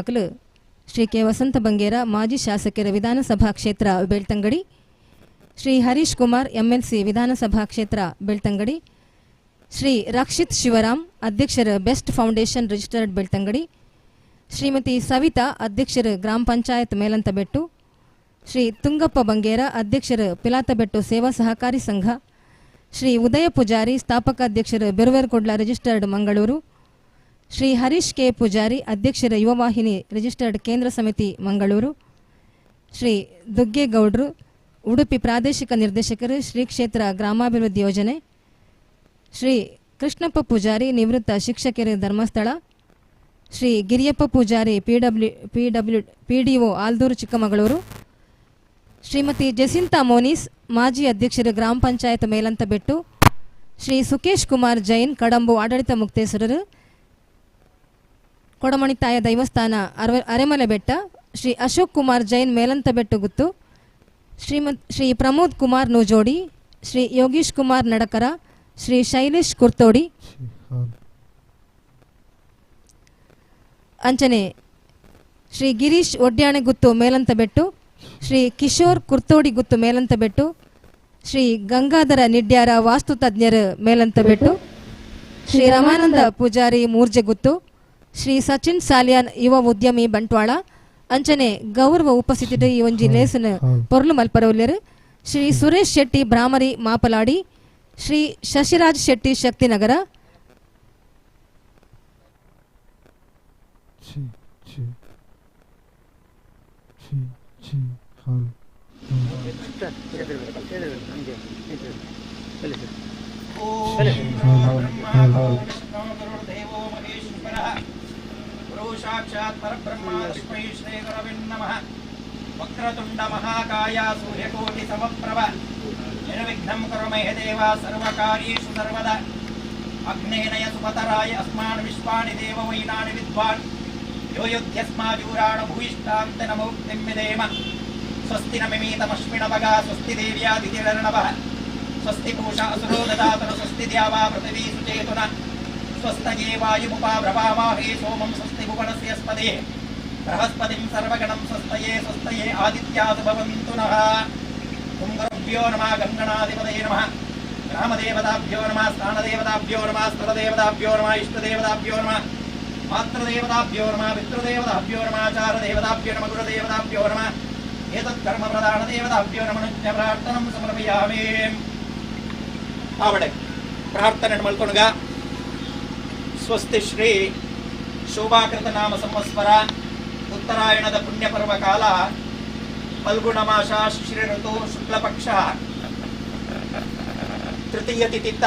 ಅಕಲು Shri K ವಸಂತ ಬಂಗೇರ, ಮಾಜಿ ಶಾಸಕರ, ವಿಧಾನಸಭಾ ಕ್ಷೇತ್ರ ಬೆಳ್ತಂಗಡಿ. ಶ್ರೀ ಹರೀಶ್ ಕುಮಾರ್, ಎಂಎಲ್ಸಿ, ವಿಧಾನಸಭಾ ಕ್ಷೇತ್ರ ಬೆಳ್ತಂಗಡಿ. ಶ್ರೀ ರಕ್ಷಿತ್ ಶಿವರಾಮ್, ಅಧ್ಯಕ್ಷರು, ಬೆಸ್ಟ್ ಫೌಂಡೇಶನ್ ರಿಜಿಸ್ಟರ್ಡ್, ಬೆಳ್ತಂಗಡಿ. ಶ್ರೀಮತಿ ಸವಿತಾ, ಅಧ್ಯಕ್ಷರು, ಗ್ರಾಮ ಪಂಚಾಯತ್ ಮೇಲಂತಬೆಟ್ಟು. ಶ್ರೀ ತುಂಗಪ್ಪ ಬಂಗೇರ, ಅಧ್ಯಕ್ಷರು, ಪಿಲಾತಬೆಟ್ಟು ಸೇವಾ ಸಹಕಾರಿ ಸಂಘ. ಶ್ರೀ ಉದಯ ಪೂಜಾರಿ, ಸ್ಥಾಪಕ ಅಧ್ಯಕ್ಷರು, ಬೆರುವೆರ್ಕೊಡ್ಲ ರಿಜಿಸ್ಟರ್ಡ್, ಮಂಗಳೂರು. ಶ್ರೀ ಹರೀಶ್ ಕೆ ಪೂಜಾರಿ, ಅಧ್ಯಕ್ಷರ, ಯುವವಾಹಿನಿ ರಿಜಿಸ್ಟರ್ಡ್ ಕೇಂದ್ರ ಸಮಿತಿ, ಮಂಗಳೂರು. ಶ್ರೀ ದುಗ್ಗೇಗೌಡ್ರು, ಉಡುಪಿ ಪ್ರಾದೇಶಿಕ ನಿರ್ದೇಶಕರು, ಶ್ರೀ ಕ್ಷೇತ್ರ ಗ್ರಾಮಾಭಿವೃದ್ಧಿ ಯೋಜನೆ. ಶ್ರೀ ಕೃಷ್ಣಪ್ಪ ಪೂಜಾರಿ, ನಿವೃತ್ತ ಶಿಕ್ಷಕರು, Dharmasthala. Shri Giriyappa Poojary, PW PW PDO, Aldur, Chikkamagaluru. Shrimati Jacintha ಮೋನೀಸ್, ಮಾಜಿ ಅಧ್ಯಕ್ಷರು, ಗ್ರಾಮ ಪಂಚಾಯತ್ ಮೇಲಂತಬೆಟ್ಟು. ಶ್ರೀ ಸುಕೇಶ್ ಕುಮಾರ್ ಜೈನ್, ಕಡಂಬು ಆಡಳಿತ ಮುಕ್ತೇಸರರು, ಕೊಡಮಣಿತಾಯ ದೈವಸ್ಥಾನ, ಅರೆಮಲೆ ಬೆಟ್ಟ. ಶ್ರೀ ಅಶೋಕ್ ಕುಮಾರ್ ಜೈನ್, ಮೇಲಂತಬೆಟ್ಟು ಗುತ್ತು. ಶ್ರೀ ಪ್ರಮೋದ್ ಕುಮಾರ್ ನೂಜೋಡಿ, ಶ್ರೀ ಯೋಗೀಶ್ ಕುಮಾರ್ ನಡಕರ, ಶ್ರೀ ಶೈಲೇಶ್ ಕುರ್ತೋಡಿ. ಅಂಚನೆ ಶ್ರೀ ಗಿರೀಶ್ ಒಡ್ಯಾಣೆ ಗುತ್ತು, ಮೇಲಂತಬೆಟ್ಟು. ಶ್ರೀ ಕಿಶೋರ್ ಕುರ್ತೋಡಿ ಗುತ್ತು, ಮೇಲಂತಬೆಟ್ಟು. ಶ್ರೀ ಗಂಗಾಧರ ನಿಡ್ಯಾರ, ವಾಸ್ತು ತಜ್ಞರು, ಮೇಲಂತಬೆಟ್ಟು. ಶ್ರೀ ರಮಾನಂದ ಪೂಜಾರಿ, ಮೂರ್ಜೆ ಗುತ್ತು. ಶ್ರೀ ಸಚಿನ್ ಸಾಲಿಯಾನ್, ಯುವ ಉದ್ಯಮಿ, ಬಂಟ್ವಾಳ. ಅಂಚನೆ ಗೌರವ ಉಪಸ್ಥಿತಿ ಈ ಒಂಜಿ ಲೇಸನ ಪೊರ್ಲು ಮಲ್ಪರವುಲ್ಲೆರ್ ಶ್ರೀ ಸುರೇಶ್ ಶೆಟ್ಟಿ ಭ್ರಾಮರಿ, ಮಾಪಲಾಡಿ. ಶ್ರೀ ಶಶಿರಾಜ್ ಶೆಟ್ಟಿ, ಶಕ್ತಿನಗರ. ಚಿ ಚಿ ಚಿ ಚಿ ಹಾಲ್. ಹಾಲ್. ಗುರುರ್ದೇವೋ ಮಹೇಶ್ವರಃ, ಗುರು ಸಾಕ್ಷಾತ್ ಪರಬ್ರಹ್ಮ, ತಸ್ಮೈ ಶ್ರೀ ಗುರವೇ ನಮಃ. ವಕ್ರತುಂಡ ಮಹಾಕಾಯ, ಸೂರ್ಯಕೋಟಿ ಸಮಪ್ರಭ, ನಿರ್ವಿಘ್ನಂ ಕುರು ಮೇ ದೇವ, ಸರ್ವಕಾರ್ಯೇಷು ಸರ್ವದಾ. ಅಗ್ನೇನಯ ಸುಪತರಾಯ ಅಸ್ಮಾನ್ ವಿಶ್ವಾನಿ ದೇವ ವೈನಾನಿ ವಿದ್ವಾನ್, ಯೋ ಯುಧ್ಯಸ್ಮಾಜೂರಾಣ ಭೂಯಿಷ್ಠಾಂತ ನಮೌಕ್ತಿಂ ವಿಧೇಮ. ಸ್ವಸ್ತಿ ನಮಿಮೀತಮಶ್ವಿನಭಗ, ಸ್ವಸ್ತಿ ದೇವ್ಯಾದಿತಿರಣವಃ, ಸ್ವಸ್ತಿ ಪೂಷಾ ಅಸುರೋ ದದಾತನ, ಸ್ವಸ್ತಿ ದ್ಯಾವಾ ಪೃಥಿವೀ ಸುಚೇತುನ, ಸ್ವಸ್ತಯೇ ವಾಯುಮುಪಾಬ್ರವಾಮಾಹೇ ಸೋಮಂ, ಸ್ವಸ್ತಿ ಭುವನಸ್ಯ ಸ್ಪದೇ ಬೃಹಸ್ಪತಿಂ ಸರ್ವಗಣಂ ಸ್ವಸ್ತಯೇ ಸ್ವಸ್ತಯೇ ಆದಿತ್ಯಾಸು ಭವಂತು ನಃ. ಓಂ ಗುರುಭ್ಯೋ ನಮಃ, ಗಂಗಣಾಧಿಪತಯೇ ನಮಃ, ಗ್ರಾಮದೇವತಾಭ್ಯೋ ನಮಃ, ಸ್ಥಾನದೇವತಾಭ್ಯೋ ನಮಃ, ಸ್ಥಳದೇವತಾಭ್ಯೋ ನಮಃ, ಇಷ್ಟದೇವತಾಭ್ಯೋ ನಮಃ, ಮಾತೃದೇವತಾಭ್ಯೋ ನಮಃ, ಪಿತೃದೇವತಾಭ್ಯೋ ನಮಃ, ಆಚಾರದೇವತಾಭ್ಯೋ ನಮಃ, ಗುರುದೇವತಾಭ್ಯೋ ನಮಃ, ಏತತ್ ಕರ್ಮ ಪ್ರಧಾನ ದೇವತಾಭ್ಯೋ ನಮಃ, ಪ್ರಾರ್ಥನಂ ಸಮರ್ಪಯಾಮಿ. ಆವಡೆ ಪ್ರಾರ್ಥನೆ ಮಲ್ಕೊಣಗ. ಸ್ವಸ್ತಿ ಶ್ರೀ ಶೋಭಾಕೃತ ನಾಮ ಸಂವತ್ಸರ ಉತ್ತರಾಯಣದ ಪುಣ್ಯ ಪರ್ವ ಕಾಲ, ಫಲ್ಗುಣ ಮಾಸ, ಶಿಶಿರ ಋತು, ಶುಕ್ಲ ಪಕ್ಷ, ತೃತೀಯ ತಿಥಿತ,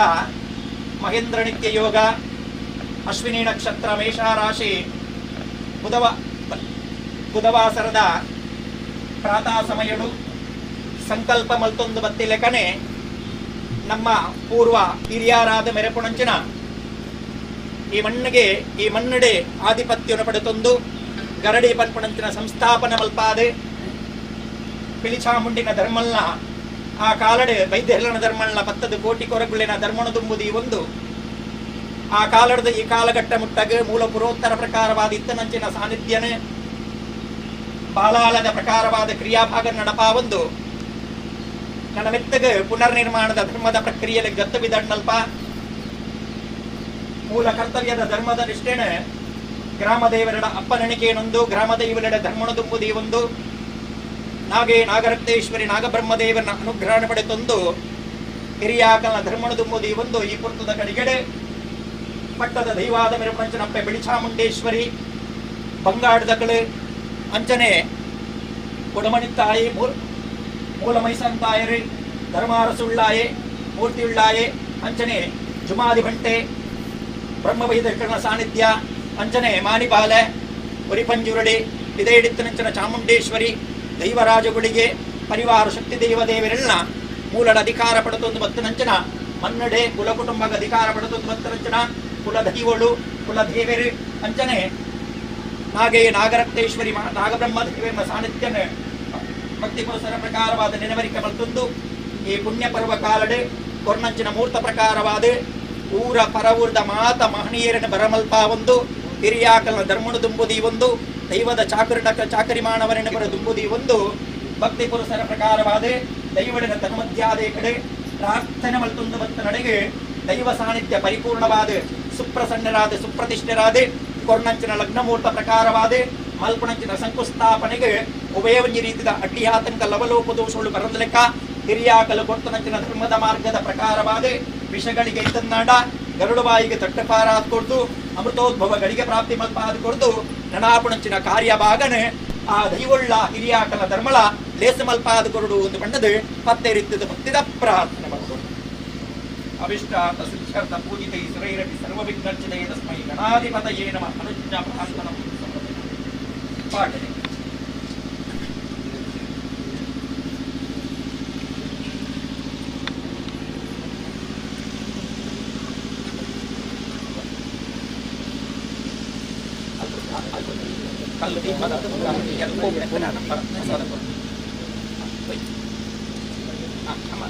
ಮಹೇಂದ್ರ ನಿತ್ಯ ಯೋಗ, ಅಶ್ವಿನಿ ನಕ್ಷತ್ರ, ಮೇಷ ರಾಶಿ, ಬುಧವಾಸರದ ಪ್ರಾತಃ ಸಮಯಡು ಸಂಕಲ್ಪ ಮಲ್ತೊಂದು ಬತ್ತಿಲೆಕನೆ ನಮ್ಮ ಪೂರ್ವ ಹಿರಿಯರಾದ ಮೆರಪುಣಂಚಿನ ಈ ಮಣ್ಣಿಗೆ ಈ ಮಣ್ಣಡೆ ಆಧಿಪತ್ಯವನ್ನು ಪಡೆತೊಂದು ಗರಡಿ ಪನ್ಪುಣಂಚಿನ ಸಂಸ್ಥಾಪನೆ ಮಲ್ಪಾದೆ ಪಿಲಿಚಾಮುಂಡಿನ ಧರ್ಮಲ್ನ ಆ ಕಾಲಡೆ ವೈದ್ಯರನ ಧರ್ಮಲ್ನ ಪತ್ತದ ಕೋಟಿ ಕೊರಗುಳಿನ ಧರ್ಮಣ ತುಂಬುದು ಈ ಒಂದು ಆ ಕಾಲಡದ ಈ ಕಾಲಘಟ್ಟ ಮುಟ್ಟಗ ಮೂಲ ಪುರೋತ್ತರ ಪ್ರಕಾರವಾದ ಇತ್ತನಂಚಿನ ಸಾನ್ನಿಧ್ಯನೇ ಬಾಲಾಲದ ಪ್ರಕಾರವಾದ ಕ್ರಿಯಾಭಾಗ ನಡಪಾವೊಂದು ನನ್ನ ಮೆತ್ತಗ ಪುನರ್ನಿರ್ಮಾಣದ ಧರ್ಮದ ಪ್ರಕ್ರಿಯೆಯಲ್ಲಿ ಗತ್ತಬಿದಣ್ಣಲ್ಪ ಮೂಲ ಕರ್ತವ್ಯದ ಧರ್ಮದ ನಿಷ್ಠೆನೆ ಗ್ರಾಮದೇವರಡ ಅಪ್ಪನಣಿಕೆಯನೊಂದು ಗ್ರಾಮದೇವರಡ ಧರ್ಮಣ ಒಂದು ನಾಗೇ ನಾಗರಕ್ತೇಶ್ವರಿ ನಾಗಬ್ರಹ್ಮದೇವನ ಅನುಗ್ರಹಣ ಪಡೆತೊಂದು ಹಿರಿಯಾಕಲ್ನ ಧರ್ಮಣ ಒಂದು ಈ ಪುರ್ತದ ಕಡಿಗೆಡೆ ಪಟ್ಟದ ದೈವಾದ ಮೆರುಪಂಚನಪ್ಪೆ ಬಿಳಿಚಾಮುಂಡೇಶ್ವರಿ ಬಂಗಾಡದಕಳು ಅಂಚನೆ ಕೊಡಮಣಿತ್ತಾಯಿ ಮೂಲ ಮೈಸಂತಾಯರು ಧರ್ಮಾರಸುಳ್ಳಾಯೆ ಮೂರ್ತಿಯುಳ್ಳಾಯೆ ಅಂಚನೆ ಜುಮಾದಿ ಭಂಟೆ ಬ್ರಹ್ಮವೈದಕರಣ ಸಾನ್ನಿಧ್ಯ ಅಂಚನೆ ಮಾನಿಪಾಲೆ ಒರಿಪಂಜುರಡಿ ಇದೇಡಿತ್ತನಂಚನ ಚಾಮುಂಡೇಶ್ವರಿ ದೈವರಾಜಗುಳಿಗೆ ಪರಿವಾರ ಶಕ್ತಿ ದೈವ ದೇವರೆಲ್ಲ ಮೂಲಡ ಅಧಿಕಾರ ಪಡೆತೊಂದು ಬತ್ತನಂಚನ ಮನ್ನಡೆ ಕುಲ ಕುಟುಂಬದ ಅಧಿಕಾರ ಪಡೆತೊಂದು ಬತ್ತನಂಚನ ಕುಲ ದೈವಳು ಕುಲ ದೇವರು ಅಂಚನೆ ನಾಗೇ ನಾಗರಕ್ತೇಶ್ವರಿ ನಾಗಬ್ರಹ್ಮ ದೇವರ ಸಾನ್ನಿಧ್ಯನ ಭಕ್ತಿ ಪುರಸರ ಪ್ರಕಾರವಾದ ನೆನವರಿಕೆ ಮಲ್ತೊಂದು ಈ ಪುಣ್ಯ ಪರ್ವ ಕಾಲಡೆ ಕೊರ್ನಂಚಿನ ಮೂರ್ತ ಪ್ರಕಾರವಾದ ಊರ ಪರವೂರ್ದ ಮಾತ ಮಹನೀಯರನ ಬರಮಲ್ಪ ಒಂದು ಹಿರಿಯಾಕಲ್ನ ಧರ್ಮಣು ದುಂಬುದಿ ಒಂದು ದೈವದ ಚಾಕರಿ ಚಾಕರಿ ಮಾನವರನ್ನು ದುಂಬುದಿ ಒಂದು ಭಕ್ತಿ ಪುರುಷರ ಪ್ರಕಾರವಾದ ದೈವಡಿನ ತನ್ಮಧ್ಯಾದೇ ಕಡೆ ಪ್ರಾರ್ಥನೆ ಮಲ್ತೊಂದು ಭಕ್ತ ನಡೆಗೆ ದೈವ ಸಾನ್ನಿಧ್ಯ ಪರಿಪೂರ್ಣವಾದ ಸುಪ್ರಸನ್ನರಾದ ಸುಪ್ರತಿಷ್ಠರಾದ ಕೊರ್ಣಂಚಿನ ಲಗ್ನಮೂರ್ತ ಪ್ರಕಾರವಾದ ಮಲ್ಪುಣಂಚಿನ ಶಂಕುಸ್ಥಾಪನೆಗೆ ಉಭಯ ರೀತಿಯ ಅಡ್ಡಿ ಆತಂಕ ಲವಲೋಪ ದೋಷಗಳು ಬರಂದ ಲೆಕ್ಕ ಹಿರಿಯಾಕಲು ಕೊರ್ತನಂಚಿನ ಧರ್ಮದ ಮಾರ್ಗದ ಪ್ರಕಾರವಾದ ವಿಷಗಳಿಗೆ ಇತ್ತನ್ನಾಡ ಗರುಡಬಾಯಿಗೆ ತಟ್ಟಪಾರಾದ ಕೊಡ್ತು ಅಮೃತೋದ್ಭವಗಳಿಗೆ ಪ್ರಾಪ್ತಿ ಮಲ್ಪಾದ ಕೊಡ್ತು ನಣಾಪುಣಂಚಿನ ಕಾರ್ಯಭಾಗನೆ ಆ ದೈವೊಳ್ಳ ಹಿರಿಯಾಕಲ ಧರ್ಮಳ ಲೇಸ ಮಲ್ಪಾದ ಕೊರಡು ಒಂದು ಬಣ್ಣದ ಪತ್ತೆ ರೀತಿಯ ಭಕ್ತಿದ ಪ್ರಾರ್ಥನೆ ಮಾಡುವುದು. ಅವಿಷ್ಟಾರ್ಥ ಸಿದ್ಧ್ಯರ್ಥ ಪೂಜಿತೈ ಸುರೈರಪಿ ಸರ್ವವಿಘ್ನರ್ಚಿತೈ ತಸ್ಮೈ ಗಣಾಧಿಪತಯೇ ನಮಃ. ಅನುಜ್ಞಾ ಪ್ರಾರ್ಥನಾ ಪಾಠನೆ.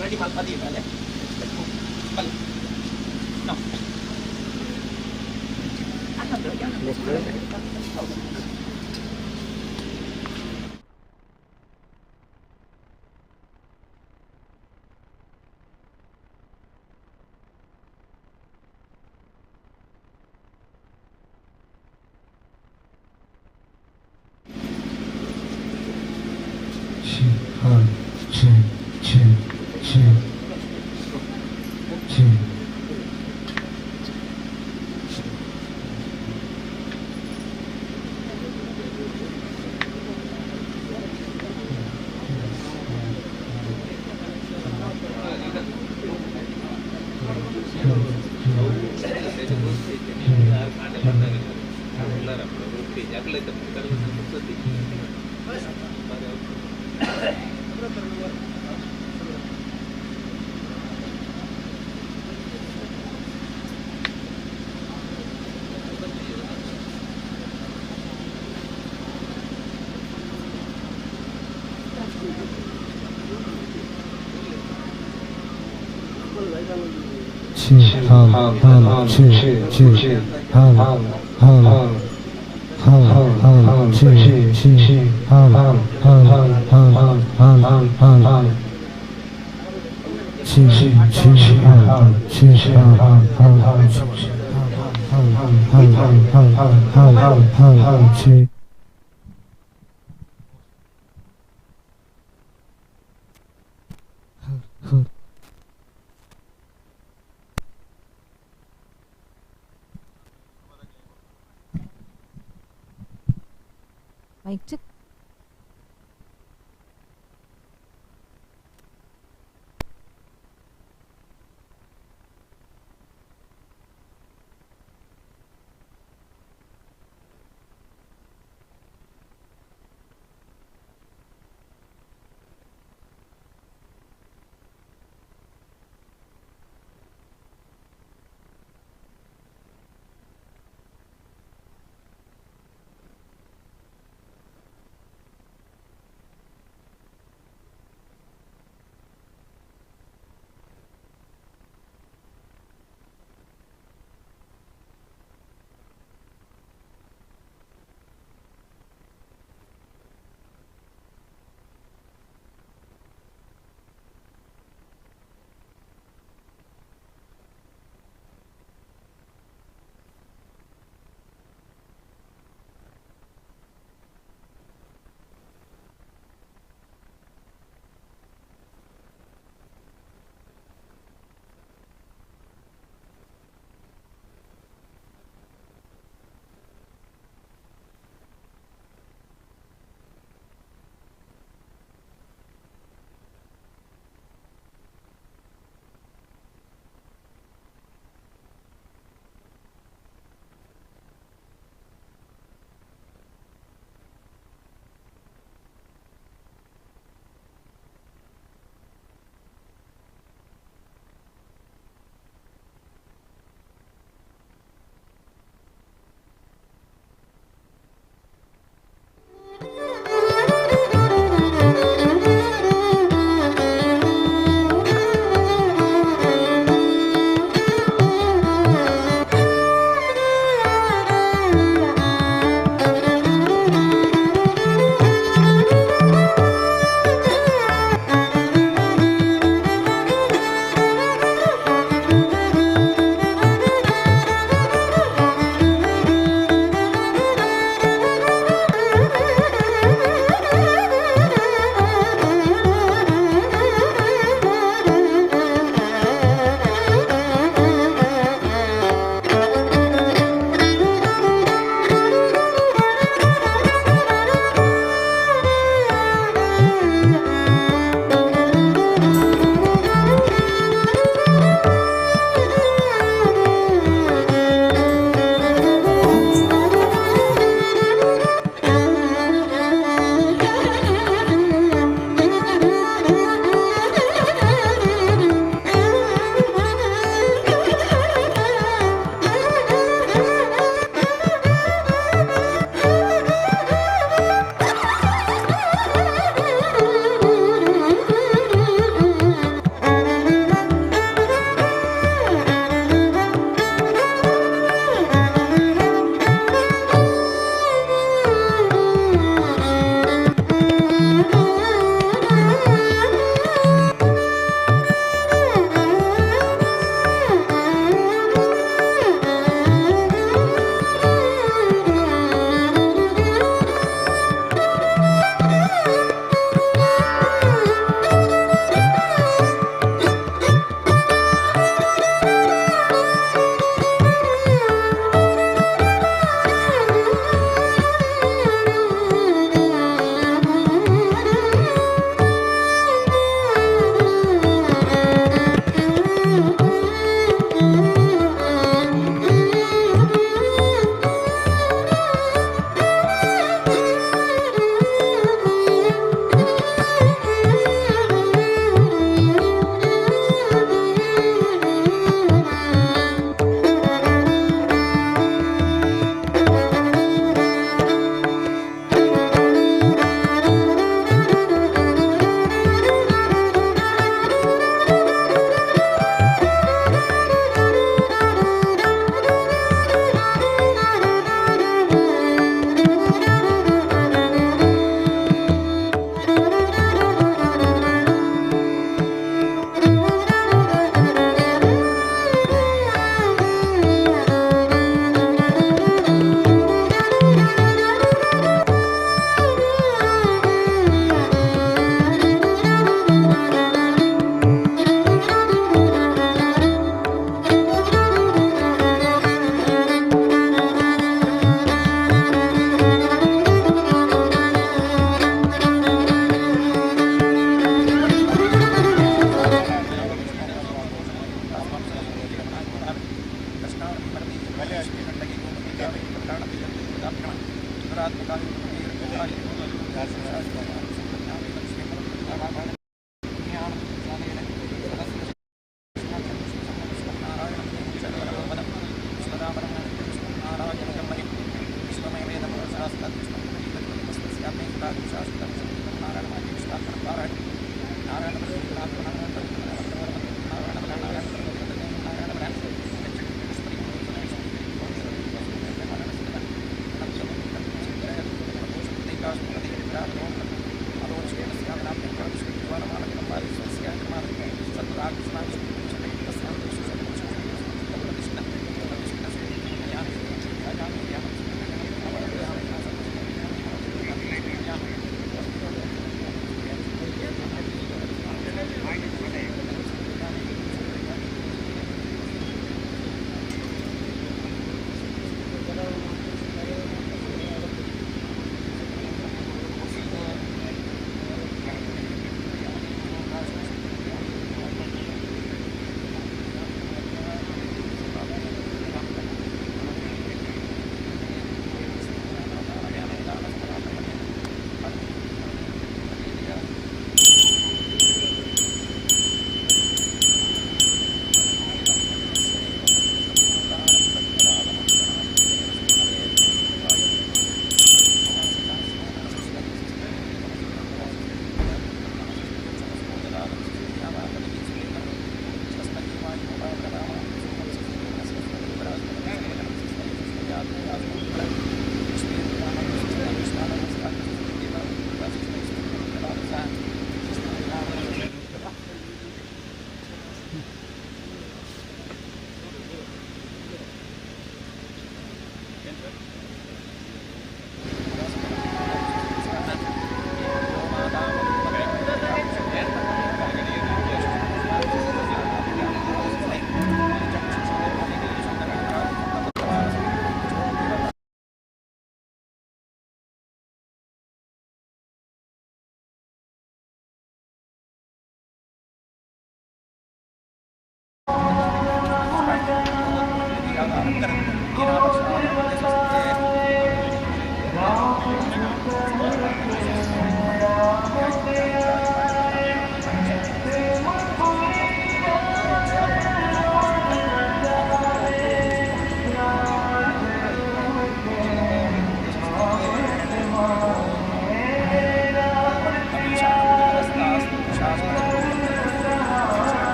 Ready 7 Mic check.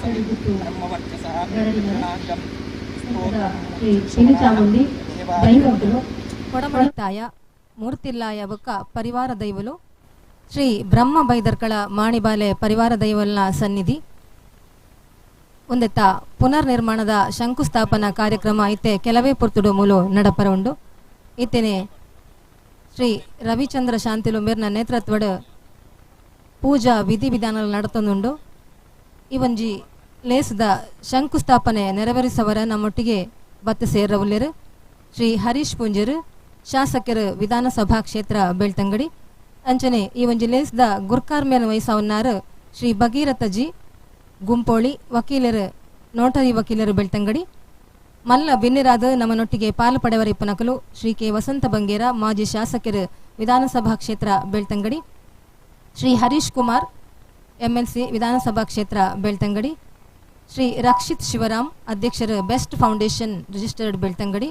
ಗುತ್ತು ಬ್ರಹ್ಮವರ್ಚಸಃ ಗರಡಿಮನೆ ಪ್ರಣಾಂಗಂ ಶ್ರೀ ಪಿಲಿಚಾಮುಂಡಿ ದೈವಗಳು ಕೊಡಮಣಿತ್ತಾಯ ಮೂರ್ತಿಲ್ಲಾಯ ಬೊಕ್ಕ ಪರಿವಾರ ದೈವಲು ಶ್ರೀ ಬ್ರಹ್ಮ ಬೈದರ್ಕಳ ಮಾಣಿಬಾಲೆ ಪರಿವಾರ ದೈವಲ್ನ ಸನ್ನಿಧಿ ಒಂದೆತ್ತ ಪುನರ್ ನಿರ್ಮಾಣದ ಶಂಕುಸ್ಥಾಪನಾ ಕಾರ್ಯಕ್ರಮ ಇತ್ತೆ ಕೆಲವೇ ಪೊರ್ತುಡು ಮೂಲು ನಡಪರ ಉಂಡು. ಇತ್ತೆನೆ ಶ್ರೀ ರವಿಚಂದ್ರ ಶಾಂತಿಲು ಮೇರ್ನ ನೇತೃತ್ವಡ್ ಪೂಜಾ ವಿಧಿ ವಿಧಾನಗಳು ನಡತೊಂದುಂಡು. ಈ ಒಂಜಿ ಲೇಸ್ದ ಶಂಕುಸ್ಥಾಪನೆ ನೆರವೇರಿಸವರ ನಮ್ಮೊಟ್ಟಿಗೆ ಬತ್ತ ಸೇರವುಲ್ಲೆರು ಶ್ರೀ ಹರೀಶ್ ಪೂಂಜರು ಶಾಸಕರು ವಿಧಾನಸಭಾ ಕ್ಷೇತ್ರ ಬೆಳ್ತಂಗಡಿ. ಅಂಚನೆ ಈ ಒಂಜಿ ಲೇಸ್ದ ಗುರ್ಕಾರ್ ಮೇಲ್ ವಹಿಸವನ್ನಾರು ಶ್ರೀ ಭಗೀರಥ ಜಿ ಗುಂಪೋಳಿ ವಕೀಲರು ನೋಟರಿ ವಕೀಲರು ಬೆಳ್ತಂಗಡಿ. ಮಲ್ಲ ಬಿನ್ನಿರಾದ ನಮ್ಮನೊಟ್ಟಿಗೆ ಪಾಲು ಪಡೆವರ ಇಪ್ಪನಕಲು ಶ್ರೀ ಕೆ ವಸಂತ ಬಂಗೇರ ಮಾಜಿ ಶಾಸಕರು ವಿಧಾನಸಭಾ ಕ್ಷೇತ್ರ ಬೆಳ್ತಂಗಡಿ, ಶ್ರೀ ಹರೀಶ್ ಕುಮಾರ್ ಎಂಎಲ್ಸಿ ವಿಧಾನಸಭಾ ಕ್ಷೇತ್ರ ಬೆಳ್ತಂಗಡಿ, ಶ್ರೀ ರಕ್ಷಿತ್ ಶಿವರಾಮ್ ಅಧ್ಯಕ್ಷರು best foundation registered Belthangady,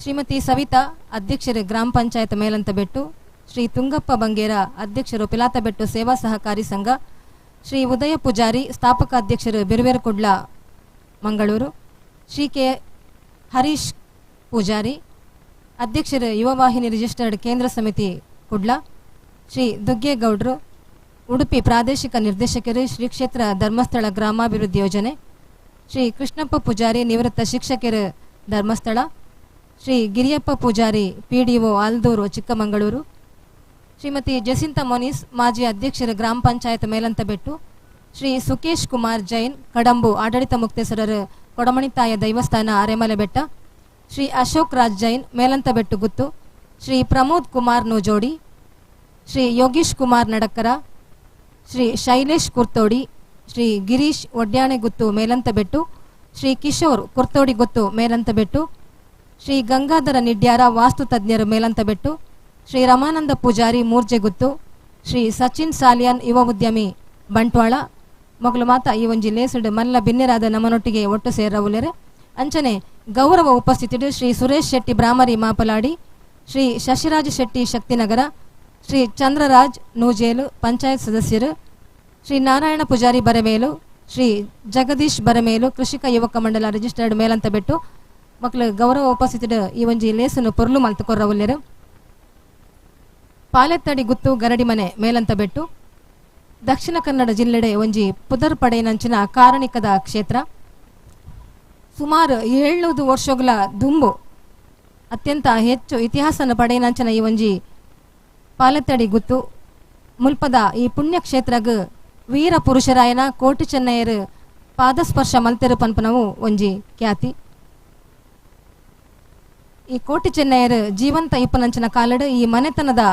Shrimati Savita ಅಧ್ಯಕ್ಷರು ಗ್ರಾಮ ಪಂಚಾಯತ್ ಮೇಲಂತಬೆಟ್ಟು, ಶ್ರೀ ತುಂಗಪ್ಪ ಬಂಗೇರ ಅಧ್ಯಕ್ಷರು ಪಿಲಾತಬೆಟ್ಟು ಸೇವಾ ಸಹಕಾರಿ ಸಂಘ, ಶ್ರೀ ಉದಯ ಪೂಜಾರಿ ಸ್ಥಾಪಕ ಅಧ್ಯಕ್ಷರು ಬಿರುವೆರಕುಡ್ಲ ಮಂಗಳೂರು, ಶ್ರೀ ಕೆ ಹರೀಶ್ ಪೂಜಾರಿ ಅಧ್ಯಕ್ಷರು ಯುವವಾಹಿನಿ ರಿಜಿಸ್ಟರ್ಡ್ ಕೇಂದ್ರ ಸಮಿತಿ ಕುಡ್ಲ, ಶ್ರೀ ದುಗ್ಗೇಗೌಡರು ಉಡುಪಿ ಪ್ರಾದೇಶಿಕ ನಿರ್ದೇಶಕರು ಶ್ರೀ ಕ್ಷೇತ್ರ ಧರ್ಮಸ್ಥಳ ಗ್ರಾಮಾಭಿವೃದ್ಧಿ ಯೋಜನೆ, ಶ್ರೀ ಕೃಷ್ಣಪ್ಪ ಪೂಜಾರಿ ನಿವೃತ್ತ ಶಿಕ್ಷಕರು ಧರ್ಮಸ್ಥಳ, ಶ್ರೀ ಗಿರಿಯಪ್ಪ ಪೂಜಾರಿ ಪಿಡಿಒ ಆಲ್ದೂರು ಚಿಕ್ಕಮಗಳೂರು, ಶ್ರೀಮತಿ ಜಸಿಂತ ಮೊನೀಸ್ ಮಾಜಿ ಅಧ್ಯಕ್ಷರು ಗ್ರಾಮ ಪಂಚಾಯತ್ ಮೇಲಂತಬೆಟ್ಟು, ಶ್ರೀ ಸುಕೇಶ್ ಕುಮಾರ್ ಜೈನ್ ಕಡಂಬು ಆಡಳಿತ ಮುಕ್ತೇಸರರು ಕೊಡಮಣಿತಾಯ ದೈವಸ್ಥಾನ ಅರೆಮಲೆಬೆಟ್ಟ, ಶ್ರೀ ಅಶೋಕ್ ರಾಜ್ ಜೈನ್ ಮೇಲಂತಬೆಟ್ಟು ಗುತ್ತು, ಶ್ರೀ ಪ್ರಮೋದ್ ಕುಮಾರ್ ನೂಜೋಡಿ, ಶ್ರೀ ಯೋಗೀಶ್ ಕುಮಾರ್ ನಡಕ್ಕರ, ಶ್ರೀ ಶೈಲೇಶ್ ಕುರ್ತೋಡಿ, ಶ್ರೀ ಗಿರೀಶ್ ಒಡ್ಯಾಣೆಗುತ್ತು ಮೇಲಂತಬೆಟ್ಟು, ಶ್ರೀ ಕಿಶೋರ್ ಕುರ್ತೋಡಿ ಗುತ್ತು ಮೇಲಂತಬೆಟ್ಟು, ಶ್ರೀ ಗಂಗಾಧರ ನಿಡ್ಯಾರ ವಾಸ್ತು ತಜ್ಞರು ಮೇಲಂತಬೆಟ್ಟು, ಶ್ರೀ ರಮಾನಂದ ಪೂಜಾರಿ ಮೂರ್ಜೆಗುತ್ತು, ಶ್ರೀ ಸಚಿನ್ ಸಾಲಿಯಾನ್ ಯುವ ಉದ್ಯಮಿ ಬಂಟ್ವಾಳ ಮಗಳು ಮಾತ ಈ ಒಂಜಿ ಲೇಸುಡು ಮಲ್ಲ ಬಿನ್ನೆರಾದ ನಮ್ಮನೊಟ್ಟಿಗೆ ಒಟ್ಟು ಸೇರವುಲೆರೆ. ಅಂಚನೆ ಗೌರವ ಉಪಸ್ಥಿತಿಡು ಶ್ರೀ ಸುರೇಶ್ ಶೆಟ್ಟಿ ಬ್ರಾಹ್ಮರಿ ಮಾಪಲಾಡಿ, ಶ್ರೀ ಶಶಿರಾಜ್ ಶೆಟ್ಟಿ ಶಕ್ತಿನಗರ, ಶ್ರೀ ಚಂದ್ರರಾಜ್ ನೂಜೇಲು ಪಂಚಾಯತ್ ಸದಸ್ಯರು, ಶ್ರೀ ನಾರಾಯಣ ಪೂಜಾರಿ ಬರಮೇಲು, ಶ್ರೀ ಜಗದೀಶ್ ಬರಮೇಲು ಕೃಷಿಕ ಯುವಕ ಮಂಡಲ ರಿಜಿಸ್ಟರ್ಡ್ ಮೇಲಂತಬೆಟ್ಟು ಮಕ್ಕಳು ಗೌರವ ಉಪಸ್ಥಿತಿಡು ಈ ಒಂಜಿ ಲೇಸನ್ನು ಪೊರ್ಲು ಮಲ್ತುಕೊರ್ರವುಲ್ಲೆರು. ಪಾಲೆತ್ತಡಿ ಗುತ್ತು ಗರಡಿಮನೆ ಮೇಲಂತಬೆಟ್ಟು ದಕ್ಷಿಣ ಕನ್ನಡ ಜಿಲ್ಲೆಡೆ ಒಂಜಿ ಪುದರ್ ಪಡೆಯನಂಚಿನ ಕಾರಣಿಕದ ಕ್ಷೇತ್ರ. ಸುಮಾರು 700 ವರ್ಷಗಳ ದುಂಬು ಅತ್ಯಂತ ಹೆಚ್ಚು ಇತಿಹಾಸನ ಪಡೆಯನಂಚಿನ ಈ ಒಂಜಿ ಪಾಲೆತ್ತಡಿ ಗುತ್ತು ಮುಲ್ಪದ ಈ ಪುಣ್ಯಕ್ಷೇತ್ರಗ್ ವೀರ ಪುರುಷರಾಯನ ಕೋಟಿ ಚೆನ್ನಯ್ಯರು ಪಾದಸ್ಪರ್ಶ ಮಲ್ತೆರು ಪನ್ಪನವು ಒಂಜಿ ಖ್ಯಾತಿ. ಈ ಕೋಟಿ ಚೆನ್ನಯ್ಯರು ಜೀವಂತ ಇಪ್ಪನಂಚಿನ ಕಾಲಡು ಈ ಮನೆತನದ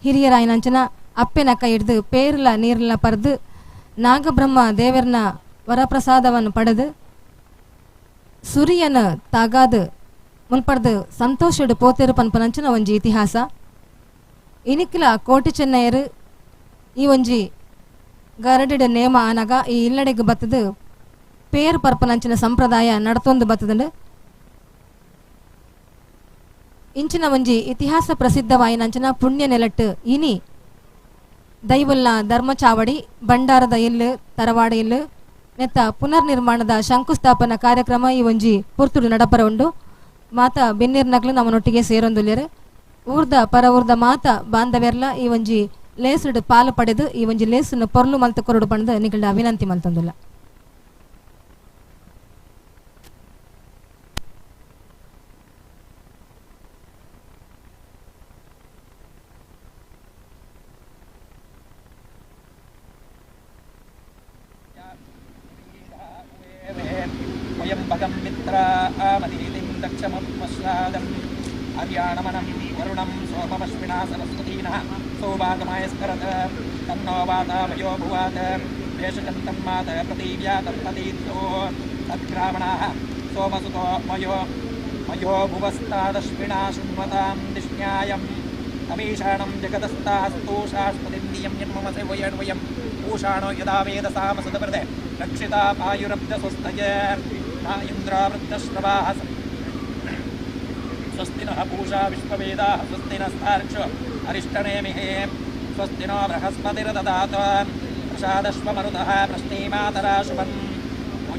ಹಿರಿಯರಾಯನಂಚಿನ ಅಪ್ಪೆನ ಕೈ ಹಿಡ್ದು ಪೇರ್ಲ ನೀರ್ಲ ಪರ್ದು ನಾಗಬ್ರಹ್ಮ ದೇವರನ ವರಪ್ರಸಾದವನ್ನು ಪಡೆದು ಸುರಿಯನ ತಾಗಾದು ಮುಲ್ಪಡ್ದು ಸಂತೋಷಡು ಪೋತೆರು ಪನ್ಪನಂಚಿನ ಒಂಜಿ ಇತಿಹಾಸ. ಇನಿಕ್ಲ ಕೋಟಿ ಚೆನ್ನಯ್ಯರು ಈ ಒಂಜಿ ಗರಡಿಡ ನೇಮ ಆನಗ ಈ ಇಲ್ಲಡೆಗೆ ಬತ್ತದು ಪೇರ್ ಪರ್ಪನಂಚಿನ ಸಂಪ್ರದಾಯ ನಡತೊಂದು ಬತ್ತದಂಡು. ಇಂಚಿನ ಒಂಜಿ ಇತಿಹಾಸ ಪ್ರಸಿದ್ಧವಾಯಿನಂಚಿನ ಪುಣ್ಯ ನೆಲಟ್ಟು ಇನಿ ದೈವಲ್ನ ಧರ್ಮಚಾವಡಿ ಭಂಡಾರದ ಇಲ್ಲು ತರವಾಡ ಇಲ್ಲು ನೆತ್ತ ಪುನರ್ನಿರ್ಮಾಣದ ಶಂಕುಸ್ಥಾಪನಾ ಕಾರ್ಯಕ್ರಮ ಈ ಒಂಜಿ ಪುರ್ತುಡು ನಡಪರ ಉಂಡು. ಮಾತಾ ಬೆನ್ನಿರ್ನಗ್ಲು ನಮ್ಮನೊಟ್ಟಿಗೆ ಸೇರೊಂದುಲ್ಲೆರು. ಊರ್ದ ಪರ ಊರ್ದ ಮಾತ ಬಾಂಧವ್ಯರ್ಲ ಈ ಒಂಜಿ ಲೇಸುಡು ಪಾಲು ಪಡೆದು ಈ ಒಂಜಿ ಲೇಸನ್ನು ಪೊರ್ಲು ಮಲ್ತು ಕೊರಡು ಪಂದು ನಿಗಳ್ನ ವಿನಂತಿ ಮಲ್ತೊಂದುಲ್ಲ. ವಯಂ ಭಗಂ ಮಿತ್ರ ಆಮದೀತಿಂ ದಕ್ಷಮಶ್ರಾದಂ ಹರ್ಯಾಣಮನಂ ವರುಣಂ ಸೋಮಮಶ್ವಿನಾ ಸರಸ್ವತೀನಃ ಸೌಭಾಗಮಾಯಸ್ಕರತ ತನ್ನೋ ವಾತಾಮಯೋ ಭುವಾತ್ ದೇಶಕಂತಂ ಮಾತ ಪ್ರತೀವ್ಯಾತತ್ಪತೀತ್ಯೋ ತದ್ಗ್ರಾಮಣಾಃ ಸೋಮಸುತೋ ಮಯೋ ಮಯೋ ಭುವಸ್ತಾದಶ್ವಿನಾ ಶೃಣ್ವತಾಂ ದಿಷ್ಣ್ಯಾಯಂ ತಮೀಶಾಣಂ ಜಗದಸ್ತಾಸ್ತು ಶಾಶ್ವತಿಂ ನಿಯಂ ಯನ್ಮಮ ಸೇವಯನ್ವಯಂ ಊಷಾಣೋ ಯದಾ ವೇದ ಸಾಮಸದವೃತೆ ರಕ್ಷಿತಾ ಪಾಯುರಬ್ಧ ಸ್ವಸ್ತಯ ನಾ ಇಂದ್ರಾವೃತ್ತಶ್ರವಾಃ ಸ್ವಸ್ತಿ ನಃ ಪೂಷಾ ವಿಶ್ವವೇದಾಃ ಸ್ವಸ್ತಿ ನಸ್ತಾರ್ಕ್ಷ್ಯೋ ಅರಿಷ್ಟನೇಮಿಃ ಸ್ವಸ್ತಿ ನೋ ಬೃಹಸ್ಪತಿರ್ದದಾತು ಪ್ರಸಾದಶ್ವಮರುತಃ ಪ್ರಶ್ನೀಮಾತರಾ ಶುಭಂ.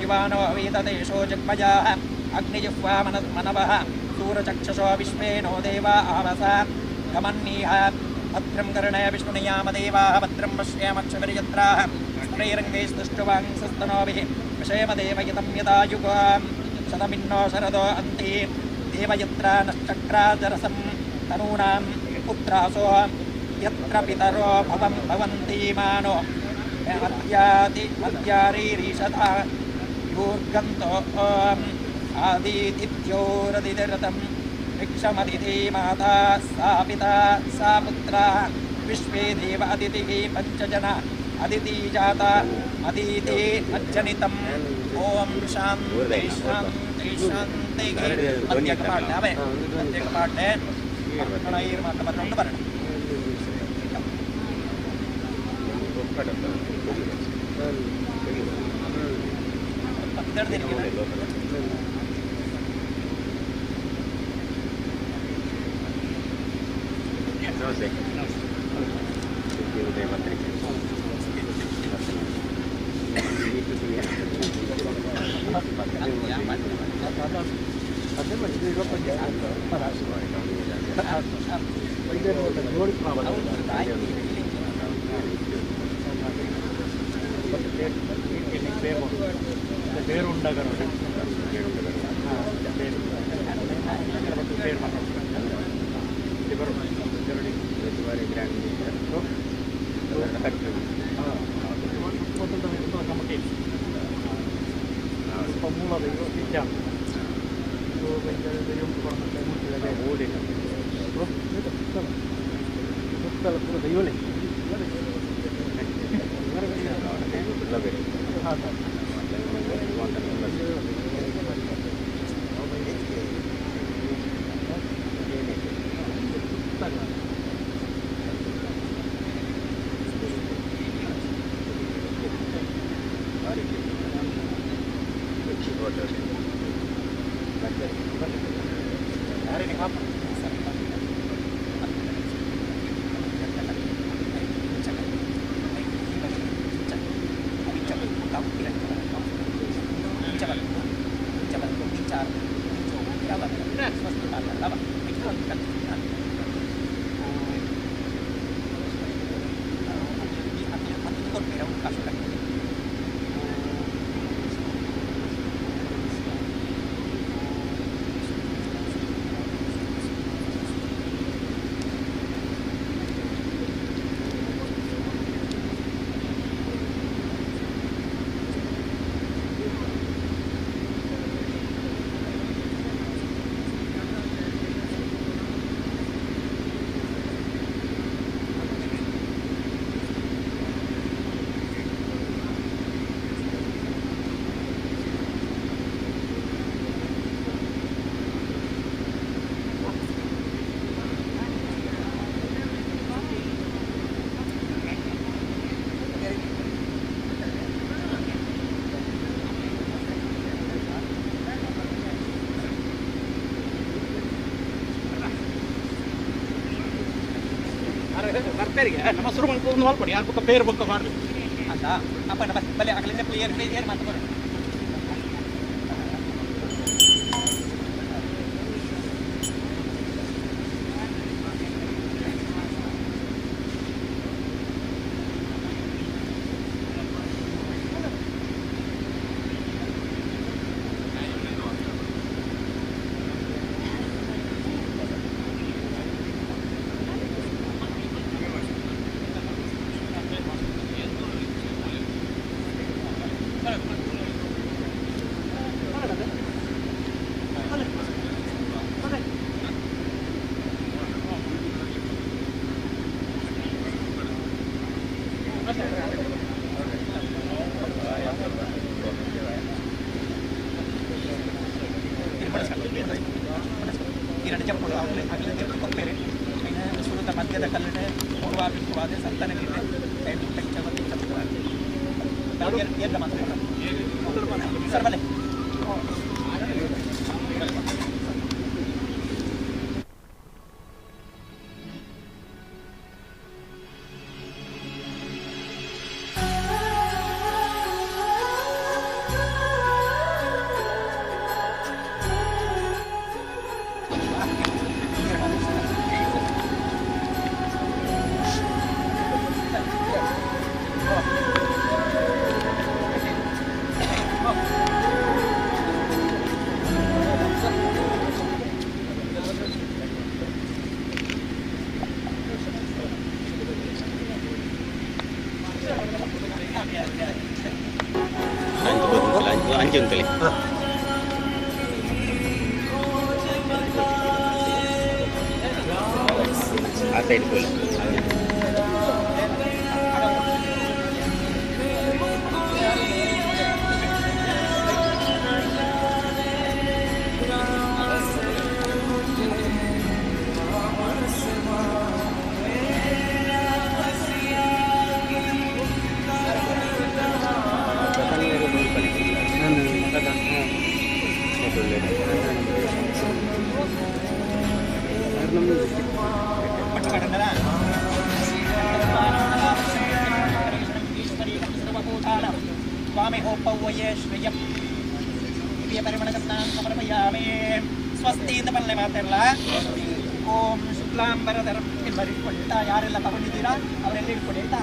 युवानो वीतदेशो जग्मजाः अग्निजिह्वा मनवः सूरचक्षसो विश्वे नो देवा आवसा गमन्नीह भद्रं कर्णे विष्णुनियाम देवाः भद्रं पश्येमक्षभिर्यत्राः स्त्रैरङ्गैस्तुष्टुवांसस्तनोभिः विषेमदेवहितं यदायुगां शतमिन्नो शरदो अन्ति देवयत्रा नश्चक्राजरसं तनूनां पुत्रासो यत्र पितरो भवं भवन्ति मानो अद्याति मद्यारीरीषधा यूर्गन्तो आदितिथ्योरदिरतं भिक्षमदिति माता सा पिता सा पुत्रा विश्वे देव अदितिः पञ्चजना अदिति जाता अदिति अज्जनितम् ओम शांति शांति शांति. ಮಧ್ಯಕಪಾಟ್ಲೆ ಮಾತ್ರ ಬರೋಣ. ನಮಸ್ತೆ. ಉದಯ ಪತ್ರಿಕೆ. ನಮ್ಮ ಶುರು ಮಾಡ್ಕೊಂಡು ಮಾಡ್ಕೊಡಿ ಯಾರು ಬುಕ್ಕ ಪೇರು ಬುಕ್ಕ ಮಾಡಲಿ ಅಂತ ಅಪ್ಪ ನಮ್ಮ ಬಲೆ ಅಗಲಿಂದ ಪ್ಲೇಯರ್ ಪ್ಲೇಯರ್ ಮಾತಾಡೋಣ. Oh. ಅಂಚುಂತಲೆ ಆ ಸೈಡ್ ಹೋಗಿ ಸ್ವಸ್ತಿ ಅಂತ ಪಲ್ಲೆ ಮಾತಾಡಲ್ಲ. ಓಂ ಶುಕ್ಲಾಂಬರಧರಂ ಎಲ್ಲರೂ ಇಟ್ಕೊಳ್ಳಿ ಆಯ್ತಾ? ಯಾರೆಲ್ಲ ತಗೊಂಡಿದ್ದೀರಾ ಅವರೆಲ್ಲ ಇಟ್ಕೊಳ್ಳಿ ಆಯ್ತಾ?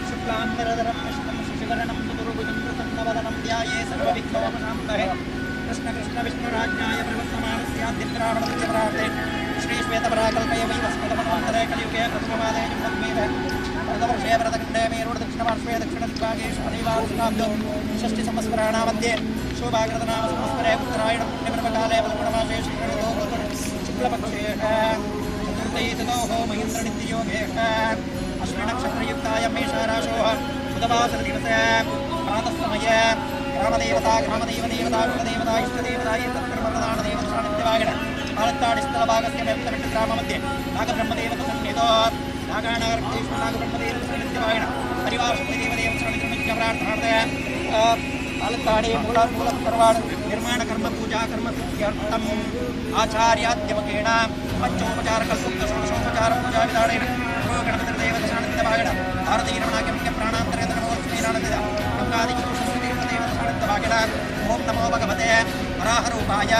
ಶುಕ್ಲಾಂಬರಧರಂ ವಿಷ್ಣುಂ ಶಶಿವರ್ಣಂ ಚತುರ್ಭುಜಂ ಪ್ರಸನ್ನವದನಂ ಧ್ಯಾಯೇ ಸರ್ವವಿಘ್ನೋಪಶಾಂತಯೇ. ಕೃಷ್ಣ ಕೃಷ್ಣ ವಿಷ್ಣುರಾಜ್ಞಾಯ ಪ್ರವರ್ತಮಾನಸ್ಯಾದ್ಯದ್ರಾವಣಸ್ಯ ಶ್ರೀ ಶ್ವೇತಪರಾಕಲ್ಪಯ ವೈವಸ್ವತಮನ್ವಂತರೆ ಕಲಿಯುಗೆ ಪ್ರಥಮಪಾದೇ ಜಂಬೂದ್ವೀಪೆ ಭರತವರ್ಷೇ ಭರತಖಂಡೇ ಮೇರುಡ ದಕ್ಷಿಣಪಾರ್ಶ್ವೇ ದಕ್ಷಿಣದಿಗ್ಭಾಗೇ ಶನಿವಾರಶತಾಬ್ದೋ ಷಷ್ಠಿ ಸಂವತ್ಸರಾಣ ಮಧ್ಯೆ ಶೋಭಾಕೃತನಾಮ ಸಂವತ್ಸರೇ ಉತ್ತರಾಯಣ ಪುಣ್ಯಪರ್ವಕಾಲೇ ಫಲ್ಗುಣಮಾಸೇ ಶ್ರೀ ಶುಕ್ಲಪಕ್ಷೇ ಚತುರ್ಥೈ ತಥೋಃ ಮಹೇಂದ್ರನಿತ್ಯಯೋಗೇ ಅಶ್ವಿನಕ್ಷತ್ರಯುಕ್ತಾಯ ಮೇಷರಾಶೋಃ ಬುಧವಾಸರದಿವಸೆ ಪ್ರಾತಃ ಸಮಯೇ ಗ್ರಾಮದೇವತಾ ಗ್ರಾಮದೇವ ದೇವತಾ ಕುಲದೇವತಾ ಇಷ್ಟದೇವತಾ ಏತತ್ಕರ್ಮಪ್ರಧಾನ ದೇವತಾ ಸಾನ್ನಿಧ್ಯವಾಗಿಣ ಪಾಲತ್ತಾಡಿ ಸ್ಥಳಭಾಗಸ್ಯ ಬೆತ್ತಬೆಟ್ಟು ಗ್ರಾಮ ಮಧ್ಯೆ ನಾಗಬ್ರಹ್ಮದೇವತ ಸನ್ನಿಧೋ ನಾಗಾಣಾರಕ್ತೇಶ್ವರ ನಾಗಬ್ರಹ್ಮದೇವತ ಸಾನ್ನಿಧ್ಯವಾಗಿಣ ಪರಿವಾರ ದೇವದೇವ ಸಾನ್ನಿಧ್ಯ ಪ್ರಾರ್ಥನಾರ್ಥೆ ಪಾಲತ್ತಾಡಿ ಮೂಲ ಮೂಲ ತರವಾಡು ನಿರ್ಮಾಣ ಕರ್ಮ ಪೂಜಾ ಕರ್ಮ ಸಿದ್ಧ್ಯರ್ಥಂ ಆಚಾರ್ಯಾದ್ಯಮಕೇಣ ಪಂಚೋಪಚಾರ ಕಲ್ಪುಕ್ತ ಷೋಡಶೋಪಚಾರ ಪೂಜಾ ವಿಧಾನೇನ ಗಣಪತಿ ದೇವತ ಸಾನ್ನಿಧ್ಯವಾಗಿಣ ಭಾರತೀಯ ರಮಣಾಖ್ಯ ಪ್ರಾಣಾಂತರೇತ ನಮೋ ಲಕ್ಷ್ಮೀನಾನಂದಿತ ಗಂಗಾದಿ ದೇವತ ಸಾನ್ನಿಧ್ಯವಾಗಿಣ ಓಂ ನಮೋ ಭಗವತೆ ವರಾಹರೂಪಾಯ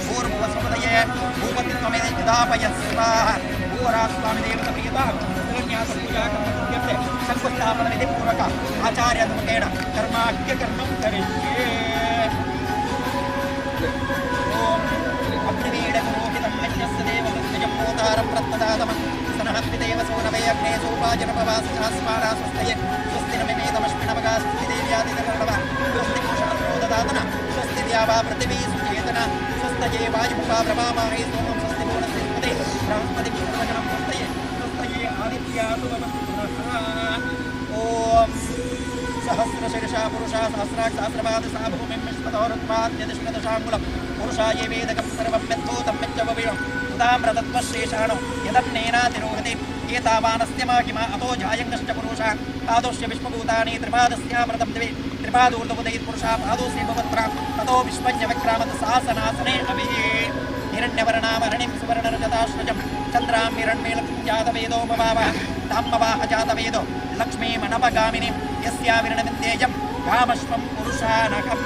ಭೂರ್ಭುವಸ್ವಪತಯೇ ಭೂಪತಿತ್ವಮೇದೆ ಯದಾಪಯ ಸ್ವಾಹ ಭೂವರಾಸ್ವಾಮಿ ದೇವತ ಪ್ರಿಯತಾ ಶಿಲಾನ್ಯಾಸ ಪೂಜಾ ಕರ್ಮ ಸಿದ್ಧ್ಯರ್ಥೆ ಶಂಕುಸ್ಥಾಪನ ವಿಧಿ ಪೂರ್ವಕ ಆಚಾರ್ಯ ಧಮಕೇಣ ಕರ್ಮಾಖ್ಯ ಕರ್ಮಂ ಕರಿಷ್ಯೆ. ಓಂ ಅಗ್ನಿವೀಡ ಪುರೋಹಿತಂ ಯಜ್ಞಸ್ಯ ದೇವಮೃತ್ಯುಜಂ ಹೋತಾರಂ ಪ್ರತ್ತದಾತಮ ಸನಹತ್ವಿದೇವ ಸೋನವೇ ಅಗ್ನೇ ಸೋಪಾಜನಪವಾಸ ಸ್ವಸ್ತಯೇ ಸ್ವಸ್ತಿ ನಮಿಮೇತಮಶ್ಮಿನವಗಾ ಸ್ವಸ್ತಿ ದೇವ್ಯಾದಿತರ್ಣವ ಸ್ವಸ್ತಿ ಪೂಷಣಸ್ರೋದದಾತನ ಸ್ವಸ್ತಿ ದ್ಯಾವಾ ಪೃಥಿವೀ ಸುಚೇತನ ಸ್ವಸ್ತಯೇ ವಾಯುಮುಖಾ ಬ್ರಹ್ಮಾಮಹೇ ಸೋಮಂ ಸ್ವಸ್ತಿ ಭುವನಸ್ಪತಿ ಬೃಹಸ್ಪತಿ ಸರ್ವಗಣಂ ಸ್ವಸ್ತಯೇ ಸ್ವಸ್ತಯೇ ಆದಿತ್ಯಾಸು ಓಂ ಸಹಸ್ರಶೀರ್ಷ ಪುರುಷ ಸಹಸ್ರಾಕ್ಷ ಸಹಸ್ರಪಾದ ಸಾ ಭೂಮಿಂ ವಿಶ್ವತೋರುತ್ಪಾದ್ಯತಿಷ್ಠದಶಾಂಗುಲಂ ಪುರುಷಾಯೇ ವೇದಕಂ ಸರ್ವಂ ಯದ್ಭೂತಂ ಯಚ್ಚವವಿವಂ ಉದಾಮ್ರತತ್ವಶ್ರೀಷಾಣು ಯದನ್ನೇನಾತಿರೋಹತಿ ಏತಾವಾನಸ್ಯ ಮಾಹಿಮಾ ಅತೋ ಜಾಯಂಗಶ್ಚ ಪುರುಷ ಪಾದೋಶ್ಯ ವಿಶ್ವಭೂತಾನಿ ತ್ರಿಪಾದಸ್ಯಾಮೃತಂ ದಿವಿ ತ್ರಿಪಾದೂರ್ಧ್ವೋದಯಿತ್ ಪುರುಷ ಪಾದೋಸ್ಯ ಭವತ್ರ ತಥೋ ವಿಶ್ವಜ್ಞವಕ್ರಾಮತ್ ಸಾಸನಾಸನೆ ಅಭಿ ಹಿರಣ್ಯವರ್ಣಾಮರಣಿಂ ಸುವರ್ಣರಜತಾಶ್ರಜಂ ಚಂದ್ರಾಂ ಹಿರಣ್ಮೇಲಕ್ಷ್ಮೀ ಜಾತವೇದೋ ಭವಾವ ತಾಮ್ಮವಾಹ ಜಾತವೇದೋ ಲಕ್ಷ್ಮೀಮನಪಗಾಮಿನಿಂ ಯಸ್ಯಾವಿರಣವಿಂದೇಯಂ ಕಾಮಶ್ವಂ ಪುರುಷಾನಕಂ.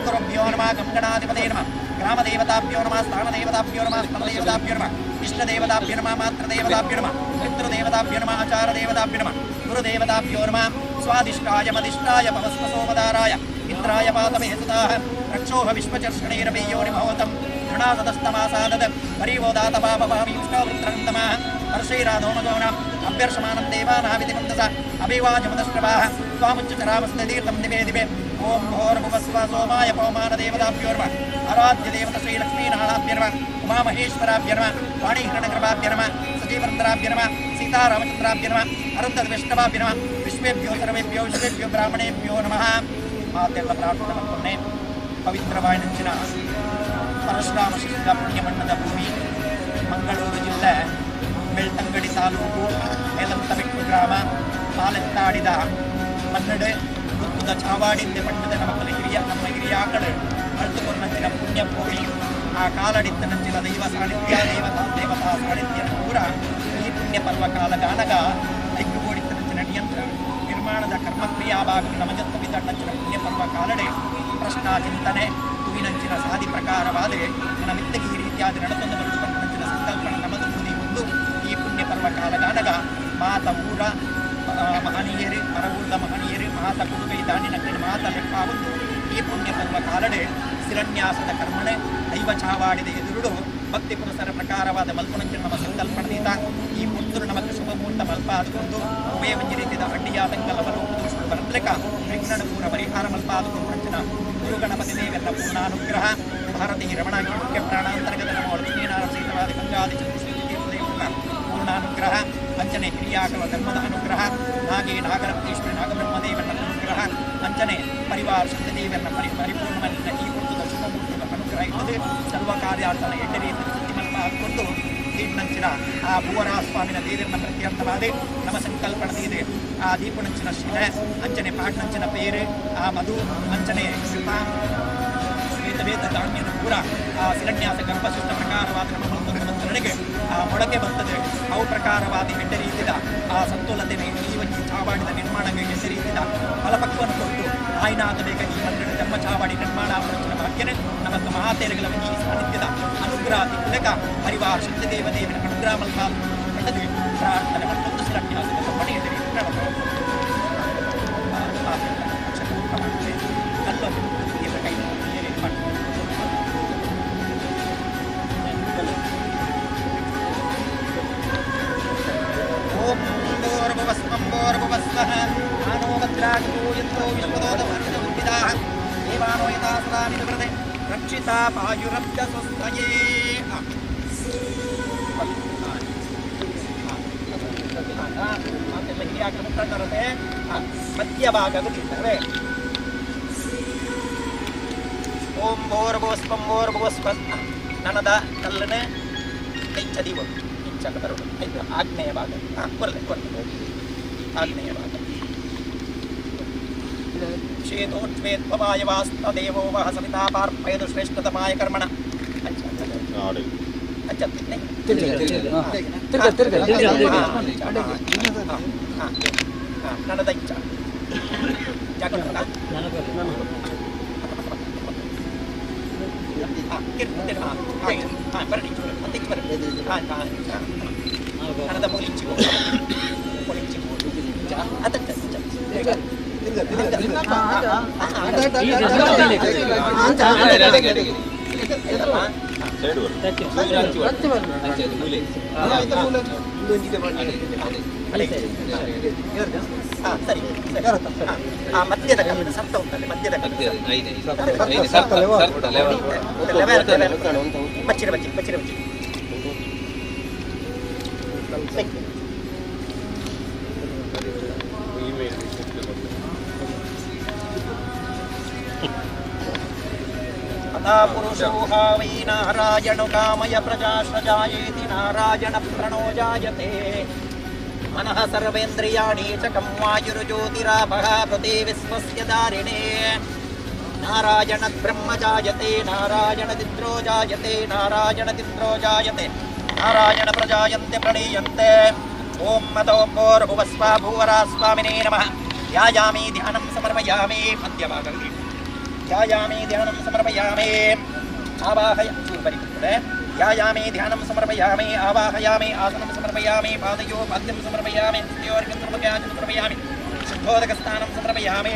ಗುರುಭ್ಯೋ ನಮಃ ಗಂಗಣಾಧಿಪತೇ ನಮಃ ಗ್ರಾಮದೇವತಾಭ್ಯೋ ನಮಃ ಸ್ಥಾನದೇವತಾಭ್ಯೋ ನಮಃ ಸ್ಥಳದೇವತಾಭ್ಯೋ ನಮಃ ಇಷ್ಟದೇವತಾಭ್ಯೋ ನಮಃ ಮಾತೃದೇವತಾಭ್ಯೋ ನಮಃ ಪಿತೃದೇವತಾಭ್ಯೋ ನಮಃ ಆಚಾರದೇವತಾಭ್ಯೋ ನಮಃ ಗುರುದೇವತಾಭ್ಯೋ ನಮಃ ಸ್ವಾದಿಷ್ಟಾಯ ಮದಿಷ್ಟಾಯ ಪವಸ್ವಸೋಮದಾರಾಯ ಇಂದ್ರಾಯ ಪಾತಮೇಸುತಾಃ ರಕ್ಷೋಹ ವಿಶ್ವಚರ್ಷಣೈರವೇಯೋನಿಭವತಂ ಧೃಣಾಸದಸ್ತಮಾಸಾದದ ಪರೀವೋದಾತಪಾಪಪಾಮೀಷ್ಣವೃತ್ರन्तಮಃ ಹರ್ಷೈರಾಧೋಮಗೌನಾಂ ಅಭ್ಯರ್ಷಮಾನಂ ದೇವಾನಾವಿತಿ ಮಂದಸ ಅಭಿವಾಜಮದಶ್ರವಾಃ ಸ್ವಾಮುಚ್ಚರಾಮಸ್ತೀರ್ಥಂ ದಿವೇ ದಿವೇ. ಓಂ ಭೋರ್ಭುವಸ್ವ ಸೋಮಾಯ ಪವಮಾನ ದೇವತಾಭ್ಯೋ ನಮಃ ಆರಾಧ್ಯ ದೇವತ ಶ್ರೀ ಲಕ್ಷ್ಮೀನಾರಾಯಣಾಭ್ಯ ನಮಃ ಉಮಾಮಹೇಶ್ವರಾಭ್ಯ ನಮಃ ವಾಣೀಹರಣಕೃಪಾಭ್ಯ ನಮಃ ಸಜೀವರಂದ್ರಾಭ್ಯ ನಮಃ ಸೀತಾರಾಮಚಂದ್ರಾಭ್ಯ ನಮಃ ಅರುಂಧತ ವಿಷ್ಣವಾಭ್ಯ ನಮಃ ವಿಶ್ವೇಭ್ಯೋ ಸರ್ವೇಭ್ಯೋ ವಿಶ್ವೇಭ್ಯೋ ಬ್ರಾಹ್ಮಣೇಭ್ಯೋ ನಮಃ. ಮಾತೆಲ್ಲ ಪ್ರಾರ್ಥನೆ ಮತ್ತೊಮ್ಮೆ ಪವಿತ್ರವಾಯಿನಂಚಿನ ಪರಶುರಾಮ ಶಿಷ್ಟ ಪುಣ್ಯಮಣ್ಣದ ಭೂಮಿ ಮಂಗಳೂರು ಜಿಲ್ಲೆ ಬೆಳ್ತಂಗಡಿ ತಾಲೂಕು ಮೇಲಂತಬೆಟ್ಟು ಗ್ರಾಮ ಪಾಲೆತ್ತಾಡಿದ ಮನ್ನಡೆ ಗುತ್ತದ ಚಾವಾಡಿಂದೆ ಪಟ್ಟದ ನಮಕಲ ಹಿರಿಯ ನಮ್ಮ ಹಿರಿಯಾಕಳು ಅಳ್ತುಕೊಂಡಂಚಿನ ಪುಣ್ಯಭೂಮಿ ಆ ಕಾಲಡಿತ್ತ ನಂಚಿನ ದೈವ ಸಾನ್ನಿಧ್ಯ ದೇವತಾ ದೇವತಾ ಸಾನ್ನಿಧ್ಯ ಪೂರ ಈ ಪುಣ್ಯ ಪರ್ವ ಕಾಲ ಗಾನಗ ಐಕ್ಯಗೋಡಿತ್ತ ನಂಚಿನ ನಿಯಂತ್ರ ನಿರ್ಮಾಣದ ಕರ್ಮಕ್ರಿಯಾ ಭಾಗ ನಮಜತ್ತ ಬಿತ್ತಣ್ಣಂಚಿನ ಪುಣ್ಯ ಪರ್ವ ಕಾಲಡೆ ಪ್ರಶ್ನಾ ಚಿಂತನೆ ತುವಿನಂಚಿನ ಸಾದಿ ಪ್ರಕಾರವಾದರೆ ನಮಿತ್ತಗೆ ಈ ರೀತಿಯಾದ ನಡತೊಂದು ಬರುತ್ತಂಚಿನ ಸಂಕಲ್ಪನೆ ನಮದು ಮುದಿ ಒಂದು ಈ ಪುಣ್ಯ ಪರ್ವ ಕಾಲ ಗಾನಗ ಮಾತ ಊರ ಮಹನೀಯರು ಪರವೂರ್ದ ಮಹನೀಯರು ಮಾತ ಕುಡುಗೈ ದಾಣಿನ ಮಾತ ಲೆಕ್ಕಾವತ್ತು ಈ ಪುಣ್ಯ ಪರ್ವ ಕಾಲಡೆ ಶಿಲಾನ್ಯಾಸದ ಕರ್ಮಣೆ ದೈವ ಚಾವಾಡಿದ ಎದುರುಡು ಭಕ್ತಿ ಪುರಸರ ಪ್ರಕಾರವಾದ ಮಲ್ಪುನಂಚಿನ ನಮ್ಮ ಸಂಕಲ್ಪಣದೀತ ಈ ಪುತ್ತರು ನಮಕ್ ಶುಭ ಮುಹೂರ್ತ ಮಲ್ಪ ಆದುಕೊಂಡು ಉಭಯ ಒಂಜಿ ರೀತಿಯ ಅಡ್ಡಿಯಾತಂಕಲ ಬಲೋಪದೋಷಗಳು ಬರತ್ಲೆಕ ವಿಘ್ನದ ಪೂರ ಪರಿಹಾರ ಮಲ್ಪ ಆದುಕೊಂಡು ಗುರುಗಣಪತಿ ದೇವರ ಪೂರ್ಣಾನುಗ್ರಹ ಭಾರತೀ ರಮಣಾಗಿ ಮುಖ್ಯ ಪ್ರಾಣಾಂತರ್ಗತ ನಮೋ ಲಕ್ಷ್ಮೀನಾರಾಯಣ ಸಹಿತವಾದ ಗಂಗಾದಿ ಚತುರ್ಶ್ರೀ ಪೂರ್ಣಾನುಗ್ರಹ ಅಂಚನೆ ಹಿರಿಯಾಕಲ ಧರ್ಮದ ಅನುಗ್ರಹ ನಾಗೆ ನಾಗರತ್ನೇಶ್ವರಿ ನಾಗಬ್ರಹ್ಮದೇವನ ಅನುಗ್ರಹ ಅಂಚನೆ ಪರಿವಾರ ಶಕ್ತಿದೇವನ ಪರಿಪೂರ್ಣವನ್ನ ಈ ಮುಹೂರ್ತದ ಶುಭ ಮುಹೂರ್ತದ ಅನುಗ್ರಹ ಇರ್ತದೆ. ಸರ್ವ ಕಾರ್ಯಾರ್ಥನ ಎಡ್ಡೆ ರೀತಿಯ ಸಿದ್ಧಿಮಲ್ಪ ಹಾಕೊಂಡು ದೀಪನಂಚಿನ ಆ ಭುವರಾಸ್ವಾಮಿನ ದೇವರನ್ನ ಪ್ರತ್ಯರ್ಥವಾದ ನಮ್ಮ ಸಂಕಲ್ಪಣದಿದೆ. ಆ ದೀಪನಂಚಿನ ಶಿಲೆ ಅಂಚನೆ ಪಾಟ್ನಂಚಿನ ಪೇರು ಆ ಮಧು ಅಂಚನೆ ಕೃಪಾ ವೇದ ವೇದ ಧಾನ್ಯದ ಪೂರ ಆ ಶಿಲಾನ್ಯಾಸ ಗರ್ಭಶಿಷ್ಟ ಪ್ರಕಾರವಾದ ನಮ್ಮ ಮಲ್ಪಂತರಿಗೆ ಆ ಮೊಳಕೆ ಬರ್ತದೆ. ಅವು ಪ್ರಕಾರವಾದ ಎಡ್ಡೆ ರೀತಿಯ ಆ ಸಂತುಲತೆ ಈ ಒಂದು ಚಾವಾಡಿದ ನಿರ್ಮಾಣಕ್ಕೆ ಎಡ್ಡೆ ರೀತಿಯ ಫಲಪಕ್ವವನ್ನು ಕೊಟ್ಟು ಆಯ್ನಾದ ಬೇಕ ಈ ಮಂದಿರ ಧರ್ಮ ಚಾವಾಡಿ ನಿರ್ಮಾಣ ಭಾಗ್ಯನೇ ನಮಕ್ ಮಹಾತೇರಗಳ ಈ ಸಾನ್ನಿಧ್ಯದ ಅನುಗ್ರಹ ತಿಕ್ಕಲೆಕ ಪರಿವಾರ ಶಕ್ತಿದೇವ ದೇವನ ಅನುಗ್ರಹ ಮಲ್ಪ ಪ್ರಾರ್ಥನೆ ಮತ್ತೊಂದು ಶಿಲಾನ್ಯಾಸದ ಕರ್ಮಣೆ ಎಡ್ಡೆ ರೀತಿ ರಕ್ಷಿತಾ ಪಾಯುರಬ್ಧ ಸ್ವಸ್ಥಯೇ. ಮಧ್ಯಭಾಗಗಳು ಓಂ ಭೋರ್ಭುವಸ್ವಂ ಭೋರ್ಭುವಸ್ವ ನನದ ಕಲ್ಲನೆ ಕೈಚದಿವು ಇಂಚಕ ಬರೋದು ಆಗ್ನೇಯ ಭಾಗ ಕೊರಲೆ ಕೊರಲೆ ಆಗ್ನೇಯ ಭಾಗ ಕ್ಷೇತೋಷ್ವೇತ್ವವಾಯವಾಸ್ತದೇವೋ ವಹ ಸವಿತಾ ಪಾರ್ಪಯದು ಶ್ರೇಷ್ಠತಮಾಯ ಕರ್ಮಣ. ನನದ ಇಚ್ಛ ನನದ ಮೂಲಿಂಚಿ ಮೂಲಿಂಚಿ ಸರಿ ಮಧ್ಯದ ಕಲ್ಲು ಸರ್ತ ಉಂಟಲ್ಲ ಮಧ್ಯದ ಬಚ್ಚಿರ ಬಚ್ಚಿ ಬಚ್ಚಿರ ಬಚ್ಚಿ ಪುರುಷೋ ವೈ ನಾರಾಯಣ ಕಾಮಯ ಪ್ರಜಾ ಸಜಾಯೇತಿ ನಾರಾಯಣ ಪ್ರಣೋ ಜಾಯತೆ. ಮನಃ ಸರ್ವೇಂದ್ರಿಯಾಣಿ ಚ ಕಂ ವಾಯುರ್ಜ್ಯೋತಿರಾಭಃ ಪೃಥಿ ವಿಶ್ವಸ್ಯ ಧಾರಿಣೇ. ನಾರಾಯಣ ಬ್ರಹ್ಮ ಜಾಯತೆ ನಾರಾಯಣ ತಿಂದ್ರೋ ಜಾಯತೆ ನಾರಾಯಣ ತಿಂದ್ರೋ ಜಾಯತೆ ನಾರಾಯಣ ಪ್ರಜಾಯಂತೆ ಪ್ರಣೀಯಂತೆ. ಓಂ ಮತೋ ಭೋರ್ಭುವಸ್ವ ಭುವರಾಸ್ವಾಮಿನೇ ನಮಃ. ಧ್ಯಾಯಾಮಿ ಧ್ಯಾನಂ ಸಮರ್ಪಯಾಮಿ. ಮಧ್ಯಭಾಗದಲ್ಲಿ ಧ್ಯಾಯಾಮಿ ಧ್ಯಾನಂ ಸಮರ್ಪಯಾಮಿ. ಆವಾಹಯ ಚೂರು ಧ್ಯಾಯಾಮಿ ಧ್ಯಾನಂ ಸಮರ್ಪಯಾಮಿ. ಆವಾಹಯಾಮಿ ಆಸನಂ ಸಮರ್ಪಯಾಮಿ. ಪಾದಯೋ ಪಾದ್ಯಂ ಸಮರ್ಪಯಾಮಿ. ಹಸ್ತಯೋರ್ಘ್ಯಂ ಸಮರ್ಪಯಾಮಿ. ಶುದ್ಧೋದಕಸ್ಥಾನಂ ಸಮರ್ಪಯಾಮಿ.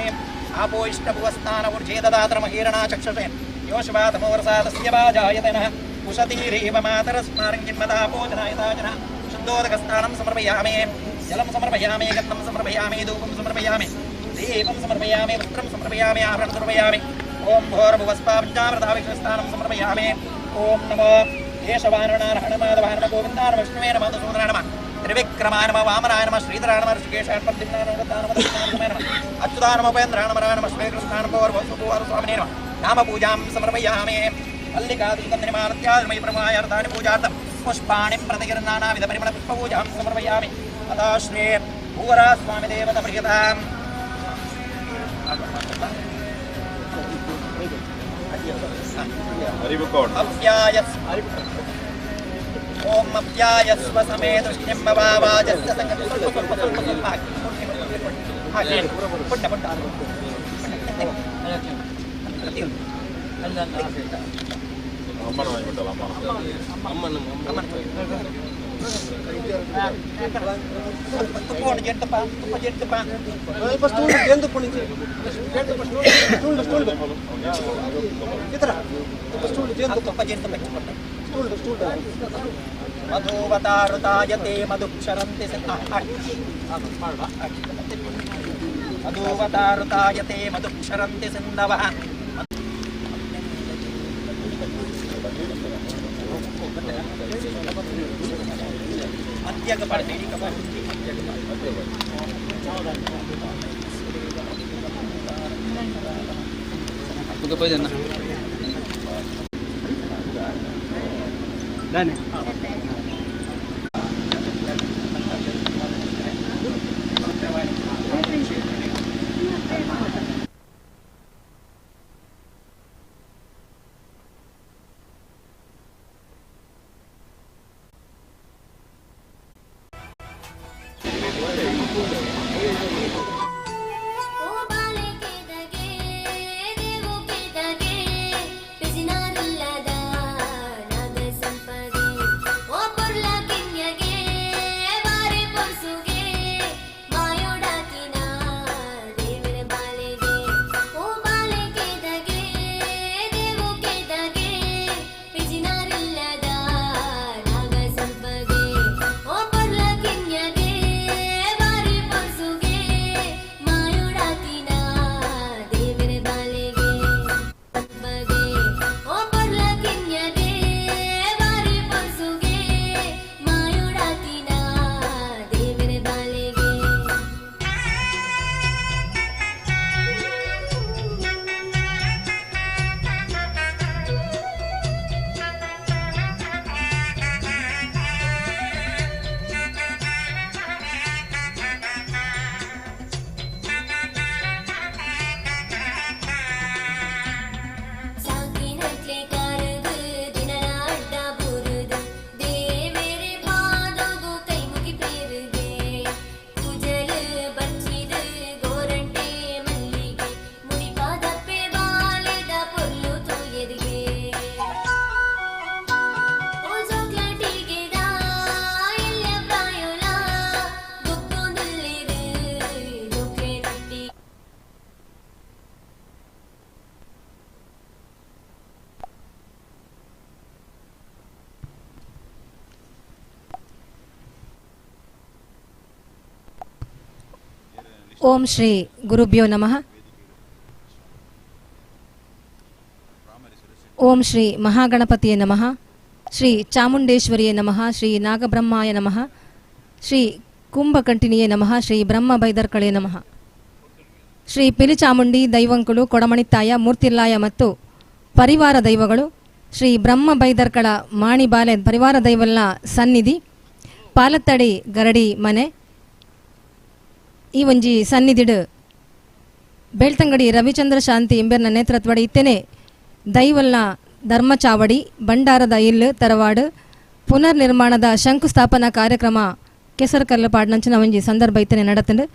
ಆಪೋ ಇಷ್ಟಭುವಸ್ಥಾನ ಊರ್ಜೇ ದದಾತರ ಮಹೀರಣಾ ಚಕ್ಷಸೆ ಯೋಶವಾ ತಮೋರಸಾದಸ್ಯ ವಾ ಜಾಯತನಃ ಉಷತೀರೇವ ಮಾತರಸ್ಮಾರಂಗಿನ್ಮದಾಪೋಜನಾಯತಾಜನಃ. ಶುದ್ಧೋದಕಸ್ಥಾನಂ ಸಮರ್ಪಯಾಮಿ. ಜಲಂ ಸಮರ್ಪಯಾಮಿ. ಗಂಧಂ ಸಮರ್ಪಯಾಮಿ. ಧೂಪಂ ಸಮರ್ಪಯಾಮಿ. ದೀಪಂ ಸಮರ್ಪಯಾಮಿ. ವಸ್ತ್ರಂ ಸಮರ್ಪಯಾಮಿ. ಆಭರಣ ಸಮರ್ಪಯಾಮಿ. ಓಂ ಭೋರ್ಭುವಸ್ವಾಪಂಚಾಮೃತಾಭಿಷೇಕಸ್ಥಾನಂ ಸಮರ್ಪಯಾಮಿ. ಓಂ ನಮೋ ಕೇಶವಾನರಣಾರಹಣ ಮಾಧವಾಯ ನಮಃ ಗೋವಿಂದಾಯ ನಮಃ ವಿಷ್ಣುವೇ ನಮಃ ಮಧುಸೂದನಾಯ ನಮಃ ತ್ರಿವಿಕ್ರಮಾಯ ನಮಃ ವಾಮನಾಯ ನಮಃ ಶ್ರೀಧರಾಯ ನಮಃ ಋಷಿಕೇಶಾಯ ನಮಃ ಪ್ರದ್ಯುಮ್ನಾಯ ನಮಃ ನಮಃ ನಮಃ ಅಚ್ಯುತಾಯ ನಮಃ ಉಪೇಂದ್ರಾಯ ನಮಃ ನಮಃ ಶ್ರೀಕೃಷ್ಣಾಯ ನಮಃ ಭೋರ್ಭುವಸ್ವಾಮಿನೇ ನಮಃ. ನಾಮಪೂಜಾಂ ಸಮರ್ಪಯಾಮಿ. ಮಲ್ಲಿಕಾದುಕಂದನಿಮಾಲತ್ಯಾದ್ಮಯಿ ಪ್ರಮಾಯ ಅರ್ಥಾನಿ ಪೂಜಾರ್ಥಂ ಪುಷ್ಪಾಣಿ ಪ್ರತಿಗಿರ್ನಾನಾವಿಧ ಪರಿಮಳ ಪುಷ್ಪಪೂಜಾಂ ಸಮರ್ಪಯಾಮಿ. ಅತಃ ಶ್ರೀ ಭೂವರಾಸ್ವಾಮಿ ದೇವತ ಪ್ರಿಯತಾಂ. ಓಂ ಅಪ್ಯಾಯಸ್ವ ಸಮೇ ದೃಷ್ಟಿಂ ಭವಾವಾಜಸ್ಯ ಸಂಗತಿ. ಸ್ವಲ್ಪ ಸ್ವಲ್ಪ ಸ್ವಲ್ಪ ಸ್ವಲ್ಪ ಹಾಕಿ ಹಾಕಿ ಪುಟ್ಟ ಪುಟ್ಟ ಅಮ್ಮನ ಮಧುವತಾರುತಾಯತೆ ಮಧುಕ್ಷರಂತಿ ಮಧುವತಾರುತಾಯತೆ ಮಧುಕ್ಷರಂತಿ ಸಿಂಧವಃ. ಓಂ ಶ್ರೀ ಗುರುಭ್ಯೋ ನಮಃ. ಓಂ ಶ್ರೀ ಮಹಾಗಣಪತಿಯೇ ನಮಃ. ಶ್ರೀ ಚಾಮುಂಡೇಶ್ವರಿಯೇ ನಮಃ. ಶ್ರೀ ನಾಗಬ್ರಹ್ಮಾಯ ನಮಃ. ಶ್ರೀ ಕುಂಭಕಂಠಿನಿಯೇ ನಮಃ. ಶ್ರೀ ಬ್ರಹ್ಮ ಬೈದರ್ಕಳೇ ನಮಃ. ಶ್ರೀ ಪಿಲಿಚಾಮುಂಡಿ ದೈವಂಕುಳು ಕೊಡಮಣಿತ್ತಾಯ ಮೂರ್ತಿಲ್ಲಾಯ ಮತ್ತು ಪರಿವಾರ ದೈವಗಳು ಶ್ರೀ ಬ್ರಹ್ಮ ಬೈದರ್ಕಳ ಮಾಣಿಬಾಲೆ ಪರಿವಾರ ದೈವಲ್ನ ಸನ್ನಿಧಿ ಪಾಲತ್ತಡಿ ಗರಡಿ ಮನೆ ಈ ಒಂಜಿ ಸನ್ನಿಧಿಡು ಬೆಳ್ತಂಗಡಿ ರವಿಚಂದ್ರ ಶಾಂತಿ ಇಂಬೆರ್ನ ನೇತೃತ್ವದ ಇತ್ತೇನೆ ದೈವಲ್ನ ಧರ್ಮಚಾವಡಿ ಭಂಡಾರದ ಇಲ್ಲು ತರವಾಡು ಪುನರ್ ನಿರ್ಮಾಣದ ಶಂಕುಸ್ಥಾಪನಾ ಕಾರ್ಯಕ್ರಮ ಕೆಸರಕಲ್ಲು ಪಾಡ್ನಂಚಿನ ಒಂಜಿ ಸಂದರ್ಭ ಇತ್ತನೆ ನಡತಂಡು.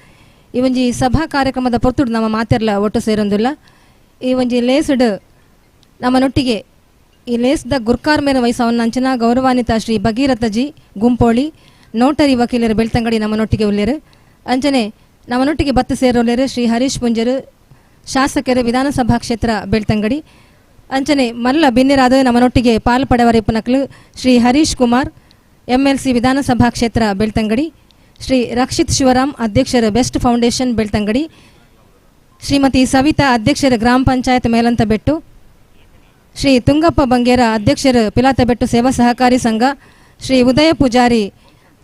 ಈ ಒಂಜಿ ಸಭಾ ಕಾರ್ಯಕ್ರಮದ ಪೊರ್ತುಡು ನಮ್ಮ ಮಾತೆರ್ಲ ಒಟ್ಟು ಸೇರೊಂದಿಲ್ಲ. ಈ ಒಂಜಿ ಲೇಸುಡು ನಮ್ಮನೊಟ್ಟಿಗೆ ಈ ಲೇಸ್ದ ಗುರ್ಕಾರ್ ಮೇರ ವಯಸ್ಸವನ್ನಂಚಿನ ಗೌರವಾನ್ವಿತ ಶ್ರೀ ಭಗೀರಥಜಿ ಗುಂಪೋಳಿ ನೋಟರಿ ವಕೀಲರು ಬೆಳ್ತಂಗಡಿ ನಮ್ಮನೊಟ್ಟಿಗೆ ಉಲ್ಲೇರು. ಅಂಚನೆ ನಮ್ಮನೊಟ್ಟಿಗೆ ಬತ್ತು ಸೇರೋಲೇರು ಶ್ರೀ ಹರೀಶ್ ಪುಂಜರು ಶಾಸಕರು ವಿಧಾನಸಭಾ ಕ್ಷೇತ್ರ ಬೆಳ್ತಂಗಡಿ. ಅಂಚನೆ ಮಲ್ಲ ಬಿನ್ನಿರಾದ ನಮ್ಮನೊಟ್ಟಿಗೆ ಪಾಲು ಪಡೆವರಿಪ್ಪನಕ್ಲು ಶ್ರೀ ಹರೀಶ್ ಕುಮಾರ್ ಎಂಎಲ್ಸಿ ವಿಧಾನಸಭಾ ಕ್ಷೇತ್ರ ಬೆಳ್ತಂಗಡಿ, ಶ್ರೀ ರಕ್ಷಿತ್ ಶಿವರಾಮ್ ಅಧ್ಯಕ್ಷರು ಬೆಸ್ಟ್ ಫೌಂಡೇಶನ್ ಬೆಳ್ತಂಗಡಿ, ಶ್ರೀಮತಿ ಸವಿತಾ ಅಧ್ಯಕ್ಷರು ಗ್ರಾಮ ಪಂಚಾಯತ್ ಮೇಲಂತಬೆಟ್ಟು, ಶ್ರೀ ತುಂಗಪ್ಪ ಬಂಗೇರ ಅಧ್ಯಕ್ಷರು ಪಿಲಾತಬೆಟ್ಟು ಸೇವಾ ಸಹಕಾರಿ ಸಂಘ, ಶ್ರೀ ಉದಯ ಪೂಜಾರಿ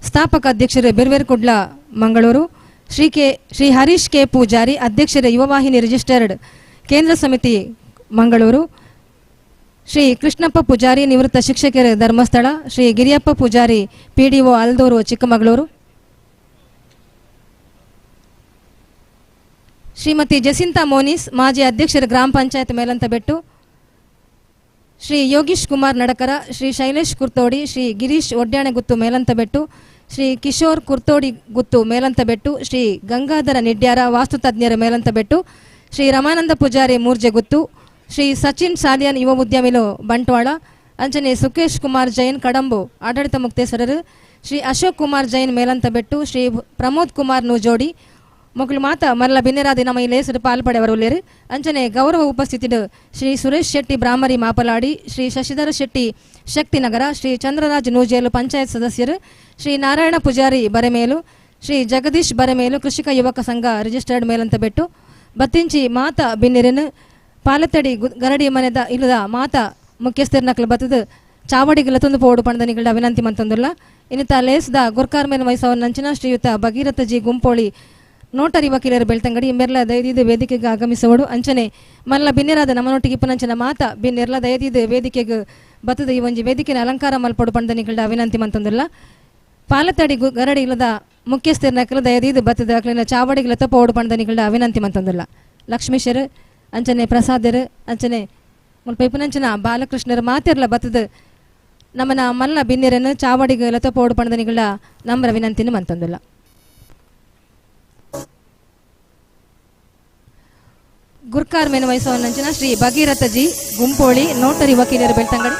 ಸ್ಥಾಪಕ ಅಧ್ಯಕ್ಷರು ಬಿರ್ವೇರ್ಕುಡ್ಲ ಮಂಗಳೂರು, ಶ್ರೀ ಹರೀಶ್ ಕೆ ಪೂಜಾರಿ ಅಧ್ಯಕ್ಷರು ಯುವವಾಹಿನಿ ರಿಜಿಸ್ಟರ್ಡ್ ಕೇಂದ್ರ ಸಮಿತಿ ಮಂಗಳೂರು, ಶ್ರೀ ಕೃಷ್ಣಪ್ಪ ಪೂಜಾರಿ ನಿವೃತ್ತ ಶಿಕ್ಷಕರು ಧರ್ಮಸ್ಥಳ, ಶ್ರೀ ಗಿರಿಯಪ್ಪ ಪೂಜಾರಿ ಪಿಡಿಒ ಆಲ್ದೂರು ಚಿಕ್ಕಮಗಳೂರು, ಶ್ರೀಮತಿ ಜಸಿಂತಾ ಮೋನಿಸ್ ಮಾಜಿ ಅಧ್ಯಕ್ಷರು ಗ್ರಾಮ ಪಂಚಾಯತ್ ಮೇಲಂತಬೆಟ್ಟು, ಶ್ರೀ ಯೋಗೀಶ್ ಕುಮಾರ್ ನಡಕರ, ಶ್ರೀ ಶೈಲೇಶ್ ಕುರ್ತೋಡಿ, ಶ್ರೀ ಗಿರೀಶ್ ಒಡ್ಯಾಣಗುತ್ತು ಮೇಲಂತಬೆಟ್ಟು, ಶ್ರೀ ಕಿಶೋರ್ ಕುರ್ತೋಡಿ ಗುತ್ತು ಮೇಲಂತಬೆಟ್ಟು, ಶ್ರೀ ಗಂಗಾಧರ ನಿಡ್ಯಾರ ವಾಸ್ತುತಜ್ಞರ ಮೇಲಂತಬೆಟ್ಟು, ಶ್ರೀ ರಮಾನಂದ ಪೂಜಾರಿ ಮೂರ್ಜೆಗುತ್ತು, ಶ್ರೀ ಸಚಿನ್ ಸಾಲಿಯನ್ ಯುವ ಉದ್ಯಮಿಲು ಬಂಟ್ವಾಳ, ಅಂಚನೆ ಸುಕೇಶ್ ಕುಮಾರ್ ಜೈನ್ ಕಡಂಬು ಆಡಳಿತ ಮುಕ್ತೇಶ್ವರರು, Shri Ashok Kumar Jain Melanthabettu, Shri Pramod Kumar Nujodi ಮೊಕ್ಕಲು ಮಾತ ಮಲ್ಲ ಬಿನ್ನೆರಾದಿ ನಮ್ಮ ಈ ಲೇಸಡು ಪಾಲ್ಪಡೆವರು ಉಲ್ಲೇರು. ಅಂಚನೆ ಗೌರವ ಉಪಸ್ಥಿತಿಡು ಶ್ರೀ ಸುರೇಶ್ ಶೆಟ್ಟಿ ಬ್ರಾಹ್ಮರಿ ಮಾಪಲಾಡಿ, ಶ್ರೀ ಶಶಿಧರ ಶೆಟ್ಟಿ ಶಕ್ತಿನಗರ, ಶ್ರೀ ಚಂದ್ರರಾಜ್ ನೂಜೇಲು ಪಂಚಾಯತ್ ಸದಸ್ಯರು, ಶ್ರೀ ನಾರಾಯಣ ಪೂಜಾರಿ ಬರೆಮೇಲು, ಶ್ರೀ ಜಗದೀಶ್ ಬರೆಮೇಲು ಕೃಷಿಕ ಯುವಕ ಸಂಘ ರಿಜಿಸ್ಟರ್ಡ್ ಮೇಲಂತಬೆಟ್ಟು, ಬತ್ತಿಂಚಿ ಮಾತ ಬಿನ್ನಿರನು ಪಾಲತಡಿ ಗರಡಿ ಮನೆದ ಇಲ್ಲದ ಮಾತ ಮುಖ್ಯಸ್ಥರನಕ್ಲು ಬತ್ತದು ಚಾವಡಿಗೆ ತಂದು ಪೋಡು ಪಣದನಿಗಳ ವಿನಂತಿ ಮಂತಂದುಲ್ಲ. ಇನ್ನಿತ ಲೇಸ್ದ ಗುರ್ಕಾರ್ ಮೇಲ್ ವಯಸ್ಸವನ್ನಂಚಿನ ಶ್ರೀಯುತ ಭಗೀರಥ ಜಿ ಗುಂಪೋಳಿ ನೋಟರಿ ವಕೀಲರು ಬೆಳ್ತಂಗಡಿ ಮೆರ್ಲ ದಯದೀದ ವೇದಿಕೆಗೆ ಆಗಮಿಸುವಡು. ಅಂಚನೆ ಮಲ್ಲ ಬಿನ್ನೆರಾದ ನಮ್ಮನೊಟ್ಟಿಗೆ ಪುನಂಚನ ಮಾತ ಬಿನ್ನೆರ್ಲ ದಯದೀದ ವೇದಿಕೆಗೆ ಬತ್ತದ ಈ ಒಂಜಿ ವೇದಿಕೆನ ಅಲಂಕಾರ ಮಲ್ಪಡು ಪಣದನಿಗಳ ವಿನಂತಿ ಮಂತಂದುಲ್ಲ. ಪಾಲತಡಿ ಗರಡಿ ಇಲ್ಲದ ಮುಖ್ಯಸ್ಥರನಕಲು ದಯದೀದ ಬತ್ತದ ಅಕ್ಲಿನ ಚಾವಡಿಗೆ ತಪ್ಪೋಡು ಪಣದನಿಗಳ ವಿನಂತಿ ಮಂತಂದುಲ್ಲ. ಲಕ್ಷ್ಮೀಶರು ಅಂಚನೆ ಪ್ರಸಾದರು ಅಂಚನೆ ಮುಲ್ಪ ಇಪ್ಪುನಂಚನ ಬಾಲಕೃಷ್ಣರು ಮಾತಿರ್ಲ ಬತ್ತದ ನಮ್ಮನ ಮಲ್ಲ ಬಿನ್ನೆರನ್ನು ಚಾವಡಿಗೆ ಲತಪೋಡು ಪಣದನಿಗಳ ನಮ್ರ ವಿನಂತಿನ ಮಂತಂದುಲ್ಲ. ಗುರ್ಕಾರ್ ಮೇನು ವಹಿಸುವನ್ನಂಚಿನ ಶ್ರೀ ಭಗೀರಥ ಜಿ ಗುಂಪೋಳಿ ನೋಟರಿ ವಕೀಲರು ಬೆಳ್ತಂಗಡಿ.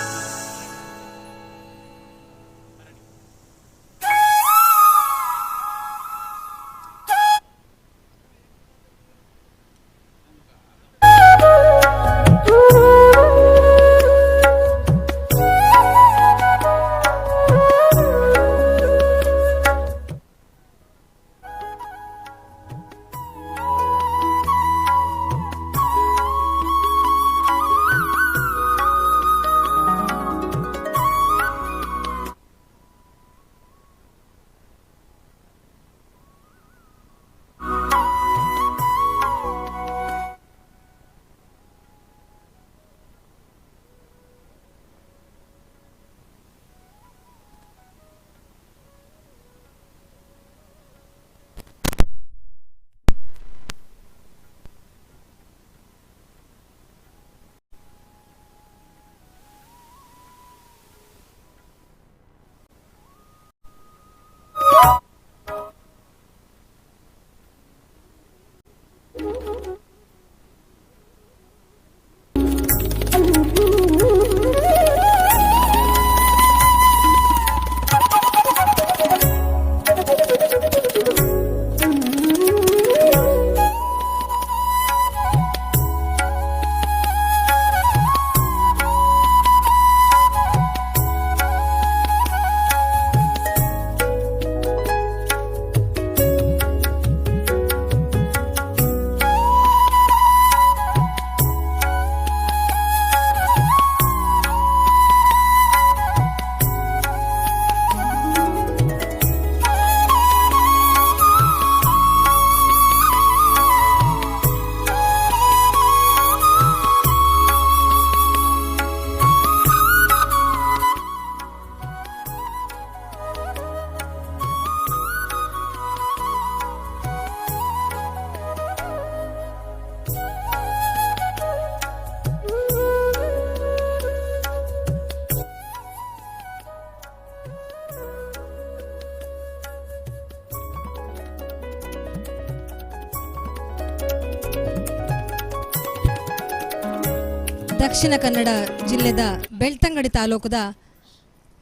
ದಕ್ಷಿಣ ಕನ್ನಡ ಜಿಲ್ಲೆದ ಬೆಳ್ತಂಗಡಿ ತಾಲೂಕುದ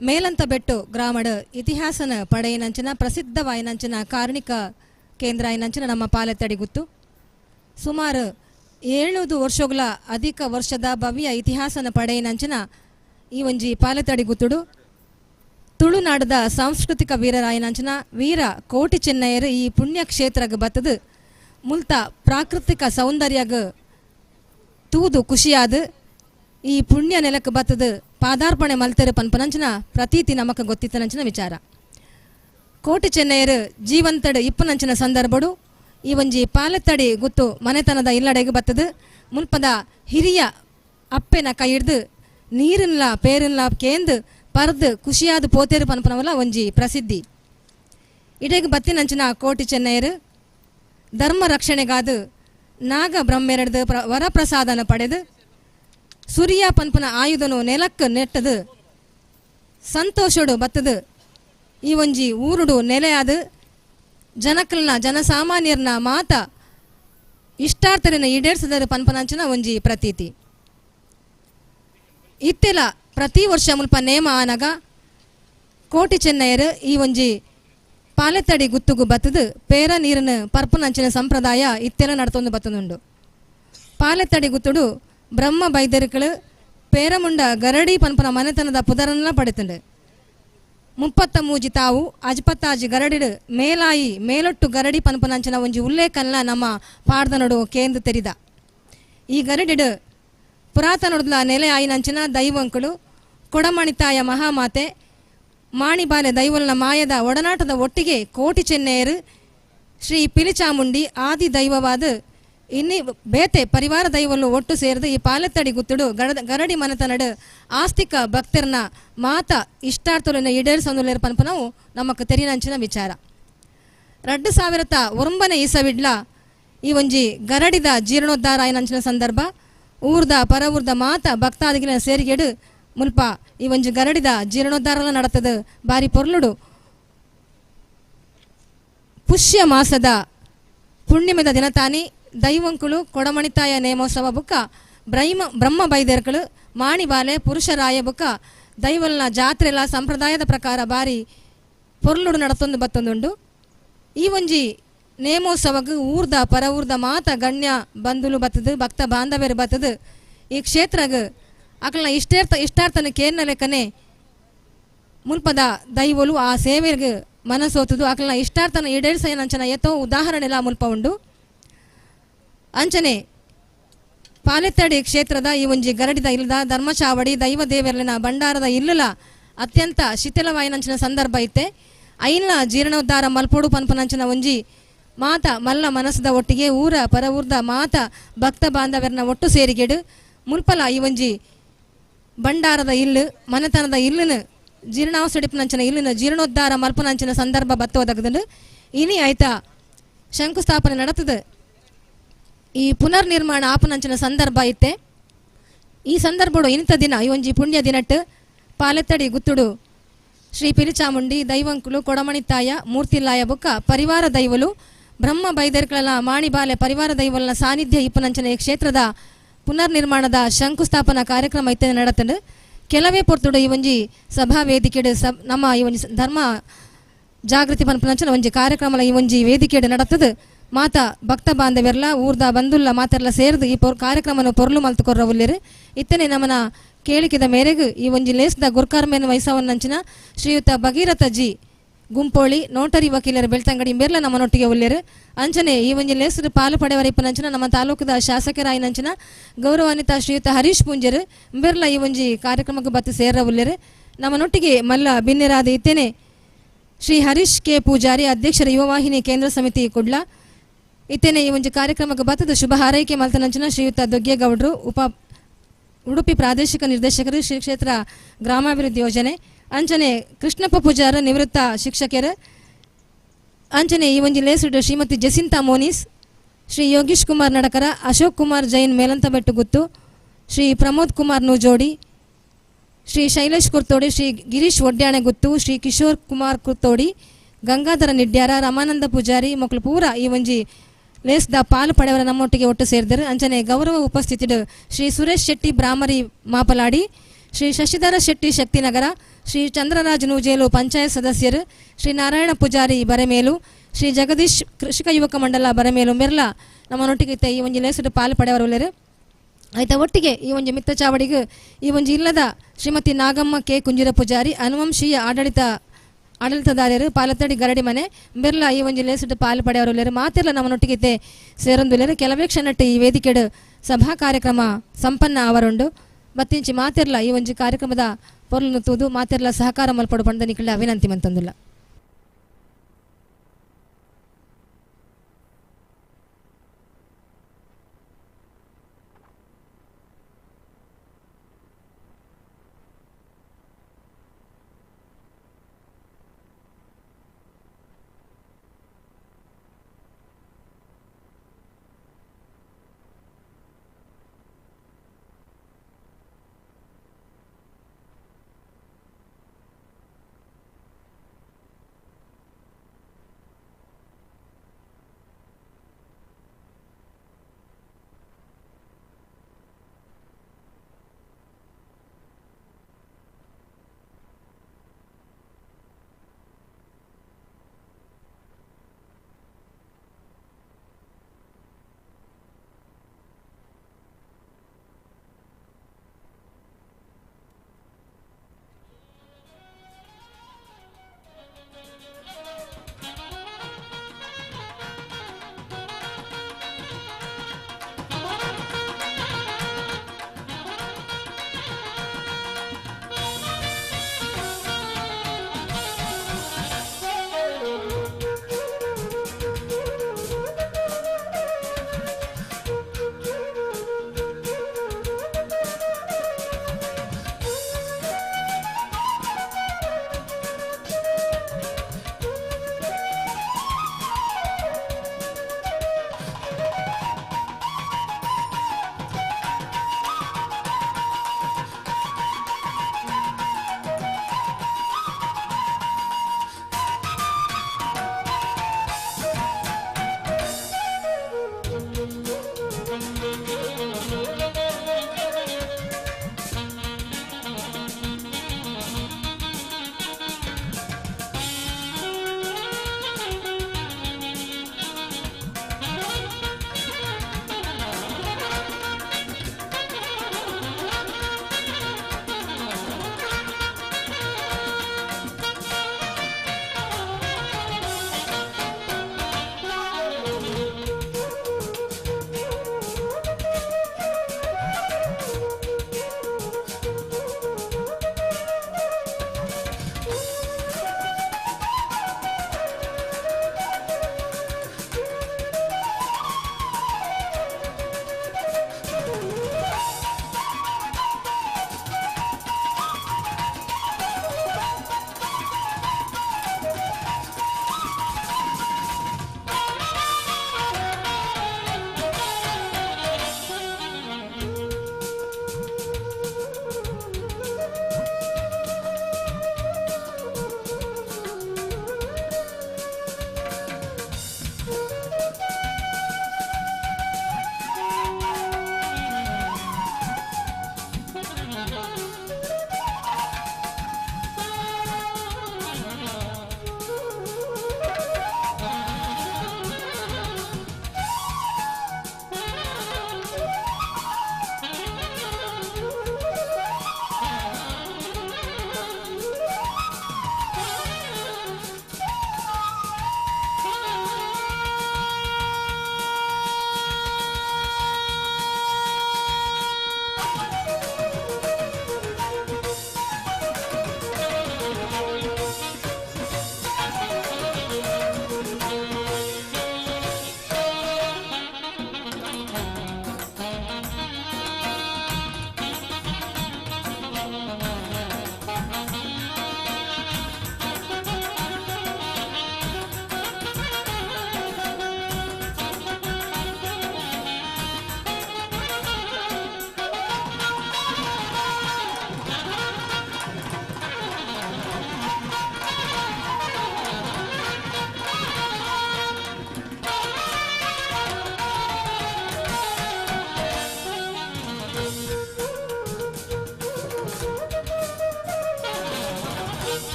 ಮೇಲಂತಬೆಟ್ಟು ಗ್ರಾಮದ ಇತಿಹಾಸನ ಪಡೆಯಿನಂಚಿನ ಪ್ರಸಿದ್ಧವಾಯಿನಂಚಿನ ಕಾರ್ಣಿಕ ಕೇಂದ್ರ ಐನಂಚಿನ ನಮ್ಮ ಪಾಲೆತ್ತಡಿ ಗುತ್ತು. ಸುಮಾರು 700 ವರ್ಷಗಳ ಅಧಿಕ ವರ್ಷದ ಭವ್ಯ ಇತಿಹಾಸನ ಪಡೆಯಿನಂಚಿನ ಈ ಒಂಜಿ ಪಾಲೆತ್ತಡಿ ಗುತ್ತುಡು ತುಳುನಾಡದ ಸಾಂಸ್ಕೃತಿಕ ವೀರರಾಯನಂಚಿನ ವೀರ ಕೋಟಿ ಚೆನ್ನಯ್ಯರು ಈ ಪುಣ್ಯಕ್ಷೇತ್ರಗೆ ಬತ್ತದು ಮುಲ್ತ ಪ್ರಾಕೃತಿಕ ಸೌಂದರ್ಯಗ ತೂದು ಖುಷಿಯಾದ ಈ ಪುಣ್ಯ ನೆಲಕ್ಕೆ ಬತ್ತದು ಪಾದಾರ್ಪಣೆ ಮಲ್ತೆರು ಪನ್ಪನಂಚಿನ ಪ್ರತೀತಿ ನಮಕ ಗೊತ್ತಿತ್ತನಂಚಿನ ವಿಚಾರ. ಕೋಟಿ ಚೆನ್ನಯ್ಯರು ಜೀವಂತಡು ಇಪ್ಪನಂಚಿನ ಸಂದರ್ಭಡು ಈ ಒಂಜಿ ಪಾಲೆತ್ತಡಿ ಗುತ್ತು ಮನೆತನದ ಇಲ್ಲಡೆಗೆ ಬತ್ತದು ಮುಲ್ಪದ ಹಿರಿಯ ಅಪ್ಪೆನ ಕೈ ಹಿಡ್ದು ನೀರಿನ್ಲ ಪೇರಿನ್ಲ ಕೇಂದು ಪರ್ದು ಖುಷಿಯಾದ ಪೋತೇರು ಪನ್ಪನವಲ್ಲ ಒಂಜಿ ಪ್ರಸಿದ್ಧಿ. ಇಡೆಗೆ ಬತ್ತಿನಂಚಿನ ಕೋಟಿ ಚೆನ್ನಯ್ಯರು ಧರ್ಮ ರಕ್ಷಣೆಗಾದ ನಾಗ ಬ್ರಹ್ಮೆರಡ್ದು ವರಪ್ರಸಾದನ ಪಡೆದು ಸೂರ್ಯ ಪನ್ಪನ ಆಯುಧನು ನೆಲಕ್ಕೆ ನೆಟ್ಟದು ಸಂತೋಷಡು ಬತ್ತದು ಈ ಒಂಜಿ ಊರುಡು ನೆಲೆಯಾದ ಜನಕಲ್ನ ಜನಸಾಮಾನ್ಯರ್ನ ಮಾತ ಇಷ್ಟಾರ್ಥರನ್ನ ಈಡೇರಿಸಿದರು ಪನ್ಪನಂಚಿನ ಒಂಜಿ ಪ್ರತೀತಿ. ಇತ್ತೆಲ ಪ್ರತಿ ವರ್ಷ ಮುಲ್ಪ ನೇಮ ಆನಗ ಕೋಟಿ ಚೆನ್ನಯರು ಈ ಒಂಜಿ ಪಾಲೆತ್ತಡಿ ಗುತ್ತುಗು ಬತ್ತದು ಪೇರ ನೀರನ್ನು ಪರ್ಪುನಂಚಿನ ಸಂಪ್ರದಾಯ ಇತ್ತೆಲ್ಲ ನಡತೊಂದು ಬತ್ತದುಂಡು. ಪಾಲೆತ್ತಡಿ ಗುತ್ತುಡು ಬ್ರಹ್ಮ ಬೈದರ್ಕಳು ಪೇರಮುಂಡ ಗರಡಿ ಪನ್ಪನ ಮನೆತನದ ಪುದರನ್ನೆಲ್ಲ ಪಡೆತುಂಡು. 33 ತಾವು ಅಜ್ಪತ್ತಾಜಿ ಗರಡಿಡು ಮೇಲಾಯಿ ಮೇಲೊಟ್ಟು ಗರಡಿ ಪನ್ಪನಂಚಿನ ಒಂಜಿ ಉಲ್ಲೇಖನ್ನ ನಮ್ಮ ಪಾಡ್ದನಡು ಕೇಂದ್ರ ತೆರಿದ. ಈ ಗರಡಿಡು ಪುರಾತನೊಡ್ಲ ನೆಲೆ ಆಯಿನಂಚಿನ ದೈವಂಕುಳು ಕೊಡಮಣಿತಾಯ ಮಹಾಮಾತೆ ಮಾಣಿಬಾಲೆ ದೈವಲ್ನ ಮಾಯದ ಒಡನಾಟದ ಒಟ್ಟಿಗೆ ಕೋಟಿ ಚೆನ್ನೆಯರು ಶ್ರೀ ಪಿಲಿಚಾಮುಂಡಿ ಆದಿ ದೈವವಾದ ಇನ್ನಿ ಬೇತೆ ಪರಿವಾರ ದೈವಲ್ಲು ಒಟ್ಟು ಸೇರಿದು ಈ ಪಾಲೆತ್ತಡಿ ಗುತ್ತುಡು ಗರಡಿ ಮನೆತನಡು ಆಸ್ತಿಕ ಭಕ್ತರನ್ನ ಮಾತ ಇಷ್ಟಾರ್ಥಲನ್ನ ಈಡೇರಿಸೊಂದುಲ್ಲೆರ್ ಪನ್ಪನವು ನಮಕ್ ತೆರಿನಂಚಿನ ವಿಚಾರ. 2009 ಇಸವಿಡ್ಲ ಈ ಒಂಜಿ ಗರಡಿದ ಜೀರ್ಣೋದ್ಧಾರ ಆಯಿನಂಚಿನ ಸಂದರ್ಭ ಊರ್ದ ಪರ ಊರ್ದ ಮಾತ ಭಕ್ತಾದಿಗಿನ ಸೇರಿಗೆಡು ಮುಲ್ಪ ಈ ಒಂಜಿ ಗರಡಿದ ಜೀರ್ಣೋದ್ಧಾರನ ನಡತದ ಬಾರಿ ಪೊರ್ಲುಡು. ಪುಷ್ಯ ಮಾಸದ ಪುಣ್ಯಮದ ದಿನತಾನಿ ದೈವಂಕುಳು ಕೊಡಮಣಿತಾಯ ನೇಮೋತ್ಸವ ಬುಕ್ಕ ಬ್ರಹ್ಮ ಬೈದರ್ಕಳು ಮಾಣಿಬಾಲೆ ಪುರುಷರಾಯ ಬುಕ್ಕ ದೈವಲ್ನ ಜಾತ್ರೆಲ ಸಂಪ್ರದಾಯದ ಪ್ರಕಾರ ಬಾರಿ ಪೊರ್ಲುಡು ನಡತೊಂದು ಬತ್ತೊಂದುಂಡು. ಈ ಒಂಜಿ ನೇಮೋತ್ಸವಕ್ಕೆ ಊರ್ದ ಪರ ಊರ್ದ ಮಾತ ಗಣ್ಯ ಬಂಧುಲು ಬತ್ತದು ಭಕ್ತ ಬಾಂಧವ್ಯರು ಬತ್ತದು ಈ ಕ್ಷೇತ್ರಗ್ ಅಕಲ್ನ ಇಷ್ಟಾರ್ಥನ ಕೇರ್ನ ಲೆಕ್ಕನೆ ಮುಲ್ಪದ ದೈವಲು ಆ ಸೇವೆಗೆ ಮನಸೋತದು ಅಕಲ್ನ ಇಷ್ಟಾರ್ಥನ ಈಡೇರಿಸಂಚನ ಎತ್ತೋ ಉದಾಹರಣೆಲ್ಲ ಮುಲ್ಪ ಉಂಡು. ಅಂಚನೆ ಪಾಲೆತ್ತಡಿ ಕ್ಷೇತ್ರದ ಈ ಒಂಜಿ ಗರಡಿದ ಇಲ್ಲದ ಧರ್ಮಚಾವಡಿ ದೈವ ದೇವರಲಿನ ಭಂಡಾರದ ಇಲ್ಲಲ ಅತ್ಯಂತ ಶಿಥಿಲವಾಯಿನಂಚಿನ ಸಂದರ್ಭ ಇತ್ತೆ. ಐನ್ಲ ಜೀರ್ಣೋದ್ಧಾರ ಮಲ್ಪೋಡು ಪನ್ಪನಂಚಿನ ಒಂಜಿ ಮಾತ ಮಲ್ಲ ಮನಸ್ಸದ ಒಟ್ಟಿಗೆ ಊರ ಪರ ಊರ್ದ ಮಾತ ಭಕ್ತ ಬಾಂಧವ್ಯರನ್ನ ಒಟ್ಟು ಸೇರಿಗೆಡು ಮುಲ್ಪಲ ಈ ಒಂಜಿ ಭಂಡಾರದ ಇಲ್ಲು ಮನೆತನದ ಇಲ್ಲನು ಜೀರ್ಣಾವಸಡಿಪನಂಚಿನ ಇಲ್ಲಿನ ಜೀರ್ಣೋದ್ಧಾರ ಮಲ್ಪನಂಚಿನ ಸಂದರ್ಭ ಬತ್ತೋದಗದಂಡು ಇನಿ ಆಯ್ತಾ ಶಂಕುಸ್ಥಾಪನೆ ನಡತದೆ. ಈ ಪುನರ್ನಿರ್ಮಾಣ ಆಪನಂಚಿನ ಸಂದರ್ಭ ಇತ್ತೆ. ಈ ಸಂದರ್ಭಡು ಇಂಥ ದಿನ ಈ ಒಂಜಿ ಪುಣ್ಯ ದಿನಟ್ಟು ಪಾಲೆತ್ತಡಿ ಗುತ್ತುಡು ಶ್ರೀ ಪಿಲಿಚಾಮುಂಡಿ ದೈವಂಕುಲು ಕೊಡಮಣಿತಾಯ ಮೂರ್ತಿಲ್ಲಾಯ ಬುಕ್ಕ ಪರಿವಾರ ದೈವಲು ಬ್ರಹ್ಮ ಬೈದರ್ಕಳ ಮಾಣಿಬಾಲೆ ಪರಿವಾರ ದೈವಲನ ಸಾನ್ನಿಧ್ಯ ಇಪ್ಪನಂಚಿನ ಈ ಕ್ಷೇತ್ರದ ಪುನರ್ನಿರ್ಮಾಣದ ಶಂಕುಸ್ಥಾಪನಾ ಕಾರ್ಯಕ್ರಮ ಇತ್ತೆ ನಡತಂಡು. ಕೆಲವೇ ಪೊರ್ತುಡು ಈ ಒಂಜಿ ಸಭಾ ವೇದಿಕೆಡು ನಮ್ಮ ಈ ಒಂಜಿ ಧರ್ಮ ಜಾಗೃತಿ ಪನ್ಪನಂಚಿನ ಒಂಜಿ ಕಾರ್ಯಕ್ರಮ ಈ ಒಂಜಿ ವೇದಿಕೆಡು ನಡತದು. ಮಾತ ಭಕ್ತ ಬಾಂಧವ್ಯರ್ಲ ಊರ್ದ ಬಂಧುಲ್ಲ ಮಾತೆರ್ಲ ಸೇರಿದು ಈ ಕಾರ್ಯಕ್ರಮನ ಪೊರ್ಲು ಮಲ್ತುಕೊರ್ರ ಉಲ್ಲೇರು. ಇತ್ತನೆ ನಮನ ಕೇಳಿಕೆದ ಮೇರೆಗೆ ಈ ಒಂಜಿ ಲೇಸ್ದ ಗುರ್ಕಾರ್ಮೇನ ವಯಸ್ಸವನ್ನಂಚಿನ ಶ್ರೀಯುತ ಭಗೀರಥ ಜಿ ಗುಂಪೋಳಿ ನೋಟರಿ ವಕೀಲರ ಬೆಳ್ತಂಗಡಿ ಮೇರ್ಲ ನಮ್ಮನೊಟ್ಟಿಗೆ ಉಲ್ಲೇರು. ಅಂಚನೆ ಈ ಒಂಜಿ ಲೇಸರು ಪಾಲು ಪಡೆವರ ಇಪ್ಪನಂಚಿನ ನಮ್ಮ ತಾಲೂಕದ ಶಾಸಕರಾಯಿನಂಚಿನ ಗೌರವಾನ್ವಿತ ಶ್ರೀಯುತ ಹರೀಶ್ ಪೂಂಜರು ಮೇರ್ಲ ಈ ಒಂಜಿ ಕಾರ್ಯಕ್ರಮಕ್ಕೆ ಬತ್ತು ಸೇರ ಉಲ್ಲೇರು. ನಮ್ಮನೊಟ್ಟಿಗೆ ಮಲ್ಲ ಬಿನ್ನೆರಾದ ಇತ್ತೇನೆ ಶ್ರೀ ಹರೀಶ್ ಕೆ ಪೂಜಾರಿ ಅಧ್ಯಕ್ಷರ ಯುವವಾಹಿನಿ ಕೇಂದ್ರ ಸಮಿತಿ ಕುಡ್ಲ ಇತ್ತೇನೆ ಈ ಒಂಜಿ ಕಾರ್ಯಕ್ರಮಕ್ಕೆ ಬತ್ತದ ಶುಭ ಹಾರೈಕೆ ಮಲ್ತನಂಚಿನ ಶ್ರೀಯುತ ದೊಗ್ಗೇಗೌಡರು ಉಪ ಉಡುಪಿ ಪ್ರಾದೇಶಿಕ ನಿರ್ದೇಶಕರು ಶ್ರೀ ಕ್ಷೇತ್ರ ಗ್ರಾಮಾಭಿವೃದ್ಧಿ ಯೋಜನೆ. ಅಂಚನೆ ಕೃಷ್ಣಪ್ಪ ಪೂಜಾರ ನಿವೃತ್ತ ಶಿಕ್ಷಕರು. ಅಂಚನೆ ಈ ಒಂಜಿ ಲೇಸುಡು ಶ್ರೀಮತಿ ಜಸಿಂತಾ ಮೋನಿಸ್ ಶ್ರೀ ಯೋಗೀಶ್ ಕುಮಾರ್ ನಡಕರ ಅಶೋಕ್ ಕುಮಾರ್ ಜೈನ್ ಮೇಲಂತಬೆಟ್ಟು ಗುತ್ತು ಶ್ರೀ ಪ್ರಮೋದ್ ಕುಮಾರ್ ನೂಜೋಡಿ ಶ್ರೀ ಶೈಲೇಶ್ ಕುರ್ತೋಡಿ ಶ್ರೀ ಗಿರೀಶ್ ಒಡ್ಯಾಣೆ ಗುತ್ತು ಶ್ರೀ ಕಿಶೋರ್ ಕುಮಾರ್ ಕುರ್ತೋಡಿ ಗಂಗಾಧರ ನಿಡ್ಯಾರ ರಮಾನಂದ ಪೂಜಾರಿ ಮಕ್ಕಳು ಪೂರ ಈ ಒಂಜಿ ಲೇಸ್ದ ಪಾಲು ಪಡೆಯವರ ನಮ್ಮೊಟ್ಟಿಗೆ ಒಟ್ಟು ಸೇರಿದರು. ಅಂಚನೆ ಗೌರವ ಉಪಸ್ಥಿತಿಡು ಶ್ರೀ ಸುರೇಶ್ ಶೆಟ್ಟಿ ಬ್ರಾಹ್ಮರಿ ಮಾಪಲಾಡಿ ಶ್ರೀ ಶಶಿಧರ ಶೆಟ್ಟಿ ಶಕ್ತಿನಗರ ಶ್ರೀ ಚಂದ್ರರಾಜ್ ನೂಜೇಲು ಪಂಚಾಯತ್ ಸದಸ್ಯರು ಶ್ರೀ ನಾರಾಯಣ ಪೂಜಾರಿ ಬರೆಮೇಲು ಶ್ರೀ ಜಗದೀಶ್ ಕೃಷಿಕ ಯುವಕ ಮಂಡಲ ಬರೆಮೇಲು ಮೆರ್ಲ ನಮ್ಮನೊಟ್ಟಿಗೆ ಈ ಒಂಜಿ ಲೇಸುಡು ಪಾಲು ಪಡೆಯವರು ಉಲ್ಲೇರು. ಆಯ್ತಾ ಒಟ್ಟಿಗೆ ಈ ಒಂಜಿ ಮಿತ್ತ ಚಾವಡಿಗೆ ಈ ಒಂಜಿ ಇಲ್ಲದ ಶ್ರೀಮತಿ ನಾಗಮ್ಮ ಕೆ ಕುಂಜಿರ ಪೂಜಾರಿ ಅನುವಂಶೀಯ ಆಡಳಿತದಾರರು ಪಾಲತಡಿ ಗರಡಿ ಮನೆ ಬೆರ್ಲ ಈ ಒಂಜಿ ಲೇಸುಡು ಪಾಲು ಪಡೆಯವರು ಉಲ್ಲೇರು. ಮಾತೆಲ್ಲ ನಮ್ಮನೊಟ್ಟಿಗೆ ಸೇರೊಂದುಲ್ಲೇರು. ಕೆಲವೇ ಕ್ಷಣಟ್ಟು ಈ ವೇದಿಕೆಡು ಸಭಾ ಕಾರ್ಯಕ್ರಮ ಸಂಪನ್ನ ಅವರುಂಡು. ಬತ್ತಿಂಚಿ ಮಾತೆರ್ಲ ಈ ಒಂಜಿ ಕಾರ್ಯಕ್ರಮದ ಪೊರ್ಲು ತೂದು ಮಾತೆರ್ಲ ಸಹಕಾರ ಮಲ್ಪಡು ಪಂಡ ನಿಕಲ ವಿನಂತಿ ಮಂತಂದುಲ್ಲ.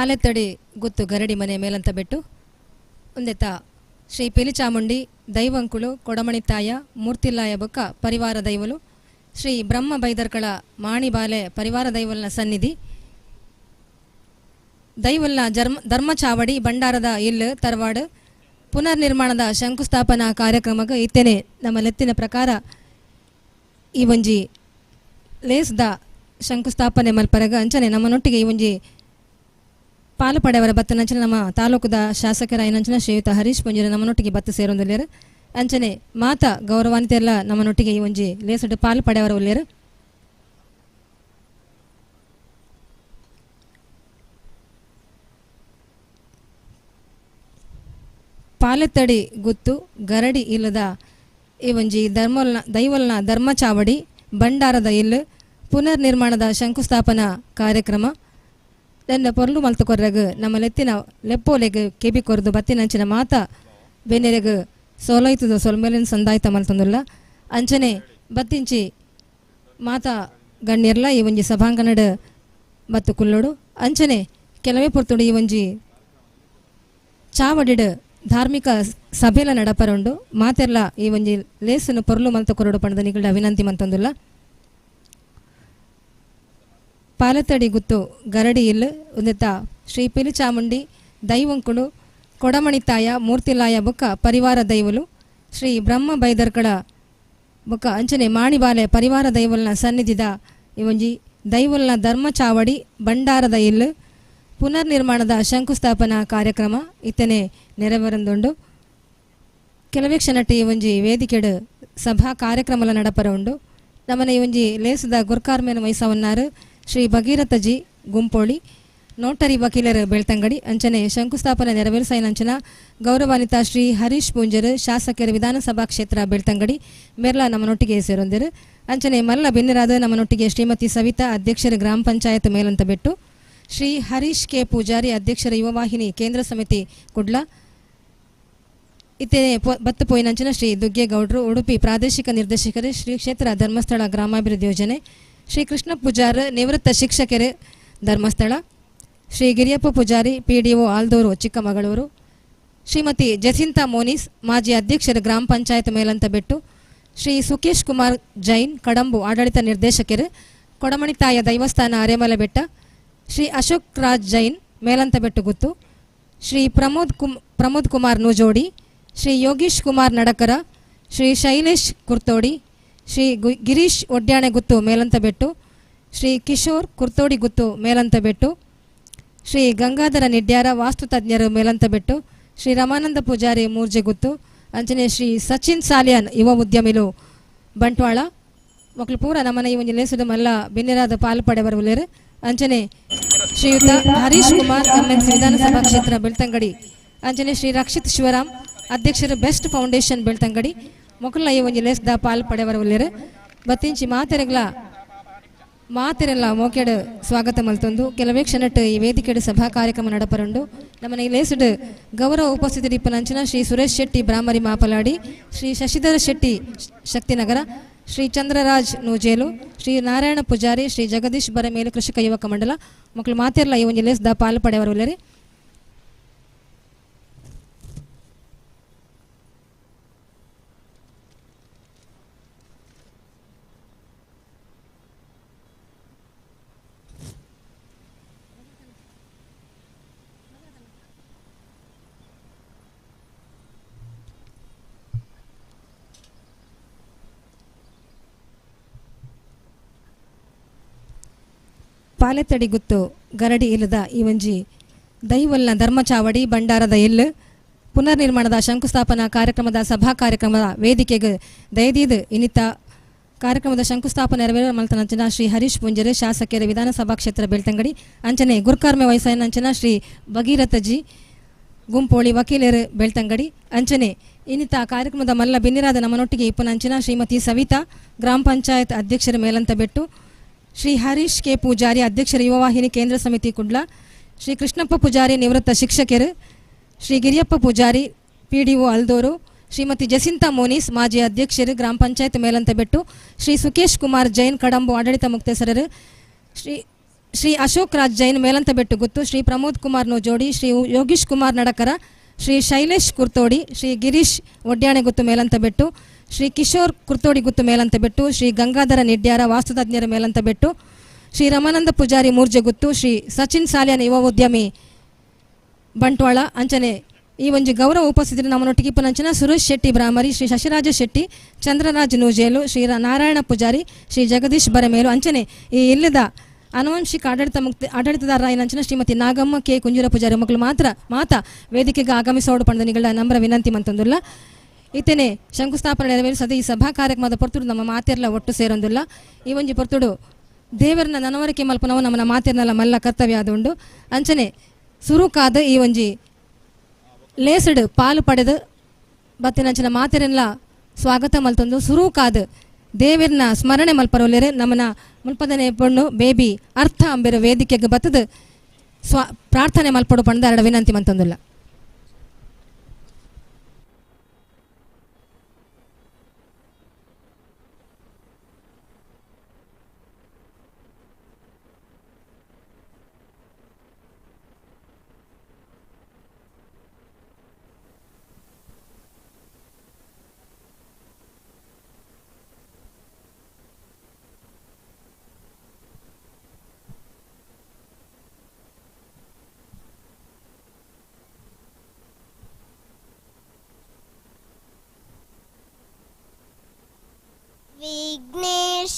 Palettadi ಗುತ್ತು ಗರಡಿ ಮನೆ ಮೇಲಂತ ಬೆಟ್ಟು ಒಂದೆತ್ತ ಶ್ರೀ ಪಿಲಿಚಾಮುಂಡಿ ದೈವಂಕುಳು ಕೊಡಮಣಿತಾಯ ಮೂರ್ತಿಲ್ಲಾಯ ಬೊಕ್ಕ ಪರಿವಾರ ದೈವಲು ಶ್ರೀ ಬ್ರಹ್ಮ ಬೈದರ್ಕಳ ಮಾಣಿಬಾಲೆ ಪರಿವಾರ ದೈವಲ್ನ ಸನ್ನಿಧಿ ದೈವಲ್ನ ಧರ್ಮಚಾವಡಿ ಭಂಡಾರದ ಇಲ್ಲು ತರವಾಡು ಪುನರ್ನಿರ್ಮಾಣದ ಶಂಕುಸ್ಥಾಪನಾ ಕಾರ್ಯಕ್ರಮಕ್ಕೆ ಇತ್ತೇನೆ ನಮ್ಮ ಲೆತ್ತಿನ ಪ್ರಕಾರ ಈ ಒಂಜಿ ಲೇಸ್ದ ಶಂಕುಸ್ಥಾಪನೆ ಮಲ್ಪರಗ ಅಂಚನೆ ನಮ್ಮನೊಟ್ಟಿಗೆ ಈ ಒಂಜಿ ಪಾಲು ಪಡೆಯವರ ಬತ್ತನಂಚನೆ ನಮ್ಮ ತಾಲೂಕುದ ಶಾಸಕರಾಯನಂಚನ ಶ್ರೀಯುತ ಹರೀಶ್ ಪುಂಜರ ನಮ್ಮನೊಟ್ಟಿಗೆ ಬತ್ತು ಸೇರೊಂದುಲ್ಲೇರು ಅಂಚನೆ ಮಾತಾ ಗೌರವಾನ್ವಿತೆಲ್ಲ ನಮ್ಮನೊಟ್ಟಿಗೆ ಈ ಒಂಜಿ ಲೇಸುಡು ಪಾಲು ಪಡೆಯವರ ಉಲ್ಲೇರು. ಪಾಲೆತ್ತಡಿ ಗುತ್ತು ಗರಡಿ ಇಲ್ಲದ ಈ ಒಂಜಿ ದೈವಲ್ನ ಧರ್ಮಚಾವಡಿ ಭಂಡಾರದ ಇಲ್ಲು ಪುನರ್ನಿರ್ಮಾಣದ ಶಂಕುಸ್ಥಾಪನಾ ಕಾರ್ಯಕ್ರಮ ನನ್ನ ಪೊರ್ಲು ಮಲ್ತು ಕೊರ್ರಗ್ ನಮ್ಮ ಲೆತ್ತಿನ ಲೆಪ್ಪೋಲೆಗ್ ಕೆಬಿ ಕೊರ್ದು ಬತ್ತಿನಂಚಿನ ಮಾತ ಬೆನ್ನೆರೆಗ್ ಸೋಲೈತದ ಸೊಲ್ಮೇಲಿನ ಸಂದಾಯ್ತ ಮಲ್ತೊಂದುಲ್ಲ ಅಂಚನೆ ಬತ್ತಿಂಚಿ ಮಾತ ಗಣ್ಯರ್ಲ ಈ ಒಂಜಿ ಸಭಾಂಗಣಡ್ ಬತ್ತು ಕುಲ್ಲೋಡು ಅಂಚನೆ ಕೆಲವೇ ಪೊರ್ತುಡು ಈ ಒಂಜಿ ಚಾವಡಿಡ್ ಧಾರ್ಮಿಕ ಸಭೆಲ ನಡಪರುಂಡು ಮಾತೆರ್ಲ ಈ ಒಂಜಿ ಲೇಸನ್ನು ಪೊರ್ಲು ಮಲ್ತ ಕೊರಡು ಪಂಡದ ನಿಗಡ ವಿನಂತಿ ಮಂತೊಂದುಲ್ಲ. ಪಾಲತಡಿ ಗುತ್ತು ಗರಡಿ ಇಲ್ಲು ಒಂದೆತ್ತ ಶ್ರೀ ಪಿಲಿಚಾಮುಂಡಿ ದೈವಂಕುಳು ಕೊಡಮಣಿತಾಯ ಮೂರ್ತಿಲಾಯ ಬೊಕ್ಕ ಪರಿವಾರ ದೈವಲು ಶ್ರೀ ಬ್ರಹ್ಮ ಬೈದರ್ಕಳ ಬೊಕ್ಕ ಅಂಚನೆ ಮಾಣಿಬಾಲೆ ಪರಿವಾರ ದೈವಲ್ನ ಸನ್ನಿಧಿದ ಈ ಒಂಜಿ ದೈವಲ್ನ ಧರ್ಮ ಚಾವಡಿ ಭಂಡಾರದ ಇಲ್ಲು ಪುನರ್ನಿರ್ಮಾಣದ ಶಂಕುಸ್ಥಾಪನಾ ಕಾರ್ಯಕ್ರಮ ಇತ್ತನೆ ನೆರವೇರಂದುಂಡು. ಕೆಲವೇ ಕ್ಷಣಟ್ಟಿ ಈ ಒಂಜಿ ವೇದಿಕೆಡು ಸಭಾ ಕಾರ್ಯಕ್ರಮಲ ನಡಪರ ಉಂಡು. ನಮ್ಮನೆ ಈ ಒಂಜಿ ಲೇಸದ ಗುರ್ಕಾರ್ಮೇನ ವಹಿಸವನ್ನಾರು ಶ್ರೀ ಭಗೀರಥಜಿ ಗುಂಪೋಳಿ ನೋಟರಿ ವಕೀಲರು ಬೆಳ್ತಂಗಡಿ ಅಂಚನೆ ಶಂಕುಸ್ಥಾಪನೆ ನೆರವೇರಿಸೈನಂಚನ ಗೌರವಾನ್ವಿತ ಶ್ರೀ ಹರೀಶ್ ಪೂಂಜರು ಶಾಸಕರು ವಿಧಾನಸಭಾ ಕ್ಷೇತ್ರ ಬೆಳ್ತಂಗಡಿ ಮೆರ್ಲಾ ನಮ್ಮನೊಟ್ಟಿಗೆ ಸೇರೊಂದಿರು. ಅಂಚನೆ ಮಲ್ಲ ಬೆನ್ನಿರಾದ ನಮ್ಮನೊಟ್ಟಿಗೆ ಶ್ರೀಮತಿ ಸವಿತಾ ಅಧ್ಯಕ್ಷರು ಗ್ರಾಮ ಪಂಚಾಯತ್ ಮೇಲಂತ ಬೆಟ್ಟು ಶ್ರೀ ಹರೀಶ್ ಕೆ ಪೂಜಾರಿ ಅಧ್ಯಕ್ಷರ ಯುವವಾಹಿನಿ ಕೇಂದ್ರ ಸಮಿತಿ ಕುಡ್ಲ ಇತ್ತೇ ಬತ್ತು ಪೋಯಿನಂಚಿನ ಶ್ರೀ ದುಗ್ಗೇಗೌಡರು ಉಡುಪಿ ಪ್ರಾದೇಶಿಕ ನಿರ್ದೇಶಕರು ಶ್ರೀ ಕ್ಷೇತ್ರ ಧರ್ಮಸ್ಥಳ ಗ್ರಾಮಾಭಿವೃದ್ಧಿ ಯೋಜನೆ ಶ್ರೀ ಕೃಷ್ಣ ಪೂಜಾರ್ ನಿವೃತ್ತ ಶಿಕ್ಷಕರು ಧರ್ಮಸ್ಥಳ ಶ್ರೀ ಗಿರಿಯಪ್ಪ ಪೂಜಾರಿ ಪಿಡಿಒ ಆಲ್ದೂರು ಚಿಕ್ಕಮಗಳೂರು ಶ್ರೀಮತಿ ಜಸಿಂತಾ ಮೋನಿಸ್ ಮಾಜಿ ಅಧ್ಯಕ್ಷರು ಗ್ರಾಮ ಪಂಚಾಯತ್ ಮೇಲಂತ ಬೆಟ್ಟು ಶ್ರೀ ಸುಕೇಶ್ ಕುಮಾರ್ ಜೈನ್ ಕಡಂಬು ಆಡಳಿತ ನಿರ್ದೇಶಕರು ಕೊಡಮಣಿತಾಯ ದೈವಸ್ಥಾನ ಅರೆಮಲೆ ಬೆಟ್ಟ ಶ್ರೀ ಅಶೋಕ್ ರಾಜ್ ಜೈನ್ ಮೇಲಂತ ಬೆಟ್ಟು ಗುತ್ತು ಶ್ರೀ ಪ್ರಮೋದ್ ಕುಮಾರ್ ನೂಜೋಡಿ ಶ್ರೀ ಯೋಗೀಶ್ ಕುಮಾರ್ ನಡಕರ ಶ್ರೀ ಶೈಲೇಶ್ ಕುರ್ತೋಡಿ ಶ್ರೀ ಗಿರೀಶ್ ಒಡ್ಯಾಣೆ ಗುತ್ತು ಮೇಲಂತ ಬೆಟ್ಟು ಶ್ರೀ ಕಿಶೋರ್ ಕುರ್ತೋಡಿ ಗುತ್ತು ಮೇಲಂತ ಬೆಟ್ಟು ಶ್ರೀ ಗಂಗಾಧರ ನಿಡ್ಯಾರ ವಾಸ್ತು ತಜ್ಞರು ಮೇಲಂತ ಬೆಟ್ಟು ಶ್ರೀ ರಮಾನಂದ ಪೂಜಾರಿ ಮೂರ್ಜೆ ಗುತ್ತು ಅಂಚನೆ ಶ್ರೀ ಸಚಿನ್ ಸಾಲಿಯಾನ್ ಯುವ ಉದ್ಯಮಿಲು ಬಂಟ್ವಾಳ ಮಕ್ಕಳು ಪೂರ ನಮ್ಮನೆ ಈ ಒಂದು ಲೇಸುಡು ಮಲ್ಲ ಬೆನ್ನಿರಾದ ಪಾಲು ಪಡೆ ಬರವುಲೇರು. ಅಂಚನೆ ಶ್ರೀಯುತ ಹರೀಶ್ ಕುಮಾರ್ ಎಂಎಸ್ ವಿಧಾನಸಭಾ ಕ್ಷೇತ್ರ ಬೆಳ್ತಂಗಡಿ ಅಂಚನೆ ಶ್ರೀ ರಕ್ಷಿತ್ ಶಿವರಾಮ್ ಅಧ್ಯಕ್ಷರು ಬೆಸ್ಟ್ ಫೌಂಡೇಶನ್ ಬೆಳ್ತಂಗಡಿ ಮೊಕಲ್ನ ಈ ಒಂದು ಲೇಸ್ದ ಪಾಲು ಪಡೆ ಬರವುಲೇರು. ಬತ್ತಿಂಚಿ ಮಾತೆರೆಲ್ಲ ಮೋಕೆಡು ಸ್ವಾಗತ ಮಲ್ತೊಂದು ಕೆಲವೇ ಕ್ಷಣಟ್ಟು ಈ ವೇದಿಕೆಡು ಸಭಾ ಕಾರ್ಯಕ್ರಮ ನಡಪರುಂಡು. ನಮ್ಮನೆ ಈ ಲೇಸುಡು ಗೌರವ ಉಪಸ್ಥಿತಿ ಇಪ್ಪನಂಚಿನ ಶ್ರೀ ಸುರೇಶ್ ಶೆಟ್ಟಿ ಬ್ರಾಹ್ಮರಿ ಮಾಪಲಾಡಿ ಶ್ರೀ ಶಶಿಧರ ಶೆಟ್ಟಿ ಶಕ್ತಿನಗರ ಶ್ರೀ ಚಂದ್ರರಾಜ್ ನೂಜೇಲು ಶ್ರೀ ನಾರಾಯಣ ಪೂಜಾರಿ ಶ್ರೀ ಜಗದೀಶ್ ಬರಮೇಲು ಕೃಷಿಕ ಯುವಕ ಮಂಡಲ ಮಕ್ಕಳು ಮಾತೆರ್ಲ ಈ ಒಂದು ಲೇಸ್ದ ಪಾಲು ಪಡೆಯವರುಲ್ಲರಿ. ಪಾಲೆತ್ತಡಿ ಗುತ್ತು ಗರಡಿ ಇಲ್ಲದ ಈ ಒಂಜಿ ದೈವಲ್ನ ಧರ್ಮಚಾವಡಿ ಭಂಡಾರದ ಇಲ್ಲು ಪುನರ್ನಿರ್ಮಾಣದ ಶಂಕುಸ್ಥಾಪನಾ ಕಾರ್ಯಕ್ರಮದ ಸಭಾ ಕಾರ್ಯಕ್ರಮದ ವೇದಿಕೆಗೆ ದಯದೀದ್ ಇನ್ನಿತ ಕಾರ್ಯಕ್ರಮದ ಶಂಕುಸ್ಥಾಪನೆ ನೆರವೇರ ಮಲ್ತನಂಚನ ಶ್ರೀ ಹರೀಶ್ ಪುಂಜರೆ ಶಾಸಕರ ವಿಧಾನಸಭಾ ಕ್ಷೇತ್ರ ಬೆಳ್ತಂಗಡಿ ಅಂಚನೆ ಗುರ್ಕಾರ್ಮೆ ವಯಸ್ಸಾಯನಂಚನ ಶ್ರೀ ಭಗೀರಥಜಿ ಗುಂಪೋಳಿ ವಕೀಲರು ಬೆಳ್ತಂಗಡಿ ಅಂಚನೆ ಇನ್ನಿತ ಕಾರ್ಯಕ್ರಮದ ಮಲ್ಲ ಬಿನ್ನಿರಾದ ನಮ್ಮನೊಟ್ಟಿಗೆ ಇಪ್ಪನಂಚಿನ ಶ್ರೀಮತಿ ಸವಿತಾ ಗ್ರಾಮ ಪಂಚಾಯತ್ ಅಧ್ಯಕ್ಷರ ಮೇಲಂತ ಬೆಟ್ಟು ಶ್ರೀ ಹರೀಶ್ ಕೆ ಪೂಜಾರಿ ಅಧ್ಯಕ್ಷರ ಯುವವಾಹಿನಿ ಕೇಂದ್ರ ಸಮಿತಿ ಕುಡ್ಲ ಶ್ರೀ ಕೃಷ್ಣಪ್ಪ ಪೂಜಾರಿ ನಿವೃತ್ತ ಶಿಕ್ಷಕರು ಶ್ರೀ ಗಿರಿಯಪ್ಪ ಪೂಜಾರಿ ಪಿಡಿಒ ಅಲ್ದೋರು ಶ್ರೀಮತಿ ಜಸಿಂತಾ ಮೋನಿಸ್ ಮಾಜಿ ಅಧ್ಯಕ್ಷರು ಗ್ರಾಮ ಪಂಚಾಯತ್ ಮೇಲಂತ ಬೆಟ್ಟು ಶ್ರೀ ಸುಕೇಶ್ ಕುಮಾರ್ ಜೈನ್ ಕಡಂಬು ಆಡಳಿತ ಮುಕ್ತೇಸರರು Shri Shri Ashok Raj Jain Melanthabettu Guttu, Shri Pramod Kumar Nujodi, Shri Yogish Kumar Nadakara, Shri Shailesh Kurthodi, Shri Girish Odyaneguttu Melanthabettu, Shri Kishore Kurthodi Guttu Melanthabettu, Shri Gangadhara Nidyara ವಾಸ್ತುತಜ್ಞರ Melanthabettu, Shri Ramananda Poojary ಮೂರ್ಜೆಗುತ್ತು, Shri Sachin Salian ಯುವ ಉದ್ಯಮಿ ಬಂಟ್ವಾಳ. ಅಂಚನೆ ಈ ಒಂಜಿ ಗೌರವ ಉಪಸ್ಥಿತಿ ನಮ್ಮನೊಟ್ಟಿಗೆ ಪುನಂಚನ ಸುರೇಶ್ ಶೆಟ್ಟಿ ಬ್ರಾಹ್ಮರಿ, ಶ್ರೀ ಶಶಿರಾಜ ಶೆಟ್ಟಿ, ಚಂದ್ರರಾಜ್ ನೂಜೇಲು, ಶ್ರೀ ನಾರಾಯಣ ಪೂಜಾರಿ, ಶ್ರೀ ಜಗದೀಶ್ ಬರಮೇಲು. ಅಂಚನೆ ಈ ಇಲ್ಲದ ಆನುವಂಶಿಕ ಆಡಳಿತ ಮುಕ್ತಿ ಆಡಳಿತದಾರರಾಯಿನಂಚನ ಶ್ರೀಮತಿ ನಾಗಮ್ಮ ಕೆ ಕುಂಜೂರ ಪೂಜಾರಿ ಮಕ್ಕಳು ಮಾತ್ರ ಮಾತಾ ವೇದಿಕೆಗೆ ಆಗಮಿಸೋಡು ಪಂಡನಿಗಳ ನಂಬರ ವಿನಂತಿ ಮಂತಂದುಲ್ಲ. ಇತನೆ ಶಂಕುಸ್ಥಾಪನೆ ನೆರವೇರಿಸದೆ ಈ ಸಭಾ ಕಾರ್ಯಕ್ರಮದ ಪೊರ್ತುಡು ನಮ್ಮ ಮಾತೆರ್ಲ ಒಟ್ಟು ಸೇರೊಂದುಲ್ಲ. ಈ ಒಂಜಿ ಪೊರ್ತುಡು ದೇವರನ್ನ ನನವರಿಕೆ ಮಲ್ಪನವು ನಮ್ಮನ ಮಾತೆರ್ನಲ್ಲ ಮಲ್ಲ ಕರ್ತವ್ಯ ಆದುಂಡು. ಅಂಚನೆ ಸುರುಕಾದ ಈ ಒಂಜಿ ಲೇಸಡು ಪಾಲು ಪಡೆದು ಬತ್ತಿನಂಚಿನ ಮಾತೆರೆಲ್ಲ ಸ್ವಾಗತ ಮಲ್ತೊಂದು ಸುರುಕಾದ ದೇವರನ್ನ ಸ್ಮರಣೆ ಮಲ್ಪರೋಲೇರೆ ನಮ್ಮನ ಮುಲ್ಪದನೆ ಪೊಣ್ಣು ಬೇಬಿ ಅರ್ಥ ಅಂಬೆರ ವೇದಿಕೆಗೆ ಬತ್ತದ ಪ್ರಾರ್ಥನೆ ಮಲ್ಪಡು ಪಂಡ ಅರಡ ವಿನಂತಿ ಮಂತೊಂದುಲ್ಲ. विघ्नेश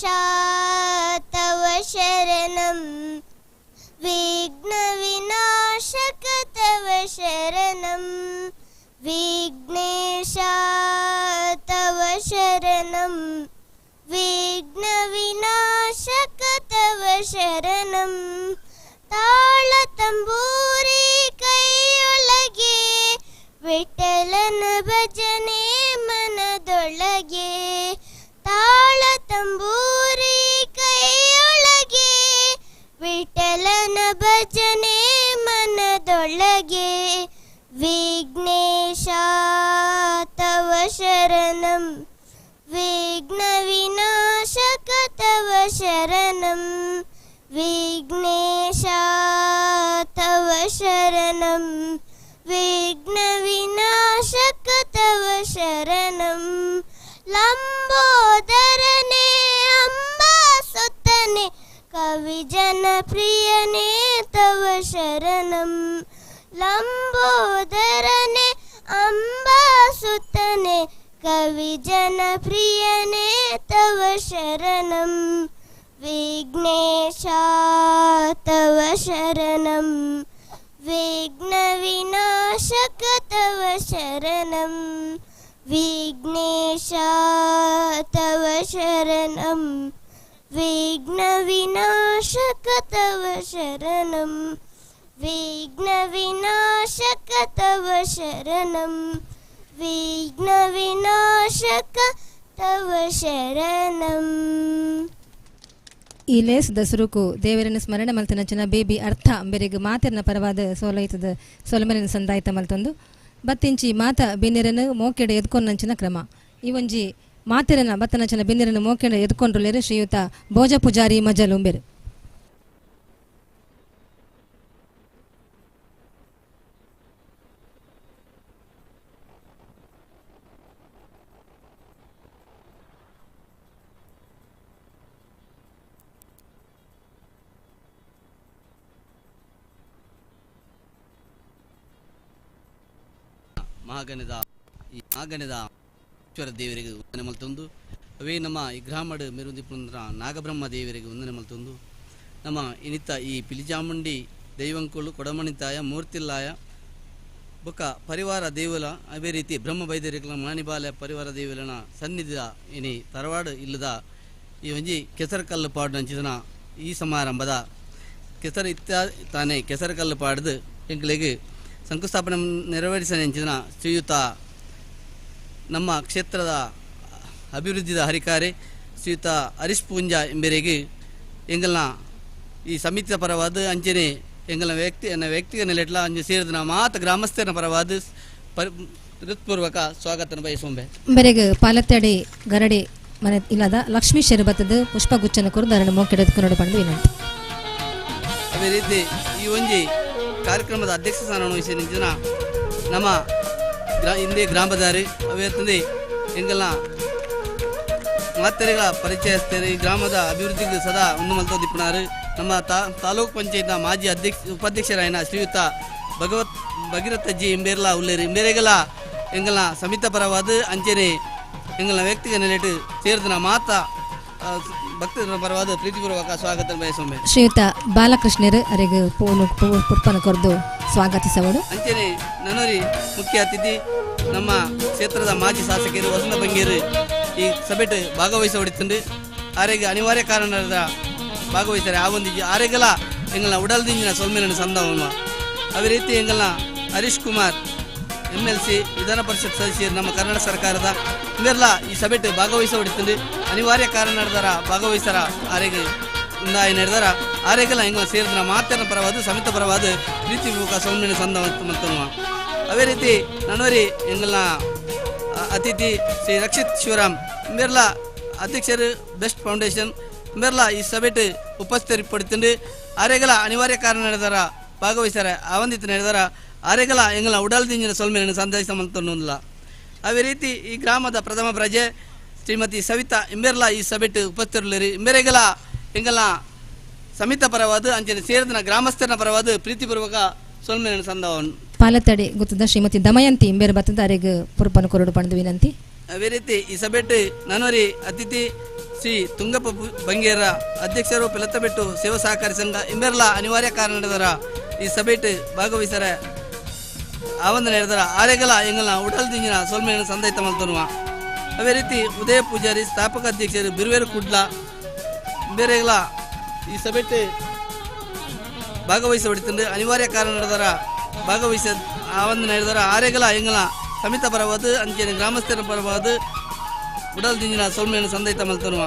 तव शरणं, विघ्नविनाशक तव शरणं, विघ्नेश तव शरणं, विघ्नविनाशक तव शरणं. ತಾಳತಂಬೂರಿ ಕೈಯೊಳಗೆ, ವಿಠಲನ ಭಜನೆ ಮನದೊಳಗೆ. ತಾಳತಂಬೂರಿ ಕೈಯೊಳಗೆ, ವಿಠಲನ ಭಜನೆ ಮನದೊಳಗೆ. ವಿಘ್ನೇಶ ತವ ಶರಣಂ, ವಿಘ್ನವಿನಾಶಕ ತವ ಶರಣಂ, ವಿಘ್ನೇಶ ತವ ಶರಣಂ, ವಿಘ್ನವಿನಾಶಕ ತವ ಶರಣಂ. ಲಂಬೋದರನೆ ಅಂಬಾಸುತನೆ, ಕವಿಜನ ಪ್ರಿಯನೇ ತವ ಶರಣಂ. ಲಂಬೋದರನೆ ಅಂಬಾಸುತನೆ, ಕವಿಜನ ಪ್ರಿಯನೇ ತವ ಶರಣಂ. ವಿಘ್ನೇಶ ತವ ಶರಣಂ, ವಿಘ್ನವಿನಾಶಕ ತವ ಶರಣಂ, ವಿಘ್ನೇಶ ತವ ಶರಣಂ, ವಿಘ್ನವಿನಾಶಕ ತವ ಶರಣಂ, ವಿಘ್ನವಿನಾಶಕ ತವ ಶರಣಂ, ವಿಘ್ನವಿನಾಶಕ ತವ ಶರಣಂ. ಈ ಲೇಸ್ ದಸರುಕು ದೇವರನ್ನು ಸ್ಮರಣೆ ಮಲ್ತನಂಚಿನ ಬೇಬಿ ಅರ್ಥ ಅಂಬೆರೆಗ್ ಮಾತೆರ್ನ ಪರವಾದ ಸೋಲೈತದ ಸೊಲಮೆಲಿನ ಸಂದಾಯ್ತ ಮಲ್ತೊಂದು ಬತ್ತಿಂಚಿ ಮಾತ ಬಿನ್ನೆರನ್ನು ಮೋಕೆಡೆ ಎದ್ಕೊಂಡಂಚಿನ ಕ್ರಮ. ಈ ಒಂಜಿ ಮಾತೆರನ ಬತ್ತನಂಚಿನ ಬಿನ್ನೆರನ್ನು ಮೋಕೆಡೆ ಎದ್ಕೊಂಡ್ರುಲೇರು ಶ್ರೀಯುತ ಭೋಜ ಪೂಜಾರಿ ಮಜಲುಂಬೆರು. ಮಹಾಗಣದ ಈ ಮಹಾಗಣದ ಈಶ್ವರ ದೇವರಿಗೆ ವಂದನೆ ಮಲ್ತೊಂದು, ಅವೇ ನಮ್ಮ ಈ ಗ್ರಾಮಡು ಮೆರುಂದಿಪುಂದ್ರ ನಾಗಬ್ರಹ್ಮ ದೇವರಿಗೆ ವಂದನೆ ಮಲ್ತೊಂದು, ನಮ್ಮ ಇನಿತ ಈ ಪಿಲಿಚಾಮುಂಡಿ ದೈವಂಕುಳು ಕೊಡಮಣಿತಾಯ ಮೂರ್ತಿಲ್ಲಾಯ ಬೊಕ್ಕ ಪರಿವಾರ ದೇವಲ ಅದೇ ರೀತಿ ಬ್ರಹ್ಮ ಬೈದರಿಕಲ ಮಾಣಿಬಾಲ ಪರಿವಾರ ದೇವಲನ ಸನ್ನಿಧಿದ ಇನಿ ತರವಾಡು ಇಲ್ಲದ ಈ ಒಂಜಿ ಕೆಸರಕಲ್ಲು ಪಾಡು ನಂಚಿದನ ಈ ಸಮಾರಂಭದ ಕೆಸರು ಇತ್ತ ತಾನೇ ಕೆಸರಕಲ್ಲು ಪಾಡ್ದು ಎಂಕ್ಲೆಗ್ ಶಂಕುಸ್ಥಾಪನೆ ನೆರವೇರಿಸ ನೆಂಚಿನ ಶ್ರೀಯುತ ನಮ್ಮ ಕ್ಷೇತ್ರದ ಅಭಿವೃದ್ಧಿದ ಹರಿಕಾರೆ ಶ್ರೀಯುತ ಹರೀಶ್ ಪೂಂಜಾ ಎಂಬೆರೆಗೆ ಎಂಗಲ್ನ ಈ ಸಮಿತಿಯ ಪರವಾದ ಅಂಚನೆ ಎಂಗಲ್ನ ವ್ಯಕ್ತಿ ವ್ಯಕ್ತಿಗ ನೆಲೆಟ್ಲ ಅಂಚೆ ಸೇರಿದ ಮಾತ ಗ್ರಾಮಸ್ಥರ ಪರವಾದ ಹೃತ್ಪೂರ್ವಕ ಸ್ವಾಗತ ಬಯಸುಂಬೆ. ಬೆರೆಗ್ ಪಾಲತ್ತಡಿ ಗರಡಿ ಮನೆ ಇಲ್ಲದ ಲಕ್ಷ್ಮೀ ಶರಬತ್ತದ ಪುಷ್ಪಗುಚ್ಚನ ಕುರಿತು ಅದನ್ನು ಮೋಕೆಡೆದು ನೋಡು ಬಂದು ವಿನಂತಿ. ಅದೇ ರೀತಿ ಈ ಒಂಜಿ ಕಾರ್ಯಕ್ರಮದ ಅಧ್ಯಕ್ಷ ಸ್ಥಾನವನ್ನು ವಹಿಸಿದ ನಮ್ಮ ಹಿಂದೆ ಗ್ರಾಮದಾರಿ ಅವೇ ತಂದೆ ಎಂಗೆಲ್ಲ ಮಾತೆರೆಗಳ ಪರಿಚಯಸ್ಥರು ಈ ಗ್ರಾಮದ ಅಭಿವೃದ್ಧಿಗೆ ಸದಾ ಒಂದು ಮಲ್ತೋ ದಿಪ್ಪನಾರು ನಮ್ಮ ತಾಲೂಕು ಪಂಚಾಯತ್ನ ಮಾಜಿ ಉಪಾಧ್ಯಕ್ಷರಾಯನ ಶ್ರೀಯುತ ಭಗೀರಥ ಜಿ ಇಂಬೇರ್ಲಾ ಉಲ್ಲೇರು ಇಂಬೇರೆಗೆಲ್ಲ ಎಂಗಲ್ನ ಸಮಿತ ಪರವಾದ ಅಂಚನೆ ಎಂಗಲ್ನ ವ್ಯಕ್ತಿಗ ನೆಲೆಟು ಸೇರಿದ ಮಾತಾ ಭಕ್ತರ ಪರವಾದ ಪ್ರೀತಿಪೂರ್ವಕ ಸ್ವಾಗತ ಬಯಸೊಮ್ಮೆ. ಶ್ರೀಯುತ ಬಾಲಕೃಷ್ಣರು ಅರೆಗೆ ಪೂನು ಪುರ್ಪನ ಕೊರ್ದು ಸ್ವಾಗತಿಸವಳು. ಅಂಚನೆ ನನೋರಿ ಮುಖ್ಯ ಅತಿಥಿ ನಮ್ಮ ಕ್ಷೇತ್ರದ ಮಾಜಿ ಶಾಸಕರು ವಸಂತ ಬಂಗೇರು ಈ ಸಭೆಟ್ ಭಾಗವಹಿಸ ಹೊಡಿತುಂಡು ಆರೆಗೆ ಅನಿವಾರ್ಯ ಕಾರಣದ ಭಾಗವಹಿಸ್ತಾರೆ ಆ ಒಂದು ಆರೆಗೆಲ್ಲ ಎಂಗಲ್ನ ಉಡಲ್ದಿಂಜಿನ ಸೊಲ್ಮೆನ ಸಂದವನು. ಅದೇ ರೀತಿ ಎಂಗಲ್ನ ಹರೀಶ್ ಕುಮಾರ್ MLC ವಿಧಾನ ಪರಿಷತ್ ಸದಸ್ಯರು ನಮ್ಮ ಕರ್ನಾಟಕ ಸರ್ಕಾರದ ಇವೆಲ್ಲ ಈ ಸಭೆಟ್ ಭಾಗವಹಿಸ ಹೊಡಿತುಂಡು ಅನಿವಾರ್ಯ ಕಾರಣ ನಡೆದಾರ ಭಾಗವಹಿಸಾರ ಆರೆಗೆ ಉಂದಾಯ ನಡೆದಾರ ಆರೆಗೆಲ್ಲ ಎಂಗಲ್ನ ಸೇರಿದ ಮಾತಿನ ಪರವಾದ ಸಮಿತ ಪರವಾದ ಪ್ರೀತಿಪೂರ್ವಕ ಸೌಮ್ಯನ ಸಂದ ಮತ್ತನು. ಅದೇ ರೀತಿ ನನವರಿ ಎಂಗಲ್ನ ಅತಿಥಿ ಶ್ರೀ ರಕ್ಷಿತ್ ಶಿವರಾಮ್ ಇಂಬೆರ್ಲ ಅಧ್ಯಕ್ಷರು ಬೆಸ್ಟ್ ಫೌಂಡೇಶನ್ ಇಂಬೆರ್ಲ ಈ ಸಭೆಟ್ ಉಪಸ್ಥಿತರಿಪಡುತ್ತುಂಡು ಆರೆಗಲ ಅನಿವಾರ್ಯ ಕಾರಣ ನಡೆದಾರ ಭಾಗವಹಿಸಾರ ಆವಂದಿತ ನಡೆದಾರ ಆರೆಗಲ ಎಂಗಲ ಉಡಲ್ದಿಂಜಿನ ಸೊಲ್ಮೆಯನ್ನು ಸಂದೇಶ ಮಂತೊಂದಿಲ್ಲ. ಅದೇ ರೀತಿ ಈ ಗ್ರಾಮದ ಪ್ರಥಮ ಪ್ರಜೆ ಶ್ರೀಮತಿ ಸವಿತಾ ಇಂಬೆರ್ಲ ಈ ಸಭೆಟ್ ಉಪಸ್ಥಿತರುಳ್ಳರು ಇಂಬೆರೆಗಲ ಎಂಗಲ ಸಮಿತ ಪರವಾದ ಅಂಚನೆ ಸೇರಿದ ಗ್ರಾಮಸ್ಥರ ಪರವಾದ ಪ್ರೀತಿಪೂರ್ವಕ ಸೊಲ್ಮೆಯನ್ನು ಸಂದವನು. ಪಾಲತಡಿ ಗೊತ್ತದ ಶ್ರೀಮತಿ ದಮಯಂತಿ ಇಂಬೇರು ಬತ್ತದ ಅರೆಗೆ ಪುರ್ಪನ ಕೊರಡು ಪಣದು ವಿನಂತಿ. ಅದೇ ರೀತಿ ಈ ಸಭೆಟ್ ನನವರಿ ಅತಿಥಿ ಶ್ರೀ ತುಂಗಪ್ಪ ಬಂಗೇರ ಅಧ್ಯಕ್ಷರು ಪಿಲತ್ತಬೆಟ್ಟು ಸೇವಾ ಸಹಕಾರಿ ಸಂಘ ಇಂಬೆರ್ಲ ಅನಿವಾರ್ಯ ಕಾರಣ ನಡೆದರ ಈ ಸಭೆಟ್ ಭಾಗವಹಿಸರ ಆವಂದ ನಡೆದರ ಆರೆಗಲ ಎಂಗಲ್ನ ಉಡಲ್ದಿಂಜಿನ ಸೊಲ್ಮೆಯನ್ನು ಸಂದೈತ ಮಲ್ತನುವ. ಅದೇ ರೀತಿ ಉದಯ ಪೂಜಾರಿ ಸ್ಥಾಪಕ ಅಧ್ಯಕ್ಷರು ಬಿರುವೇರು ಕುಡ್ಲ ಬೇರೆಗಳ ಈ ಸಭೆಟ್ ಭಾಗವಹಿಸ ಹೊಡಿತಂದು ಅನಿವಾರ್ಯ ಕಾರಣ ನಡೆದರ ಭಾಗವಹಿಸ ಆವಂದ ನಡೆದರ ಆರೆಗಲ ಎಂಗಲ ಸಮಿತ ಪರವಾದ ಅಂಚನೆ ಗ್ರಾಮಸ್ಥರ ಪರವಾದ ಉಡಲ್ದಿಂಜಿನ ಸೊಲ್ಮೆಯನ್ನು ಸಂದೈತ ಮಲ್ತನುವ.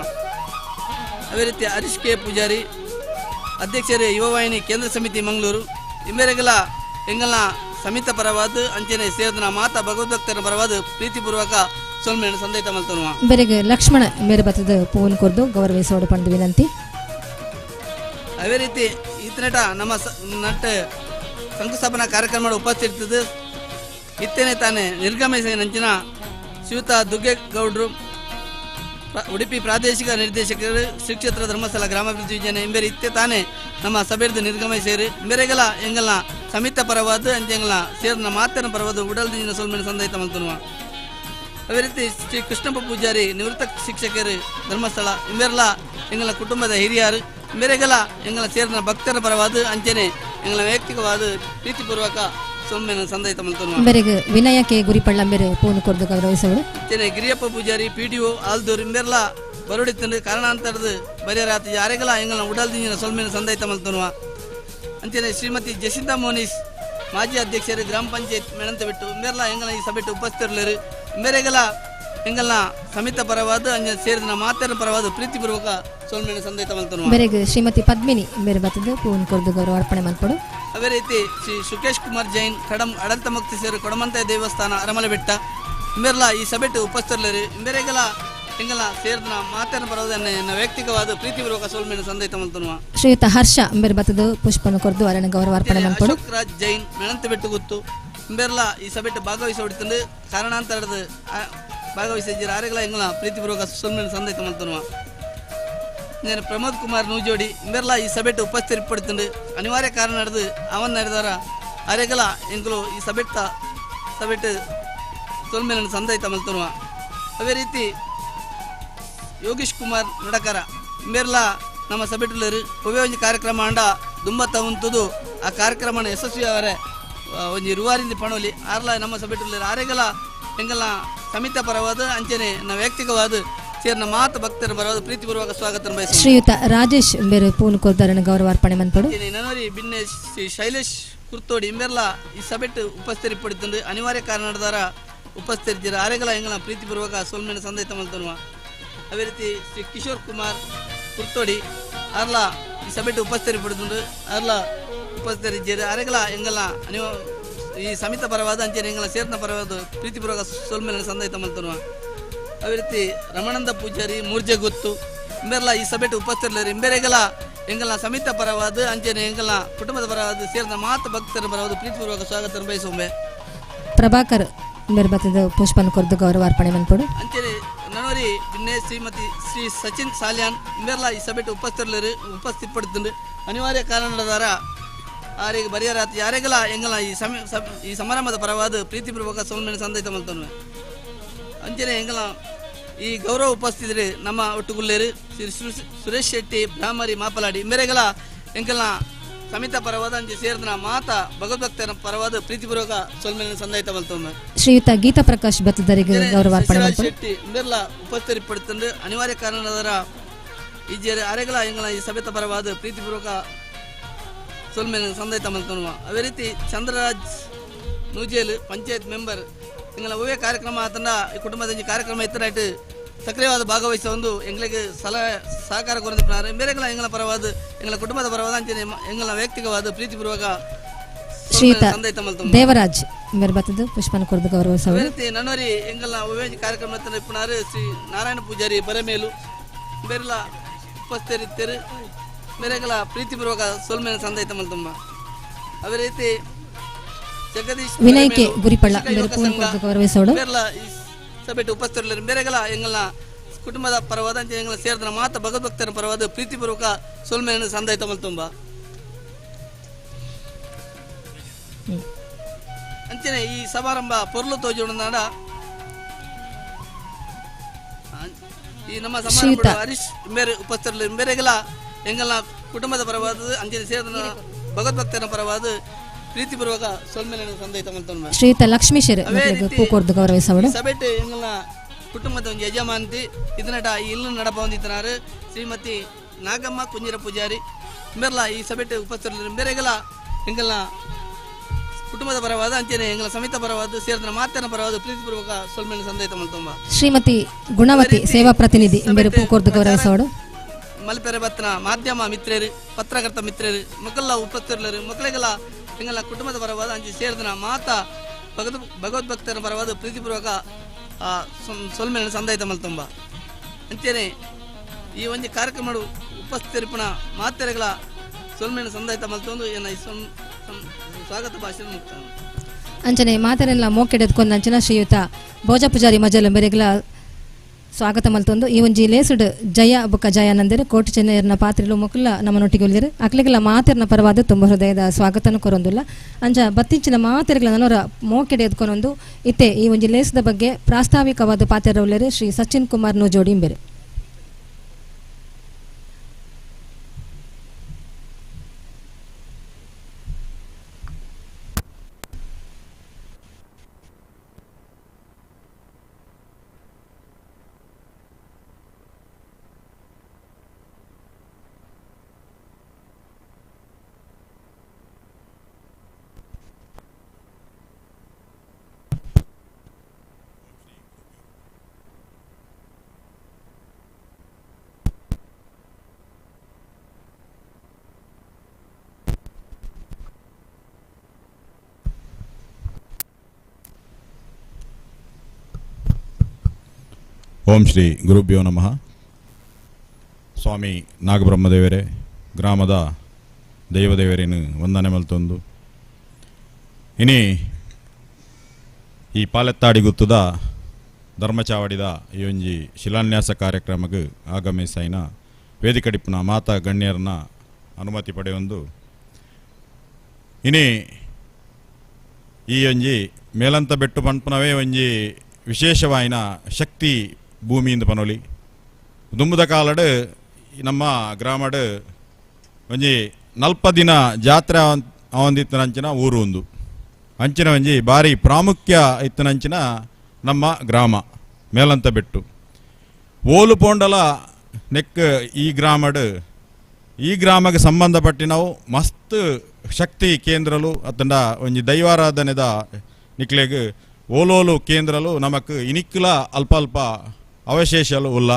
ಅದೇ ರೀತಿ ಹರೀಶ್ ಕೆ ಪೂಜಾರಿ ಅಧ್ಯಕ್ಷರು ಯುವವಾಹಿನಿ ಕೇಂದ್ರ ಸಮಿತಿ ಮಂಗಳೂರು ಇಂಬೇರೆಗಲ ಎಂಗಲ್ನ ಸಮಿತ ಪರವಾದ ಅಂಚನೆ ಸೇರಿದ ಮಾತಾ ಭಗವದ್ಭಕ್ತರ ಪರವಾದ ಪ್ರೀತಿಪೂರ್ವಕ ಸೊಲ್ಮೆಯನ್ನು ಸಂದೈತ ಮಲ್ತನುವ. ಬೇರೆಗೆ ಲಕ್ಷ್ಮಣ ಮೇರೆ ಬತ್ತದ ಪೂವನ್ ಕೊರ್ದು ಗೌರವಿಸೋಡು ಪಣದು ವಿನಂತಿ. ಅದೇ ರೀತಿ ಈತನೇಟ ನಮ್ಮ ನಟ್ಟ ಶಂಕುಸ್ಥಾಪನಾ ಕಾರ್ಯಕ್ರಮ ಉಪಸ್ಥಿತದ್ದು ಇತ್ತೇನೆ ತಾನೇ ನಿರ್ಗಮಿಸಿದ ನಂಚಿನ ಶ್ರೀಯುತ ದುಗ್ಗೇಗೌಡರು ಉಡುಪಿ ಪ್ರಾದೇಶಿಕ ನಿರ್ದೇಶಕರು ಶ್ರೀ ಕ್ಷೇತ್ರ ಧರ್ಮಸ್ಥಳ ಗ್ರಾಮಾಭಿವೃದ್ಧಿ ಯೋಜನೆ ಇಂಬೇರೆ ಇತ್ತೆ ತಾನೇ ನಮ್ಮ ಸಭೆಯದ್ದು ನಿರ್ಗಮಿಸಿರು ಇಂಬೇರೆಗಲ ಎಂಗಲ್ನ ಸಮಿತ ಪರವಾದ ಅಂಚೆಂಗಲ್ನ ಸೇರಿದ ಮಾತಿನ ಪರವಾದ ಉಡಲ್ದಿನ ಸೊಲ್ಮೆನ ಸಂದೈತ ಮಲ್ತನುವ. ಅದೇ ರೀತಿ ಶ್ರೀ ಕೃಷ್ಣಪ್ಪ ಪೂಜಾರಿ ನಿವೃತ್ತ ಶಿಕ್ಷಕರು ಧರ್ಮಸ್ಥಳ ಇಂಬೇರೆಲ್ಲ ಎಂಗಲ ಕುಟುಂಬದ ಹಿರಿಯರು ಇಂಬೇರೆಗಲ ಎಂಗಲ ಸೇರಿದ ಭಕ್ತರ ಪರವಾದ ಅಂಚನೆ ಎಂಗಲ ವೈಯಕ್ತಿಕವಾದ ಪ್ರೀತಿಪೂರ್ವಕ ಸೊಲ್ಮೆನ ಸಂದೈತ ಮಲ್ತನುವ. ಬೇರೆಗೆ ವಿನಯ ಕೆ ಗುರಿಪಳ್ಳ ಬೇರೆ ಪೂನು ಕೊರ್ದು ಗೌರವಿಸವಳು. ಅಂಚನೆ ಗಿರಿಯಪ್ಪ ಪೂಜಾರಿ PDO Aldur ಇಂಬೆರ್ಲ ಬರುಡಿತಂದು ಕಾರಣಾಂತರದ ಬರಿಯರಾತ ಯಾರೆಗಲ ಎಂಗಲ ಉಡಲ್ದಿಂಜಿನ ಸೊಲ್ಮೆನ ಸಂದೈತ ಮಲ್ತನುವ. ಅಂಚನೆ ಶ್ರೀಮತಿ ಜಸಿಂತಾ ಮೋನಿಸ್ ಮಾಜಿ ಅಧ್ಯಕ್ಷರು ಗ್ರಾಮ ಪಂಚಾಯತ್ ಮೆಣಂತ ಬಿಟ್ಟು ಇಂಬೆರ್ಲ ಎಂಗಲ ಈ ಸಭೆಟ್ ಉಪಸ್ಥಿತರುಳ್ಳರು ಇಂಬೇರೆಗಲ ಎಂಗಲ್ನ ಸಮಿತ ಪರವಾದ ಅಂಚನೆ ಸೇರಿದ ಮಾತೆರ ಪರವಾದ ಪ್ರೀತಿಪೂರ್ವಕ ಸೊಲ್ಮೆನ ಸಂದೈತ ಮಲ್ತನುವ. ಬೇರೆಗೆ ಶ್ರೀಮತಿ ಪದ್ಮಿನಿ ಬೇರೆ ಬತ್ತದ ಪೂವನ್ ಕೊರ್ದು ಗೌರವ ಅರ್ಪಣೆ ಮಲ್ಪಡು. ಅದೇ ರೀತಿ ಶ್ರೀ ಸುಕೇಶ್ ಕುಮಾರ್ ಜೈನ್ ಕಡಂ ಅಡಂತ ಮುಕ್ತಿ ಸೇರು ಕೊಡಮಂತ ದೇವಸ್ಥಾನ ಅರಮಲೆ ಬೆಟ್ಟ ಇಂಬೆರ್ಲ ಈ ಸಭೆಟ್ ಉಪಸ್ಥಿತರುಳ್ಳರು ಇಂಬೇರೆಗಲ ಎಂಗಲ ಸೇರಿದ ಮಾತೆರ ಪರವಾದ ವೈಯಕ್ತಿಕವಾದ ಪ್ರೀತಿಪೂರ್ವಕ ಸೊಲ್ಮೆನ ಸಂದೈತ ಮಲ್ತನುವ. ಶ್ರೀಯುತ ಹರ್ಷ ಅಂಬೇರ್ ಬತ್ತದ ಪುಷ್ಪನ ಕೊರ್ದು ಅರಣ ಗೌರವ ಅರ್ಪಣೆ ಮಲ್ಪಡು. ಅಶೋಕ್ ರಾಜ್ ಜೈನ್ ಮೆಣಂತ ಬೆಟ್ಟು ಗೊತ್ತು ಇಂಬೆರ್ಲ ಈ ಸಭೆಟ್ ಭಾಗವಹಿಸ ಹೊಡಿತಂದು ಕಾರಣಾಂತರದ ಭಾಗವಹಿಸಿದ್ದೀರ ಆರೆಗಲ ಎಂಗಲ ಪ್ರೀತಿಪೂರ್ವಕ ಸೊಲ್ಮೆನ ಸಂದೈತ ಮಲ್ತನುವ. ಪ್ರಮೋದ್ ಕುಮಾರ್ ನೂಜೋಡಿ ಇಂಬೆರ್ಲ ಈ ಸಭೆಟ್ ಉಪಸ್ಥಿತರಿಪಡುತ್ತಂಡು ಅನಿವಾರ್ಯ ಕಾರಣ ನಡೆದು ಅವನ್ ನಡೆದಾರ ಆರೆಗಲ ಎಂಕುಲು ಈ ಸಭೆಟ್ ಸೊಲ್ಮೆನ ಸಂದೈತ ಮಲ್ತನುವ. ಅದೇ ರೀತಿ ಯೋಗೀಶ್ ಕುಮಾರ್ ನಡಕರ ಇಂಬೆರ್ಲ ನಮ್ಮ ಸಭೆಟುಲ್ಲರು ಒವ್ವೇ ಒಂಜಿ ಕಾರ್ಯಕ್ರಮ ಅಂಡ ದುಂಬತ್ತ ಉಂತುದು ಆ ಕಾರ್ಯಕ್ರಮನ ಯಶಸ್ವಿ ಅವರೇ ಒಂಜಿ ರುವಾರಿಂದ ಪಣೋಲಿ ಆರ್ಲ ನಮ್ಮ ಸಭೆಟುಲ್ಲರು ಆರೆಗಲ ಎಂಗಲ ಸಮಿತ ಪರವಾದ ಅಂಚನೆ ನಮ್ಮ ವೈಯಕ್ತಿಕವಾದ ಸೇರಿನ ಮಾತು ಭಕ್ತರ ಪರವಾದ ಪ್ರೀತಿಪೂರ್ವಕ ಸ್ವಾಗತ ಬಯಸುತ್ತೇನೆ. ಶ್ರೀಯುತ ರಾಜೇಶ್ ಬೇರೆ ಪೂನು ಕೊರ್ದಾರನ ಗೌರವ ಅರ್ಪಣೆ ಮನ್ಪಡು. ನನವರಿ ಬಿನ್ನೆ ಶ್ರೀ ಶೈಲೇಶ್ ಕುರ್ತೋಡಿ ಇಂಬೆರ್ಲ ಈ ಸಭೆಟ್ ಉಪಸ್ಥಿತರಿಪಡುತ್ತಂಡು ಅನಿವಾರ್ಯ ಕಾರಣದಾರ ಉಪಸ್ಥಿತರಿದ್ದೀರ ಆರೆಗಲ ಎಂಗಲ ಪ್ರೀತಿಪೂರ್ವಕ ಸೊಲ್ಮೆನ ಸಂದೈತ ಮಲ್ತನುವ. ಅದೇ ರೀತಿ ಶ್ರೀ ಕಿಶೋರ್ ಕುಮಾರ್ ಕುರ್ತೋಡಿ ಆರ್ಲ ಈ ಸಭೆಟ್ ಉಪಸ್ಥಿತರಿಪಡುತ್ತಂಡು ಆರ್ಲ ಉಪಸ್ಥಿತರಿದ್ದೀರ ಆರೆಗಲ ಎಂಗಲ ಅನಿವ ಈ ಸಮಿತ ಪರವಾದ ಅಂಚನೆ ಎಂಗಲ ಸೇರ್ನ ಪರವಾದ ಪ್ರೀತಿಪೂರ್ವಕ ಸೊಲ್ಮೆನ ಸಂದೈತ ಮಲ್ತನುವ. ಅದೇ ರೀತಿ ರಮಣಂದ ಪೂಜಾರಿ ಮೂರ್ಜೆ ಗೊತ್ತು ಇಂಬೆರ್ಲ ಈ ಸಭೆಟ್ ಉಪಸ್ಥಿತರಿಲ್ಲರು ಇಂಬೆರೆಗಲ ಎಂಗಲ ಸಮಿತ ಪರವಾದ ಅಂಚನೆ ಎಂಗಲ ಕುಟುಂಬದ ಪರವಾದ ಸೇರಿದ ಮಾತ ಭಕ್ತರ ಪರವಾದ ಪ್ರೀತಿಪೂರ್ವಕ ಸ್ವಾಗತ ಬಯಸುವೆ. ಪ್ರಭಾಕರ್ ಮೇರ್ಬತ್ತದ ಪುಷ್ಪನ ಕೊರ್ದು ಗೌರವ ಅರ್ಪಣೆ ಮನ್ಪೊಡು. ಅಂಚನೆ ನನವರಿ ಬಿನ್ನೆ ಶ್ರೀಮತಿ ಶ್ರೀ ಸಚಿನ್ ಸಾಲ್ಯಾನ್ ಇಂಬೆರ್ಲ ಈ ಸಭೆಟ್ ಉಪಸ್ಥಿತರು ಉಪಸ್ಥಿತಪಡುತ್ತುಂಡು. ಅನಿವಾರ್ಯ ಕಾರಣದಾರ ಆರಿಗೆ ಬರಿಯರಾತ್ ಯಾರೆಗಲ ಎಂಗಲ ಈ ಸಮಾರಂಭದ ಪರವಾದ ಪ್ರೀತಿಪೂರ್ವಕ ಸೌಮ್ಯನ ಸಂದೈತ ಮಲ್ತನು. ಅಂಚನೆ ಎಂಗಲ ಈ ಗೌರವ ಉಪಸ್ಥಿತರು ನಮ್ಮ ಒಟ್ಟುಗುಲ್ಲೇರು ಶ್ರೀ ಸುರೇಶ್ ಶೆಟ್ಟಿ ಬ್ರಾಹ್ಮರಿ ಮಾಪಲಾಡಿ ಮೇರೆಗಳ ಎಂಕಲ್ನ ಸಮಿತ ಪರವಾದ ಅಂಚೆ ಸೇರಿದ ಮಾತಾ ಭಗವದ್ಭಕ್ತರ ಪರವಾದ ಪ್ರೀತಿಪೂರ್ವಕ ಸೊಲ್ಮೆನ ಸಂದೈತ ಮಲ್ತೊಮ್ಮೆ. ಶ್ರೀಯುತ ಗೀತಾ ಪ್ರಕಾಶ್ ಬತ್ತದರಿಗೆ ಗೌರವ ಅರ್ಪಣೆ ಮಲ್ಪೊಡು. ಶೆಟ್ಟಿ ಇಂಬೆರ್ಲ ಉಪಸ್ಥಿತರಿಪಡುತ್ತಂದು ಅನಿವಾರ್ಯ ಕಾರಣದರ ಈ ಅರೆಗಳ ಎಂಗಳ ಈ ಸಭೆತ ಪರವಾದ ಪ್ರೀತಿಪೂರ್ವಕ ಸೊಲ್ಮೆನ ಸಂದೈತ ಮಲ್ತೊನ್ನುವ. ಅದೇ ರೀತಿ ಚಂದ್ರರಾಜ್ ನೂಜೇಲ್ ಪಂಚಾಯತ್ ಮೆಂಬರ್ ಎಂಗಳ ಒವ್ವೇ ಕಾರ್ಯಕ್ರಮ ಆತಂಡ ಈ ಕುಟುಂಬದ ಕಾರ್ಯಕ್ರಮ ಇತ್ತರಾಯ್ತು ಸಕ್ರಿಯವಾದ ಭಾಗವಹಿಸ ಒಂದು ಎಂಗಳಿಗೆ ಸಲಹೆ ಸಹಕಾರ ಕೊರದಿದ್ದಾರೆ. ಮೇರೆಗಳ ಎಂಗಳ ಪರವಾದ ಎಂಗಳ ಕುಟುಂಬದ ಪರವಾದ ಅಂಚನೆ ಎಂಗಳ ವೈಯಕ್ತಿಕವಾದ ಪ್ರೀತಿಪೂರ್ವಕ ಶ್ರೀಯುತ ದೇವರಾಜ್ ಮೇರ್ಬತ್ತದ ಪುಷ್ಪನ ಕೊರದು ಗೌರವಿಸವರು. ಅದೇ ರೀತಿ ನನ್ನವರಿ ಎಂಗಳ ಒವ್ವೇ ಕಾರ್ಯಕ್ರಮ ಇಪ್ಪನಾರು ಶ್ರೀ ನಾರಾಯಣ ಪೂಜಾರಿ ಬರಮೇಲು ಬೇರೆಲ್ಲ ಉಪಸ್ಥಿತರಿದ್ದರು. ಮೇರೆಗಳ ಪ್ರೀತಿಪೂರ್ವಕ ಸೊಲ್ಮೆನ ಸಂದೈತ ಮಲ್ತುಂಬ. ಅದೇ ರೀತಿ ಜಗದೀಶ್ ವಿನಯ್ ಕೆ ಗುರಿಪಳ್ಳ ಗೌರವಿಸೋಡು. ಸಭೆಟ್ ಉಪಸ್ಥಿತರು ಮೇರೆಗಳ ಎಂಗಳ ಕುಟುಂಬದ ಪರವಾದ ಎಂಗಳ ಸೇರಿದ ಮಾತ ಭಗವದ್ಭಕ್ತರ ಪರವಾದ ಪ್ರೀತಿಪೂರ್ವಕ ಸೊಲ್ಮೆಯನ್ನು ಸಂದೈತ ಮಲ್ತುಂಬ. ಅಂಚನೆ ಈ ಸಮಾರಂಭ ಪೊರ್ಲು ತೋಜೋಣ ಈ ನಮ್ಮ ಸಮಾರಂಭ ಹರೀಶ್ ಮೇರೆ ಉಪಸ್ಥಿತರು ಮೇರೆಗಳ ಎಂಗಳ ಕುಟುಂಬದ ಪರವಾದ ಅಂಚನೆ ಸೇರಿದ ಭಗವದ್ಭಕ್ತರ ಪರವಾದ ಪ್ರೀತಿಪೂರ್ವಕ ಸೊಲ್ಮೆಯನ್ನು ಸಂದೈತ ಮಲ್ತೊನ್ಮ. ಶ್ರೀಯುತ ಲಕ್ಷ್ಮೀಶರ್ ಪೂಕೋರ್ದು ಗೌರವಿಸವಡು. ಸಭೆಟ್ ಎಂಗಳ ಕುಟುಂಬದ ಒಂದು ಯಜಮಾನತಿ ಇದನ್ನಟ ಇಲ್ಲು ನಡಪ ಹೊಂದಿತ್ತನಾರು ಶ್ರೀಮತಿ ನಾಗಮ್ಮ ಕುಂಜಿರ ಪೂಜಾರಿ ಮೇರ್ಲ ಈ ಸಭೆಟ್ ಉಪಸ್ಥಿತರು ಮೇರೆಗಳ ಎಂಗಳ ಕುಟುಂಬದ ಪರವಾದ ಅಂಚನೆ ಎಂಗಳ ಸಮಿತ ಪರವಾದ ಸೇರಿದ ಮಾತನ ಪರವಾದ ಪ್ರೀತಿಪೂರ್ವಕ ಸೊಲ್ಮೆಯನ್ನು ಸಂದೈತ ಮಲ್ತೊಂಬ. ಶ್ರೀಮತಿ ಗುಣವತಿ ಸೇವಾ ಪ್ರತಿನಿಧಿ ಮೇರೆ ಪೂಕೋರ್ದು ಗೌರವಿಸವಡು. ಮಲ್ಪೆರೆ ಬತ್ತನ ಮಾಧ್ಯಮ ಮಿತ್ರರು ಪತ್ರಕರ್ತ ಮಿತ್ರರು ಮಕ್ಕಳ ಉಪಸ್ಥಿತರು ಮಕ್ಕಳಿಗೆಲ್ಲ ಎಂಗಳ ಕುಟುಂಬದ ಪರವಾದ ಅಂಚೆ ಸೇರಿದ ಮಾತಾ ಭಗವದ್ಭಕ್ತರ ಪರವಾದ ಪ್ರೀತಿಪೂರ್ವಕ ಸೊಲ್ಮೆಯನ್ನು ಸಂದೈತ ಮಲ್ತೊಂಬ. ಅಂಚನೆ ಈ ಒಂದು ಕಾರ್ಯಕ್ರಮ ಉಪಸ್ಥಿತರಿಪಣ ಮಾತೆರೆಗಳ ಸೊಲ್ಮೆಯನ್ನು ಸಂದೈತ ಮಲ್ತೊಂದು ಎನ್ನ ಸ್ವಾಗತ ಭಾಷಣ ಮುಕ್ತ. ಅಂಚನೆ ಮಾತರೆಲ್ಲ ಮೋಕೆಡೆದ್ಕೊಂದು ಅಂಚನ ಶ್ರೀಯುತ ಭೋಜ ಪೂಜಾರಿ ಮಜಲ ಮೇರೆಗಳ ಸ್ವಾಗತ ಮಲ್ತೊಂದು ಈ ಒಂಜಿ ಲೇಸುಡ್ ಜಯ ಬುಕ್ಕ ಜಯಾನಂದರು ಕೋಟಿ ಚೆನ್ನಯರ್ನ ಪಾತ್ರೆಲು ಮೊಕ್ಕಲ ನಮ್ಮನೊಟ್ಟಿಗೆ ಒಲಿದರು. ಅಕ್ಲೆಗಳ ಮಾತೆರ್ನ ಪರವಾದ ತುಂಬ ಹೃದಯದ ಸ್ವಾಗತನ ಕೊರೊಂದುಲ್ಲ. ಅಂಚ ಬತ್ತಿಂಚಿನ ಮಾತೆರ್ಗಳ ನನೋರ ಮೋಕೆಡೆ ಎದ್ಕೊನೊಂದು ಇತ್ತೆ ಈ ಒಂಜಿ ಲೇಸದ ಬಗ್ಗೆ ಪ್ರಾಸ್ತಾವಿಕವಾದ ಪಾತ್ರ ಉಳ್ಳರು ಶ್ರೀ ಸಚಿನ್ ಕುಮಾರ್ ನೂಜೋಡಿ ಇಂಬೆರೆ. ಓಂ ಶ್ರೀ ಗುರುಭ್ಯೋ ನಮಃ. ಸ್ವಾಮಿ ನಾಗಬ್ರಹ್ಮದೇವರೇ, ಗ್ರಾಮದ ದೈವದೇವರೇನು ವಂದನೆ ಮಲ್ತೊಂದು ಇನಿ ಈ ಪಾಲೆತ್ತಾಡಿ ಗುತ್ತದ ಧರ್ಮಚಾವಡಿದ ಈ ಒಂಜಿ ಶಿಲಾನ್ಯಾಸ ಕಾರ್ಯಕ್ರಮಕ್ಕೆ ಆಗಮಿಸೈನ ವೇದಿಕಡಿಪ್ಪನ ಮಾತಾ ಗಣ್ಯರನ್ನ ಅನುಮತಿ ಪಡೆಯೊಂದು ಇನಿ ಈ ಒಂಜಿ ಮೇಲಂತ ಬೆಟ್ಟು ಪನ್ಪುನವೇ ಒಂಜಿ ವಿಶೇಷವಾಯಿನ ಶಕ್ತಿ ಭೂಮಿಯಿಂದ ಪನೊಲಿ. ದುಂಬುದ ಕಾಲಡು ನಮ್ಮ ಗ್ರಾಮಡು ಒಂಜಿ ನಲ್ಪ ದಿನ ಜಾತ್ರೆ ಅವಂದಿತ್ತನಂಚಿನ ಊರು ಒಂದು ಅಂಚಿನ ಒಂಜಿ ಭಾರಿ ಪ್ರಾಮುಖ್ಯ ಇತ್ತನಂಚಿನ ನಮ್ಮ ಗ್ರಾಮ ಮೇಲಂತ ಬೆಟ್ಟು. ಓಲು ಪೋಂಡಲ ನೆಕ್ ಈ ಗ್ರಾಮಡು ಈ ಗ್ರಾಮಕ್ಕೆ ಸಂಬಂಧಪಟ್ಟಿನವು ಮಸ್ತ್ ಶಕ್ತಿ ಕೇಂದ್ರಲು ಅತ್ತಂಡ ಒಂಜಿ ದೈವಾರಾಧನೆದ ನಿಕ್ಲೆಗ್ ಓಲೋಲು ಕೇಂದ್ರಲು ನಮಕ್ ಇನಿಕ್ಲ ಅಲ್ಪ ಅಲ್ಪ ಅವಶೇಷಲು ಉಲ್ಲ.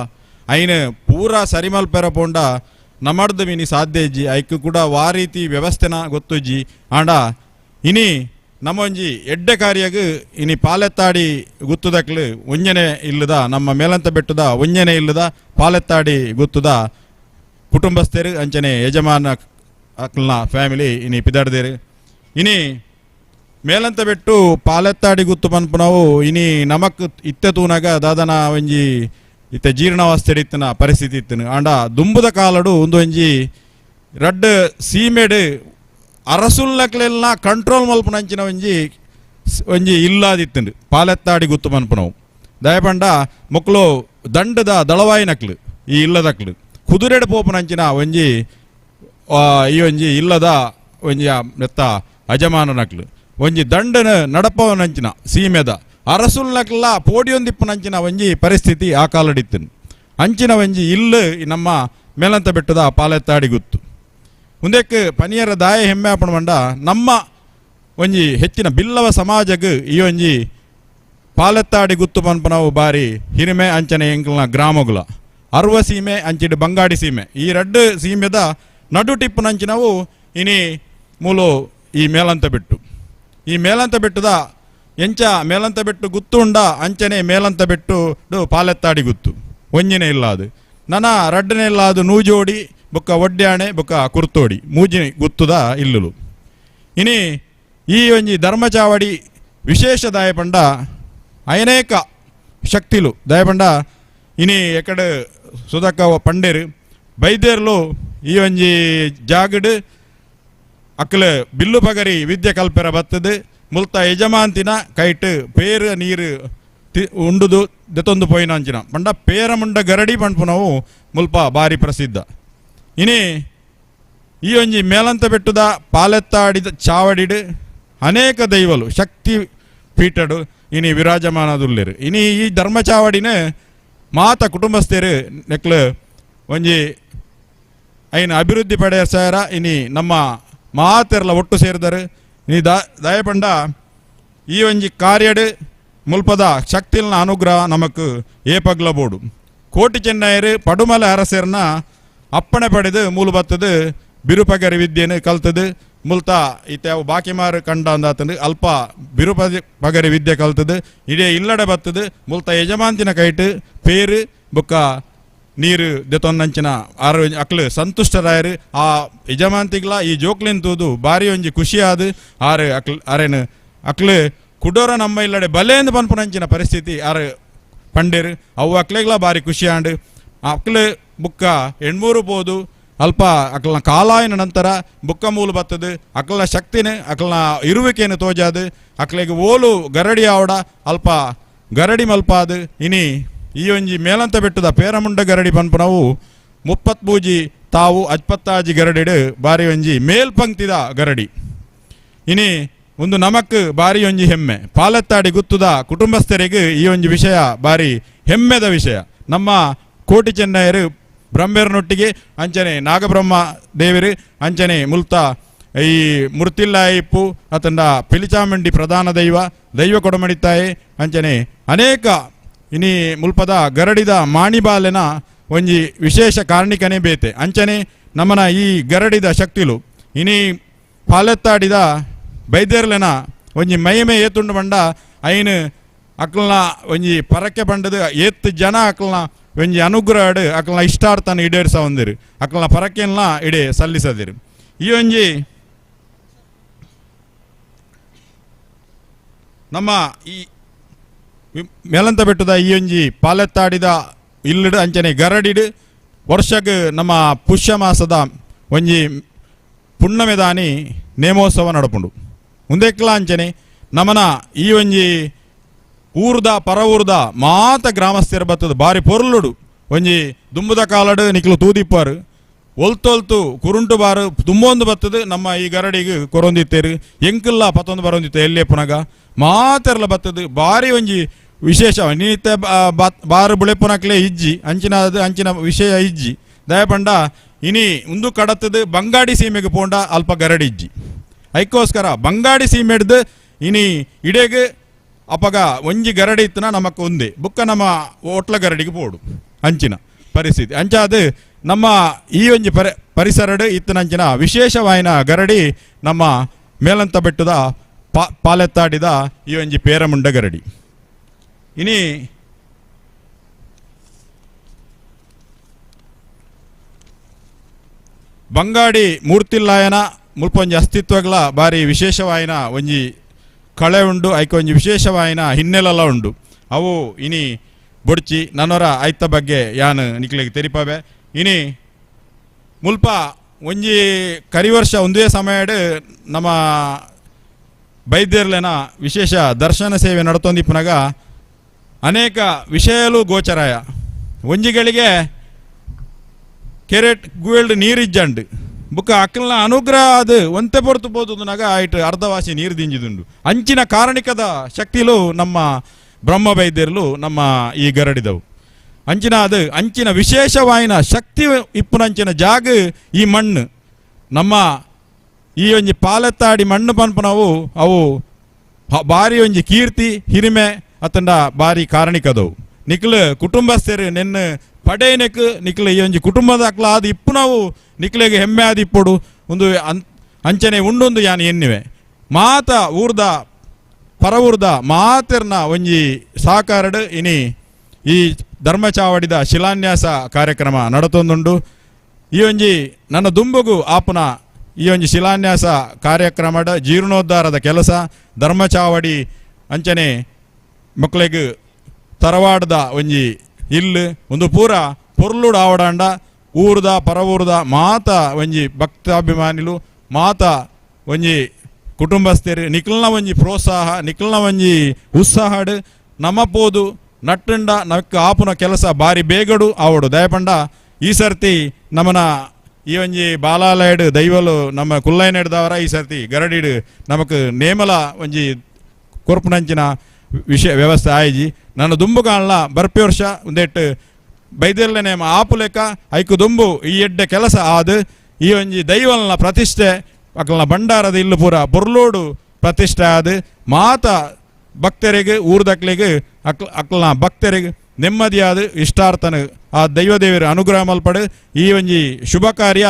ಐನ ಪೂರಾ ಸರಿಮಲ್ಪೆರ ಪೋಂಡ ನಮಡ್ದು ಮಿನಿ ಸಾಧ್ಯ ಇಜ್ಜಿ, ಐಕ್ ಕೂಡ ವಾ ರೀತಿ ವ್ಯವಸ್ಥೆನ ಗೊತ್ತುಜ್ಜಿ. ಆಂಡ ಇನಿ ನಮ್ಮೊಂಜಿ ಎಡ್ಡೆ ಕಾರ್ಯಗ್ ಇನಿ ಪಾಲೆತ್ತಾಡಿ ಗುತ್ತುದಕ್ಲು ಒಂಜನೆ ಇಲ್ಲದ ನಮ್ಮ ಮೇಲಂತ ಬೆಟ್ಟದ ಒಂಜನೆ ಇಲ್ಲದ ಪಾಲೆತ್ತಾಡಿ ಗುತ್ತುದ ಕುಟುಂಬಸ್ಥರು ಅಂಚನೆ ಯಜಮಾನ ಅಕ್ಲನ ಫ್ಯಾಮಿಲಿ ಇನಿ ಪಿದಾಡ್ದೇರು. ಇನಿ ಮೇಲಂತ ಬೆಟ್ಟು ಪಾಲೆತ್ತಾಡಿ ಗುತ್ತು ಪನ್ಪುನವು ಇನಿ ನಮಕ್ ಇತ್ತೆ ತೂನಾಗ ದಾದನ ಒಂಜಿ ಇತ್ತೆ ಜೀರ್ಣಾವಸ್ಥೆ ಇತ್ತಿನ ಪರಿಸ್ಥಿತಿ ಇತ್ತನು. ಆಂಡ ದುಂಬುದ ಕಾಲಡು ಒಂದು ಒಂಜಿ ರಡ್ಡ್ ಸೀಮೆಡ್ ಅರಸುಲ್ಲಕ್ಲೆಲ್ಲ ಕಂಟ್ರೋಲ್ ಮಲ್ಪುನಂಚಿನ ಒಂಜಿ ಒಂಜಿ ಇಲ್ಲಾದಿತ್ತುಂಡು ಪಾಲೆತ್ತಾಡಿ ಗುತ್ತು ಪನ್ಪುನವು. ದಯಪಂಡ ಮೊಕ್ಕಲು ದಂಡದ ದಳವಾಯಿನಕ್ಲು ಈ ಇಲ್ಲದಕ್ಲು ಕುದುರೆಡ್ ಪೋಪುನಂಚಿನ ಒಂಜಿ ಈ ಒಂಜಿ ಇಲ್ಲದ ಒಂಜಿ ನೆತ್ತ ಅಜಮಾನನಕ್ಲು ಒಂಜಿ ದಂಡನ ನಡಪವನಂಚಿನ ಸೀಮೆದ ಅರಸುಲ್ನಕ್ಲ ಪೋಡಿಯೊಂದಿಪ್ಪುನಂಚಿನ ಒಂಜಿ ಪರಿಸ್ಥಿತಿ ಆ ಕಾಲಡಿತ್ತು. ಅಂಚಿನ ಒಂಜಿ ಇಲ್ಲು ನಮ್ಮ ಮೇಲಂತ ಬೆಟ್ಟದ ಪಾಲೆತ್ತಾಡಿ ಗುತ್ತು. ಮುಂದಕ್ಕೆ ಪನಿಯರ ದಾಯ ಹೆಮ್ಮೆ ಆಪಣ ಮಂಡ ನಮ್ಮ ಒಂಜಿ ಹೆಚ್ಚಿನ ಬಿಲ್ಲವ ಸಮಾಜಗ್ ಈ ಒಂಜಿ ಪಾಲೆತ್ತಾಡಿ ಗುತ್ತು ಪನ್ಪನವು ಬಾರಿ ಹಿರಿಮೆ ಅಂಚನೆ ಎಂಕಲ್ನ ಗ್ರಾಮಗುಲ ಅರ್ವ ಸೀಮೆ ಅಂಚಿಡು ಬಂಗಾಡಿ ಸೀಮೆ ಈ ರಡ್ಡು ಸೀಮೆದ ನಡು ಟಿಪ್ಪುನಂಚಿನವು ಇನಿ ಮೂಲು ಈ ಮೇಲಂತ ಬೆಟ್ಟು. ಈ ಮೇಲಂತ ಬೆಟ್ಟದ ಎಂಚ ಮೇಲಂತ ಬೆಟ್ಟು ಗುತ್ತು ಉಂಡ ಅಂಚನೆ ಮೇಲಂತ ಬೆಟ್ಟು ಪಾಲೆತ್ತಾಡಿ ಗುತ್ತು ಒಂಜಿನೇ ಇಲ್ಲ ಅದು ನನ್ನ ರಡ್ಡನೇ ಇಲ್ಲ ಅದು ನೂಜೋಡಿ ಬೊಕ್ಕ ಒಡ್ಯಾಣೆ ಬೊಕ್ಕ ಕುರ್ತೋಡಿ ಮೂಜಿ ಗುತ್ತುದ ಇಲ್ಲುಲು. ಇನಿ ಈ ಒಂಜಿ ಧರ್ಮಚಾವಡಿ ವಿಶೇಷ ದಾಯಪಂಡ ಅನೇಕ ಶಕ್ತಿಲು ದಯಪಂಡ ಇನಿ ಎಕಡೆ ಸುಧಕ್ಕ ಪಂಡೇರು ಬೈದೇರ್ಲು ಈ ಒಂಜಿ ಜಾಗಡ್ ಅಕ್ಲ ಬಿಲ್ಲು ಪಗರಿ ವಿದ್ಯೆ ಕಲ್ಪೆರ ಬತ್ತದು ಮುಲ್ತ ಯಜಮಾಂತಿನ ಕೈಟ್ ಪೇರು ನೀರು ಉಂಡುದು ದೆತ್ತೊಂದು ಪೋಯಿನ ಅಂಚಿನ ಪಂಡ ಪೇರಮುಂಡ ಗರಡಿ ಪಂಪುನವು ಮುಲ್ಪ ಬಾರಿ ಪ್ರಸಿದ್ಧ. ಇನಿ ಈ ಒಂಜಿ ಮೇಲಂತ ಬೆಟ್ಟದ ಪಾಲೆತ್ತಾಡಿದ ಚಾವಡಿಡು ಅನೇಕ ದೈವಲು ಶಕ್ತಿ ಪೀಠಡು ಇನಿ ವಿರಾಜಮಾನದುಲ್ಲೇರು. ಇನಿ ಈ ಧರ್ಮಚಾವಡಿನ ಮಾತ ಕುಟುಂಬಸ್ಥರು ನೆಕ್ಲು ಒಂಜಿ ಐನ ಅಭಿವೃದ್ಧಿ ಪಡೆಯ ಸಾರ ಇನಿ ನಮ್ಮ ಮಾತೆರ್ಲ ಒಟ್ಟು ಸೇರಿದರು. ಇನಿ ದಯಪಂಡ ಈ ಒಂಜಿ ಕಾರ್ಯಡು ಮುಲ್ಪದ ಶಕ್ತಿಲ್ನ ಅನುಗ್ರಹ ನಮಕ್ ಏಪಗ್ಲ ಬೋಡು. ಕೋಟಿ ಚೆನ್ನಯರು ಪಡುಮಲೆ ಅರಸರ್ನ ಅಪ್ಪಣೆ ಪಡೆದು ಮೂಲು ಬತ್ತದು ಬಿರುಪಗರಿ ವಿದ್ಯೆನು ಕಲ್ತದು ಮುಲ್ತ ಇತ್ತೆ ಅವು ಬಾಕಿಮಾರು ಕಂಡ ಅಂದಾತಂದು ಅಲ್ಪ ಬಿರುಪದಿ ಪಗರಿ ವಿದ್ಯೆ ಕಲ್ತದು ಇಡೇ ಇಲ್ಲಡೆ ಬತ್ತದು ಮುಲ್ತ ಯಜಮಾಂತಿನ ಕೈಟು ಪೇರು ಬೊಕ್ಕ ನೀರು ದೆತೊನ್ನಂಚಿನ ಆರು ಅಕ್ಲು ಸಂತುಷ್ಟರಾಯರು. ಆ ಯಜಮಾಂತಿಗ್ಲ ಈ ಜೋಕ್ಲಿನ್ ತೂದು ಬಾರಿ ಒಂಜಿ ಖುಷಿಯಾದ ಆರು ಅಕ್ಲು ಅರೇನು ಅಕ್ಲು ಕುಡೋರ ನಮ್ಮ ಇಲ್ಲಡೆ ಬಲೇಂದು ಪನ್ಪುನಂಚಿನ ಪರಿಸ್ಥಿತಿ ಆರು ಪಂಡೇರು ಅವು ಅಕ್ಲೆಗ್ಲ ಬಾರಿ ಖುಷಿಯಾಂಡು. ಅಕ್ಲು ಬುಕ್ಕ ಎಣ್ಮೂರು ಪೋದು ಅಲ್ಪ ಅಕ್ಲನ ಕಾಲಾಯಿನ ನಂತರ ಬುಕ್ಕ ಮೂಲು ಬತ್ತದು ಅಕ್ಲನ ಶಕ್ತಿನ ಅಕ್ಲನ ಇರುವಿಕೆಯನ್ನು ತೋಜಾದು ಅಕ್ಲೆಗೆ ಓಲು ಗರಡಿ ಆವಡ ಅಲ್ಪ ಗರಡಿ ಮಲ್ಪಾದು. ಇನಿ ಈ ಒಂಜಿ ಮೇಲಂತ ಬೆಟ್ಟದ ಪೇರಮುಂಡ ಗರಡಿ ಪನ್ಪುನವು 33 ತಾವು 56 ಗರಡಿಡು ಬಾರಿ ಒಂಜಿ ಮೇಲ್ಪಂಕ್ತಿದ ಗರಡಿ. ಇನಿ ಒಂದು ನಮಕ್ ಬಾರಿ ಒಂಜಿ ಹೆಮ್ಮೆ ಪಾಲೆತ್ತಾಡಿ ಗುತ್ತುದ ಕುಟುಂಬಸ್ಥರಿಗೆ ಈ ಒಂಜಿ ವಿಷಯ ಬಾರಿ ಹೆಮ್ಮೆದ ವಿಷಯ. ನಮ್ಮ ಕೋಟಿ ಚೆನ್ನಯರು ಬ್ರಹ್ಮೆರನೊಟ್ಟಿಗೆ ಅಂಚನೆ ನಾಗಬ್ರಹ್ಮ ದೇವರು ಅಂಚನೆ ಮುಲ್ತ ಈ ಮುರ್ತಿಲ್ಲಾಯಿಪ್ಪು ಅತಂಡ ಪಿಲಿಚಾಮಂಡಿ ಪ್ರಧಾನ ದೈವ ದೈವ ಕೊಡಮಡಿತಾಯಿ ಅಂಚನೆ ಅನೇಕ ಇನಿ ಮುಲ್ಪದ ಗರಡಿದ ಮಾಣಿಬಾಲೆನ ಒಂಜಿ ವಿಶೇಷ ಕಾರಣಿಕನೇ ಬೇತೆ. ಅಂಚನೆ ನಮ್ಮನ ಈ ಗರಡಿದ ಶಕ್ತಿಲು ಇನಿ ಪಾಲೆತ್ತಾಡಿದ ಬೈದೇರ್ಲೆನ ಒಂಜಿ ಮೈಮೆ ಏತುಂಡು ಬಂಡ ಐನು ಅಕ್ಲನ ಒಂಜಿ ಪರಕೆ ಬಂಡದು ಏತ್ ಜನ ಅಕ್ಲನ ಒಂಜಿ ಅನುಗ್ರಹಡು ಅಕ್ಲನ ಇಷ್ಟಾರ್ಥನ ಈಡೇರಿಸ ಒಂದಿರು ಅಕ್ಲನ ಪರಕೆಲ್ಲ ಇಡೇ ಸಲ್ಲಿಸದಿರು. ಈ ಒಂಜಿ ನಮ್ಮ ಈ ಮೇಲಂತ ಬೆಟ್ಟದ ಈ ಒಂಜಿ ಪಾಲೆತ್ತಾಡಿದ ಇಲ್ಲಡು ಅಂಚನೆ ಗರಡಿಡು ವರ್ಷಕ್ಕೆ ನಮ್ಮ ಪುಷ್ಯ ಮಾಸದ ಒಂಜಿ ಪುಣ್ಣಮೆದಾನಿ ನೇಮೋತ್ಸವ ನಡಪುಂಡು. ಮುಂದೆಕ್ಲ ಅಂಚನೆ ನಮನ ಈ ಒಂಜಿ ಊರ್ದ ಪರ ಊರ್ದ ಮಾತ ಗ್ರಾಮಸ್ಥರ ಬತ್ತದ ಬಾರಿ ಪೊರ್ಲುಡು ಒಂಜಿ ದುಂಬುದ ಕಾಲಡು ನಿಕ್ಲು ತೂದಿಪ್ಪಾರು ಒಲ್ತೊಲ್ತು ಕುರುಂಟು ಬಾರು ತುಂಬೊಂದು ಬತ್ತದು ನಮ್ಮ ಈ ಗರಡಿಗೆ ಕೊರೊಂದಿತ್ತೇರು ಎಂಕಲ್ಲ ಪತ್ತೊಂದು ಬರೊಂದಿತ್ತು ಎಲ್ಲಿ ಪುನಗ ಮಾತೆರ್ಲ ಬತ್ತದು ಬಾರಿ ಒಂಜಿ ವಿಶೇಷ ನೀತೆ ಬಾರು ಬುಳೆಪುನಕ್ಲೆ ಇಜ್ಜಿ ಅಂಚಿನ ಅಂಚಿನ ವಿಷಯ ಇಜ್ಜಿ ದಯಪಂಡ ಇನಿ ಉಂದು ಕಡತ್ತದು ಬಂಗಾಡಿ ಸೀಮೆಗೆ ಪೋಂಡ ಅಲ್ಪ ಗರಡಿ ಇಜ್ಜಿ ಐಕ್ಕೋಸ್ಕರ ಬಂಗಾಡಿ ಸೀಮೆಡ್ದು ಇನಿ ಇಡೇಗೆ ಅಪಗ ಒಂಜಿ ಗರಡಿ ಇತ್ತನ ನಮಕ್ ಒಂದೇ ಬುಕ್ಕ ನಮ್ಮ ಓಟ್ಲ ಗರಡಿಗೆ ಪೋಡು ಅಂಚಿನ ಪರಿಸ್ಥಿತಿ ಅಂಚಾದ ನಮ್ಮ ಈ ಒಂಜಿ ಪರಿಸರಡು ಇತ್ತನಂಚಿನ ವಿಶೇಷವಾಯಿನ ಗರಡಿ ನಮ್ಮ ಮೇಲಂತ ಬೆಟ್ಟದ ಪಾಲೆತ್ತಾಡಿದ ಈ ಒಂಜಿ ಪೇರಮುಂಡ ಗರಡಿ. ಇನಿ ಬಂಗಾಡಿ ಮೂರ್ತಿಲ್ಲಾಯನ ಮುಲ್ಪ ಒಂಜಿ ಅಸ್ತಿತ್ವಗಳ ಬಾರಿ ವಿಶೇಷವಾಯಿನ ಒಂಜಿ ಕಳೆ ಉಂಡು, ಐಕ ಒಂಜಿ ವಿಶೇಷವಾಯಿನ ಹಿನ್ನೆಲೆಲ ಉಂಡು. ಅವು ಇನಿ ಬೊಡ್ಚಿ ನನ್ನೊರ ಐತ ಬಗ್ಗೆ ಯಾನು ನಿಕ್ಲೆಗ್ ತೆರಿಪವೆ. ಇನಿ ಮುಲ್ಪ ಒಂಜಿ ಕರಿವರ್ಷ ಒಂದೇ ಸಮಯಡ್ ನಮ್ಮ ಬೈದ್ಯರ್ಲೆನ ವಿಶೇಷ ದರ್ಶನ ಸೇವೆ ನಡತೊಂದಿಪ್ಪುನಗ ಅನೇಕ ವಿಷಯಲು ಗೋಚರಾಯ. ಒಂಜಿಗಳಿಗೆ ಕೆರೆಟ್ ಗುವೆಲ್ಡ್ ನೀರಿಜ್ಜಂಡು ಬುಕ್ಕ ಅಕ್ಕಲ್ನ ಅನುಗ್ರಹ ಅದು ಒಂತೆ ಪೊರ್ತು ಪೋತುನಾಗ ಆಯ್ತು ಅರ್ಧವಾಸಿ ನೀರು ದಿಂಜಿದುಂಡು. ಅಂಚಿನ ಕಾರಣಿಕದ ಶಕ್ತಿಲು ನಮ್ಮ ಬ್ರಹ್ಮ ಬೈದ್ಯರ್ಲು ನಮ್ಮ ಈ ಗರಡಿದವು. ಅಂಚಿನ ಅದು ಅಂಚಿನ ವಿಶೇಷವಾಯಿನ ಶಕ್ತಿ ಇಪ್ಪುನಂಚಿನ ಜಾಗ ಈ ಮಣ್ಣು. ನಮ್ಮ ಈ ಒಂಜಿ ಪಾಲೆತ್ತಾಡಿ ಮಣ್ಣು ಪನ್ಪುನವು ಅವು ಬಾರಿ ಒಂಜಿ ಕೀರ್ತಿ ಹಿರಿಮೆ ಅತ್ತಂಡ ಬಾರಿ ಕಾರಣಿಕದವು. ನಿಕ್ಲು ಕುಟುಂಬಸ್ಥರು ನೆನ್ನ ಪಡೇನೆಕ್ ನಿಕ್ಲು ಈ ಒಂಜಿ ಕುಟುಂಬದ ಅಕ್ಲ ಅದು ಇಪ್ಪುನವು ನಿಕ್ಲೆಗ್ ಹೆಮ್ಮೆ ಆದ ಇಪ್ಪೊಡು ಒಂದು ಅಂಚನೆ ಉಂಡೊಂದು ಯಾನ್ ಎನ್ನಿವೆ. ಮಾತ ಊರ್ದ ಪರವೂರ್ದ ಮಾತೆರ್ನ ಒಂಜಿ ಸಹಕಾರಡ್ ಇನಿ ಈ ಧರ್ಮಚಾವಡಿದ ಶಿಲಾನ್ಯಾಸ ಕಾರ್ಯಕ್ರಮ ನಡತೊಂದುಂಡು. ಈ ಒಂಜಿ ನನ್ನ ದುಂಬುಗು ಆಪುನ ಈ ಒಂಜಿ ಶಿಲಾನ್ಯಾಸ ಕಾರ್ಯಕ್ರಮದ ಜೀರ್ಣೋದ್ಧಾರದ ಕೆಲಸ ಧರ್ಮಚಾವಡಿ ಅಂಚನೆ ಮಕ್ಕಳಿಗೆ ತರವಾಡದ ಒಂಜಿ ಇಲ್ಲು ಒಂದು ಪೂರ ಪೊರ್ಲುಡು ಆವಡಾಂಡ ಊರ್ದ ಪರವೂರ್ದ ಮಾತ ಒಂಜಿ ಭಕ್ತಾಭಿಮಾನಿಲು ಮಾತ ಒಂಜಿ ಕುಟುಂಬಸ್ಥರು ನಿಕ್ಲನ ಒಂಜಿ ಪ್ರೋತ್ಸಾಹ ನಿಕ್ಲನ ಒಂಜಿ ಉತ್ಸಾಹಡು ನಮ ಪೋದು ನಟ್ಟಂಡ ನಕ್ಕ ಆಪುನ ಕೆಲಸ ಬಾರಿ ಬೇಗಡು ಆವಡು. ದಯಪಂಡ ಈ ಸರ್ತಿ ನಮನ ಈ ಒಂಜಿ ಬಾಲಾಲಯಡು ದೈವಲು ನಮ್ಮ ಕುಲ್ಲೈನಡ್ದವರ ಈ ಸರ್ತಿ ಗರಡಿಡು ನಮಕ್ ನೇಮಲ ಒಂಜಿ ಕೊರ್ಪುನಂಚಿನ ವಿಷಯ ವ್ಯವಸ್ಥೆ ಆಯ್ಜಿ. ನನ್ನ ದುಂಬು ಕಾಣಲ ಬರ್ಪಿ ವರ್ಷ ಒಂದೆಟ್ಟು ಬೈದೆರ್ಲೆ ನೇಮ ಆಪುಲೆಕ ಐಕು ದುಂಬು ಈ ಎಡ್ಡೆ ಕೆಲಸ ಆದು ಈ ಒಂಜಿ ದೈವಲ್ನ ಪ್ರತಿಷ್ಠೆ ಅಕಲ್ನ ಭಂಡಾರದ ಇಲ್ಲು ಪೂರ ಬೊರ್ಲೋಡು ಪ್ರತಿಷ್ಠೆ ಆದು ಮಾತ ಭಕ್ತರಿಗೆ ಊರ್ದಕ್ಲಿಗೆ ಅಕ್ಲನ ಭಕ್ತರಿಗೆ ನೆಮ್ಮದಿಯಾದ ಇಷ್ಟಾರ್ಥನ ಆ ದೈವದೇವರ ಅನುಗ್ರಹ ಮಲ್ಪಡು ಈ ಒಂಜಿ ಶುಭ ಕಾರ್ಯ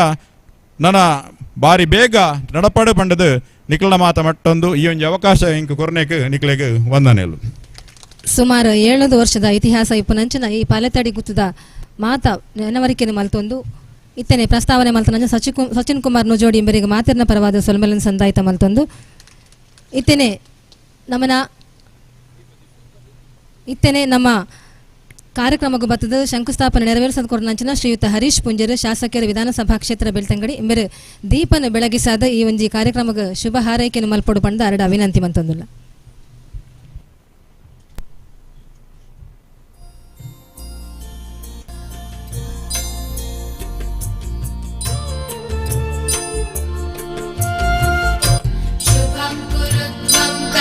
ನನ್ನ ಬಾರಿ ಬೇಗ ನಡಪಡು ಪಂಡದು ನಿಕ್ಲನ ಮಾತ ಮಟ್ಟೊಂದು ಈ ಒಂಜಿ ಅವಕಾಶ ಇಂಕ್ ಕೊರ್ನೆಕ್ ನಿಕ್ಲೆಗ್ ವಂದನೆಲು. ಸುಮಾರು 700 ವರ್ಷದ ಇತಿಹಾಸ ಇಪ್ಪುನಂಚಿನ ಈ ಪಾಲೆತ್ತಾಡಿ ಗುತ್ತದ ಮಾತ ನೆನವರಿಕೆಯನ್ನು ಮಲ್ತೊಂದು ಇತ್ತನೆ ಪ್ರಸ್ತಾವನೆ ಮಲ್ತನಂಚ ಸಚಿನ್ ಕುಮಾರ್ ನುಜೋಡಿ ಎಂಬರಿಗೆ ಮಾತಿರ್ನ ಪರವಾದ ಸೊಲ್ಮೆಲನ್ ಸಂದಾಯಿತ ಮಲ್ತೊಂದು ಇತ್ತನೆ ನಮನ ಇತ್ತನೆ ನಮ್ಮ ಕಾರ್ಯಕ್ರಮಕ್ಕೆ ಬತ್ತದ ಶಂಕುಸ್ಥಾಪನೆ ನೆರವೇರಿಸದ ಕೊರನಂಚಿನ ಶ್ರೀಯುತ ಹರೀಶ್ ಪುಂಜರು ಶಾಸಕರ ವಿಧಾನಸಭಾ ಕ್ಷೇತ್ರ ಬೆಳ್ತಂಗಡಿ ಎಂಬರು ದೀಪನ ಬೆಳಗಿಸಾದ ಈ ಒಂಜಿ ಕಾರ್ಯಕ್ರಮಕ್ಕೆ ಶುಭ ಹಾರೈಕೆಯನ್ನು ಮಲ್ಪೊಡು ಪಂಡ ಅರಡ ವಿನಂತಿ ಮಂತೊಂದುಲ್ಲ.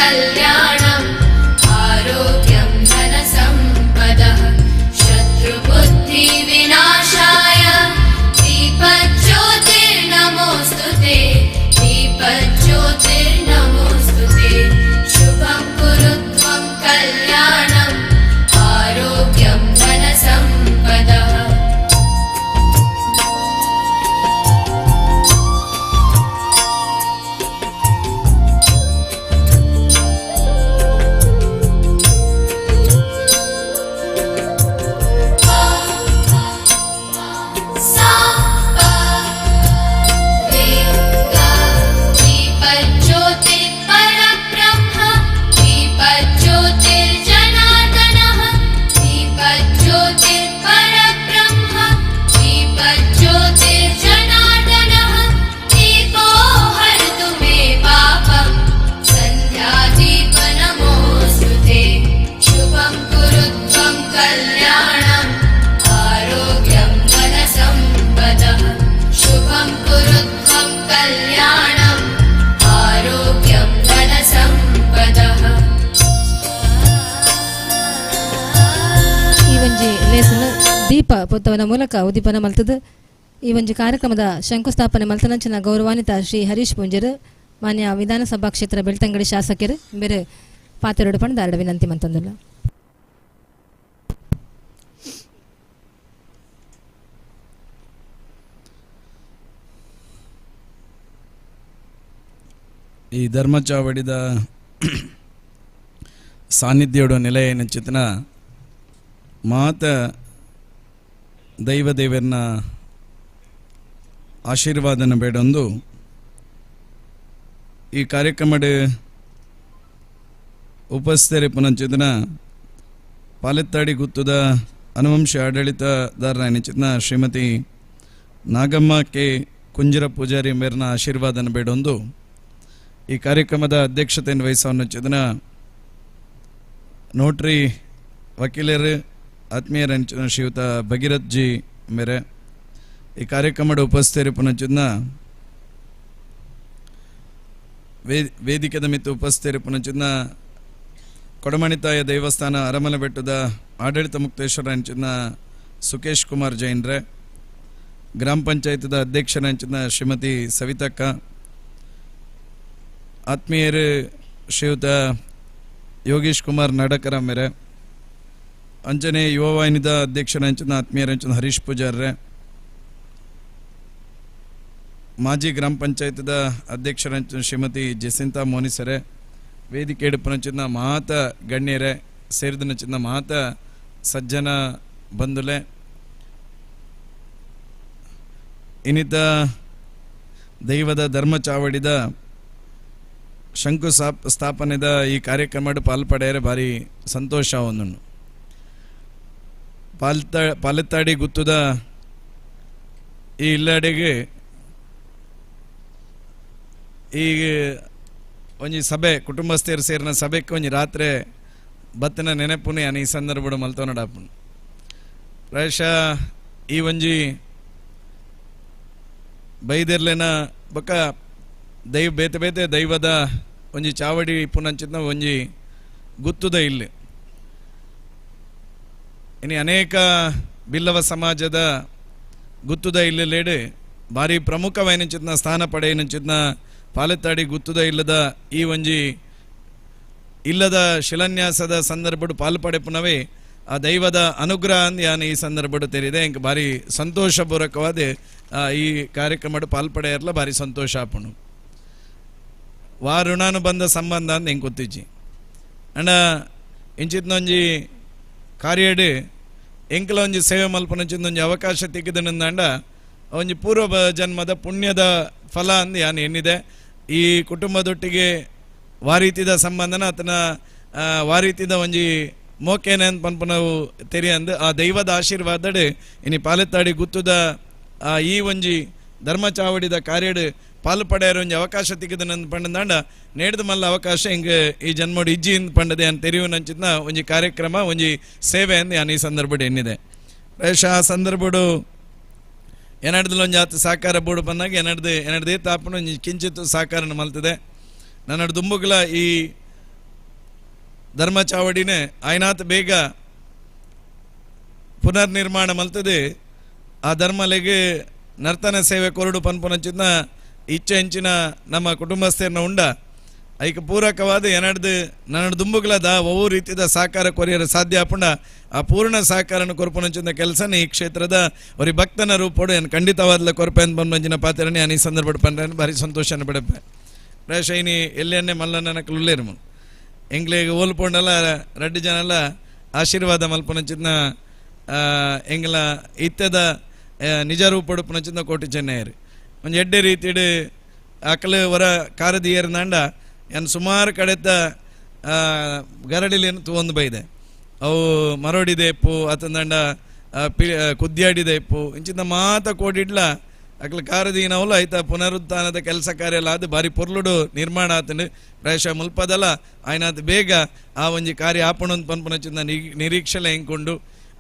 कल्याणम् आरोग्यं धनसम्पदः शत्रुबुद्धिविनाशाय दीपज्योतिर्नमोऽस्तु ते दीपज्योतिर्नमोऽस्तु ते शुभं कुरु त्वं कल्याणम् आरोग्यं धनसम्पदः. ದೀಪ ಪೊತ್ತವನ ಮೂಲಕ ಉದ್ದೀಪನ ಮಲ್ತದು ಈ ಒಂಜಿ ಕಾರ್ಯಕ್ರಮದ ಶಂಕುಸ್ಥಾಪನೆ ಮಲ್ತನಂಚಿನ ಗೌರವಾನ್ವಿತ ಶ್ರೀ ಹರೀಶ್ ಪುಂಜರು ಮಾನ್ಯ ವಿಧಾನಸಭಾ ಕ್ಷೇತ್ರ ಬೆಳ್ತಂಗಡಿ ಶಾಸಕರು ಬೇರೆ ಪಾತೆರಡು ಪಂಡ ದಾರಡ ವಿನಂತಿ ಮಂತಂದುಲ್ಲ. ಈ ಧರ್ಮಚಾವಡಿದ ಸಾನ್ನಿಧ್ಯೋಡು ನೆಲೆಯ ಚಿತನ ಮಾತ ದೈವ ದೇವರನ್ನ ಆಶೀರ್ವಾದನ ಬೇಡೊಂದು ಈ ಕಾರ್ಯಕ್ರಮದ ಉಪಸ್ಥಿತರಿಪ್ಪುನಂಚಿತನ ಪಾಲೆತ್ತಾಡಿ ಗುತ್ತದ ಅನುವಂಶ ಆಡಳಿತದಾರರಾಯನಚಿತನ ಶ್ರೀಮತಿ ನಾಗಮ್ಮ ಕೆ ಕುಂಜರ ಪೂಜಾರಿ ಮೇರಿನ ಆಶೀರ್ವಾದನ ಬೇಡೊಂದು ಈ ಕಾರ್ಯಕ್ರಮದ ಅಧ್ಯಕ್ಷತೆಯನ್ನು ವಹಿಸೋನಂಚಿತನ ನೋಟ್ರಿ ವಕೀಲರು ಆತ್ಮೀಯರಂಚಿನ ಶ್ರೀಯುತ ಭಗೀರಥ್ ಜಿ ಮೇರೆ ಈ ಕಾರ್ಯಕ್ರಮದ ಉಪಸ್ಥಿತರಿಪ್ಪುನಂಚಿತನ ವೇದಿಕೆದ ಮಿತ್ತು ಉಪಸ್ಥಿತರಿಪ್ಪುನಂಚಿತನ ಕೊಡಮಣಿತಾಯ ದೇವಸ್ಥಾನ ಅರಮನೆ ಬೆಟ್ಟದ ಆಡಳಿತ ಮುಕ್ತೇಶ್ವರ ಅಂಚಿನ ಸುಕೇಶ್ ಕುಮಾರ್ ಜೈನ್ರೆ, ಗ್ರಾಮ ಪಂಚಾಯತ್ದ ಅಧ್ಯಕ್ಷರ ಅಂಚಿನ ಶ್ರೀಮತಿ ಸವಿತಕ್ಕ, ಆತ್ಮೀಯರು ಶ್ರೀಯುತ ಯೋಗೇಶ್ ಕುಮಾರ್ ನಾಡಕರ ಮೇರೆ, ಅಂಜನೆ ಯುವವಾಹಿನಿದ ಅಧ್ಯಕ್ಷರ ಅಂಚಿನ ಆತ್ಮೀಯರ ಅಂಚಿನ ಹರೀಶ್ ಪೂಜಾರ್ರೆ, ಮಾಜಿ ಗ್ರಾಮ ಪಂಚಾಯತ್ದ ಅಧ್ಯಕ್ಷರ ಅಂಚಿನ ಶ್ರೀಮತಿ ಜಸಿಂತಾ ಮೋನಿಸರೆ, ವೇದಿಕೆ ಎಡುಪನಂಚಿನ ಮಾತ ಗಣ್ಯರೇ, ಸೇರಿದನಂಚಿನ ಮಾತ ಸಜ್ಜನ ಬಂಧುಲೆ, ಇನ್ನಿತ ದೈವದ ಧರ್ಮ ಚಾವಡಿದ ಶಂಕು ಸ್ಥಾಪನೆದ ಈ ಕಾರ್ಯಕ್ರಮದ ಪಾಲ್ಪಡೆಯರೆ ಭಾರಿ ಸಂತೋಷ ಒಂದುಂಡು. ಪಾಲೆತ್ತಾಡಿ ಗುತ್ತದ ಈ ಇಲ್ಲಡೆಗೆ ಈ ಒಂಜಿ ಸಭೆ ಕುಟುಂಬಸ್ಥರು ಸೇರಿನ ಸಭೆಗೆ ಒಂಜಿ ರಾತ್ರಿ ಬತ್ತಿನ ನೆನಪುನೆ ಈ ಸಂದರ್ಭಡು ಮಲ್ತವನಡಾಪುನು. ಪ್ರಾಯಶಃ ಈ ಒಂಜಿ ಬೈದೆರ್ಲೆನ ಬೊಕ್ಕ ದೈವ ಬೇತೆ ಬೇತೆ ದೈವದ ಒಂಜಿ ಚಾವಡಿ ಪುನಂಚಿತ್ನ ಒಂಜಿ ಗುತ್ತುದ ಇಲ್ಲಿ ಇನ್ನು ಅನೇಕ ಬಿಲ್ಲವ ಸಮಾಜದ ಗುತ್ತುದ ಇಲ್ಲಿ ಲೇಡು ಭಾರಿ ಪ್ರಮುಖವಾಯಿನಂಚಿತ್ನ ಸ್ಥಾನ ಪಡೆಯನಂಚಿತ್ನ ಪಾಲೆತ್ತಾಡಿ ಗುತ್ತುದ ಇಲ್ಲದ ಈ ಒಂಜಿ ಇಲ್ಲದ ಶಿಲಾನ್ಯಾಸದ ಸಂದರ್ಭಡು ಪಾಲು ಪಡೆಪುನವೇ ಆ ದೈವದ ಅನುಗ್ರಹ ಅಂದ್ ಯಾನ್ ಈ ಸಂದರ್ಭಡು ತೆರಿದೆ. ಇಂಕ್ ಭಾರಿ ಸಂತೋಷಪೂರ್ವಕವಾದ ಈ ಕಾರ್ಯಕ್ರಮಡು ಪಾಲ್ಪಡೆಯರ್ಲ ಭಾರಿ ಸಂತೋಷ ಆಪುಣು. ವಾ ಋಣಾನುಬಂಧ ಸಂಬಂಧ ಅಂದ್ ಎಂಕ್ ಗೊತ್ತಿಜ್ಜಿ. ಅಂಡ ಇಂಚಿತ್ನೊಂಜಿ ಕಾರ್ಯಡು ಎಂಕ್ಲ ಒಂಜಿ ಸೇವೆ ಮಲ್ಪನಂಚಿನ ಅವಕಾಶ ತಿಕ್ಕಿದನಂದಾಂಡ ಒಂಜಿ ಪೂರ್ವ ಜನ್ಮದ ಪುಣ್ಯದ ಫಲ ಅಂದ್ ಯಾನ್ ಎನ್ನಿದೆ. ಈ ಕುಟುಂಬದೊಟ್ಟಿಗೆ ವಾರೀತಿದ ಸಂಬಂಧನ ಆತನ ವಾರೀತಿದ ಒಂಜಿ ಮೋಕೇನೆ ಅಂತ ಪನ್ಪುನವು ತೆರಿಯಂದು ಆ ದೈವದ ಆಶೀರ್ವಾದಡು ಇನಿ ಪಾಲೆತ್ತಾಡಿ ಗುತ್ತುದ ಈ ಒಂಜಿ ಧರ್ಮ ಚಾವಡಿದ ಕಾರ್ಯಡು ಪಾಲು ಪಡೆಯರ ಒಂಜಿ ಅವಕಾಶ ತಿಕ್ಕಿದನಂದ್ ಪಂಡಂದಾಂಡ ನೇಡ್ದ ಮಲ್ಲ ಅವಕಾಶ ಹಿಂಗೆ ಈ ಜನ್ಮೋಡು ಇಜ್ಜಿ ಇಂದ್ ಪಂಡದೆ ಅಂತ ತೆರಿಯುವನಂಚಿತ್ನ ಒಂಜಿ ಕಾರ್ಯಕ್ರಮ ಒಂಜಿ ಸೇವೆ ಅಂದ್ ಯಾನ್ ಈ ಸಂದರ್ಭಡು ಎನ್ನಿದೆ. ಪ್ರಾಯಶಃ ಆ ಸಂದರ್ಭಡು ಎನಡ್ದಲ ಒಂಜಿ ಆತ ಸಾಕಾರ ಬೋಡು ಬಂದಾಗ ಎನಡ್ದು ಎನಡ್ದೇ ತಾಪನ ಒಂಜಿ ಕಿಂಚಿತ್ತು ಸಾಕಾರನ ಮಲ್ತದೆ. ನನ್ನಡು ದುಂಬುಗ್ಲ ಈ ಧರ್ಮ ಚಾವಡಿನೇ ಆಯ್ನಾತ್ ಬೇಗ ಪುನರ್ನಿರ್ಮಾಣ ಮಲ್ತದೆ. ಆ ಧರ್ಮಲೆಗೆ ನರ್ತನ ಸೇವೆ ಕೊರಡು ಪನ್ಪುನಂಚಿನ ಇಚ್ಛೆ ಹೆಂಚಿನ ನಮ್ಮ ಕುಟುಂಬಸ್ಥರನ್ನ ಉಂಡ ಐಕ ಪೂರಕವಾದ ಎನಡ್ದು ನನ್ನ ದುಂಬುಗ್ಲ ದಾ ಒವು ರೀತಿಯ ಸಾಕಾರ ಕೊರಿಯರ ಸಾಧ್ಯ ಆಪುಂಡ ಆ ಪೂರ್ಣ ಸಾಕಾರನ ಕೊರಪುನಂಚಿನ ಕೆಲಸನ ಈ ಕ್ಷೇತ್ರದ ಒರಿ ಭಕ್ತನ ರೂಪೋಡು ಏನು ಖಂಡಿತವಾದ್ಲ ಕೊರಪೆ ಅಂತ ಬಂದಂಚಿನ ಪಾತ್ರನೇ ನಾನು ಈ ಸಂದರ್ಭ ಪಂಡ್ರೆ ಭಾರಿ ಸಂತೋಷನ ಪಡಪೆ. ಪ್ರಾಯಶಃ ಇನಿ ಎಲ್ಲೆನ್ನೆ ಮಲ್ಲನ ಉಲ್ಲೇರು ಎಂಗ್ಲಿಗೆ ಓಲ್ಪೊಂಡಲ್ಲ ರಡ್ಡು ಜನ ಆಶೀರ್ವಾದ ಮಲ್ಪುನಂಚಿನ ಎಂಗ್ಲ ಇತ್ತದ ನಿಜ ರೂಪಡುಪುನಂಚಿನ ಕೋಟಿ ಚೆನ್ನೈಯರು ಒಂಜಿ ಎಡ್ಡೆ ರೀತಿಡು ಅಕಲು ಹೊರ ಕಾರದಿಯರ್ನಾಂಡ ಏನು ಸುಮಾರು ಕಡೆತ ಗರಡಿಲೇನು ತೂವೊಂದು ಬೈದೆ ಅವು ಮರೋಡಿದೆ ಇಪ್ಪು ಅತಂದಂಡ ಪಿ ಕುದ್ಯಾಡಿದೆ ಇಪ್ಪು ಇಂಚಿನ ಮಾತ ಕೋಡಿಡ್ಲ ಅಕ್ಲ ಕಾರದೀನವಲ್ಲ ಆಯ್ತ ಪುನರುತ್ಥಾನದ ಕೆಲಸ ಕಾರ್ಯ ಎಲ್ಲ ಅದು ಭಾರಿ ಪೊರ್ಲುಡು ನಿರ್ಮಾಣ ಆತಂಡು. ಪ್ರಾಯಶಃ ಮುಲ್ಪದಲ್ಲ ಆಯ್ನಾತ್ ಬೇಗ ಆ ಒಂಜಿ ಕಾರ್ಯ ಆಪಣೊಂದು ಪನ್ಪುನಂಚಿನ ನಿರೀಕ್ಷೆಲ ಎಂಕೊಂಡು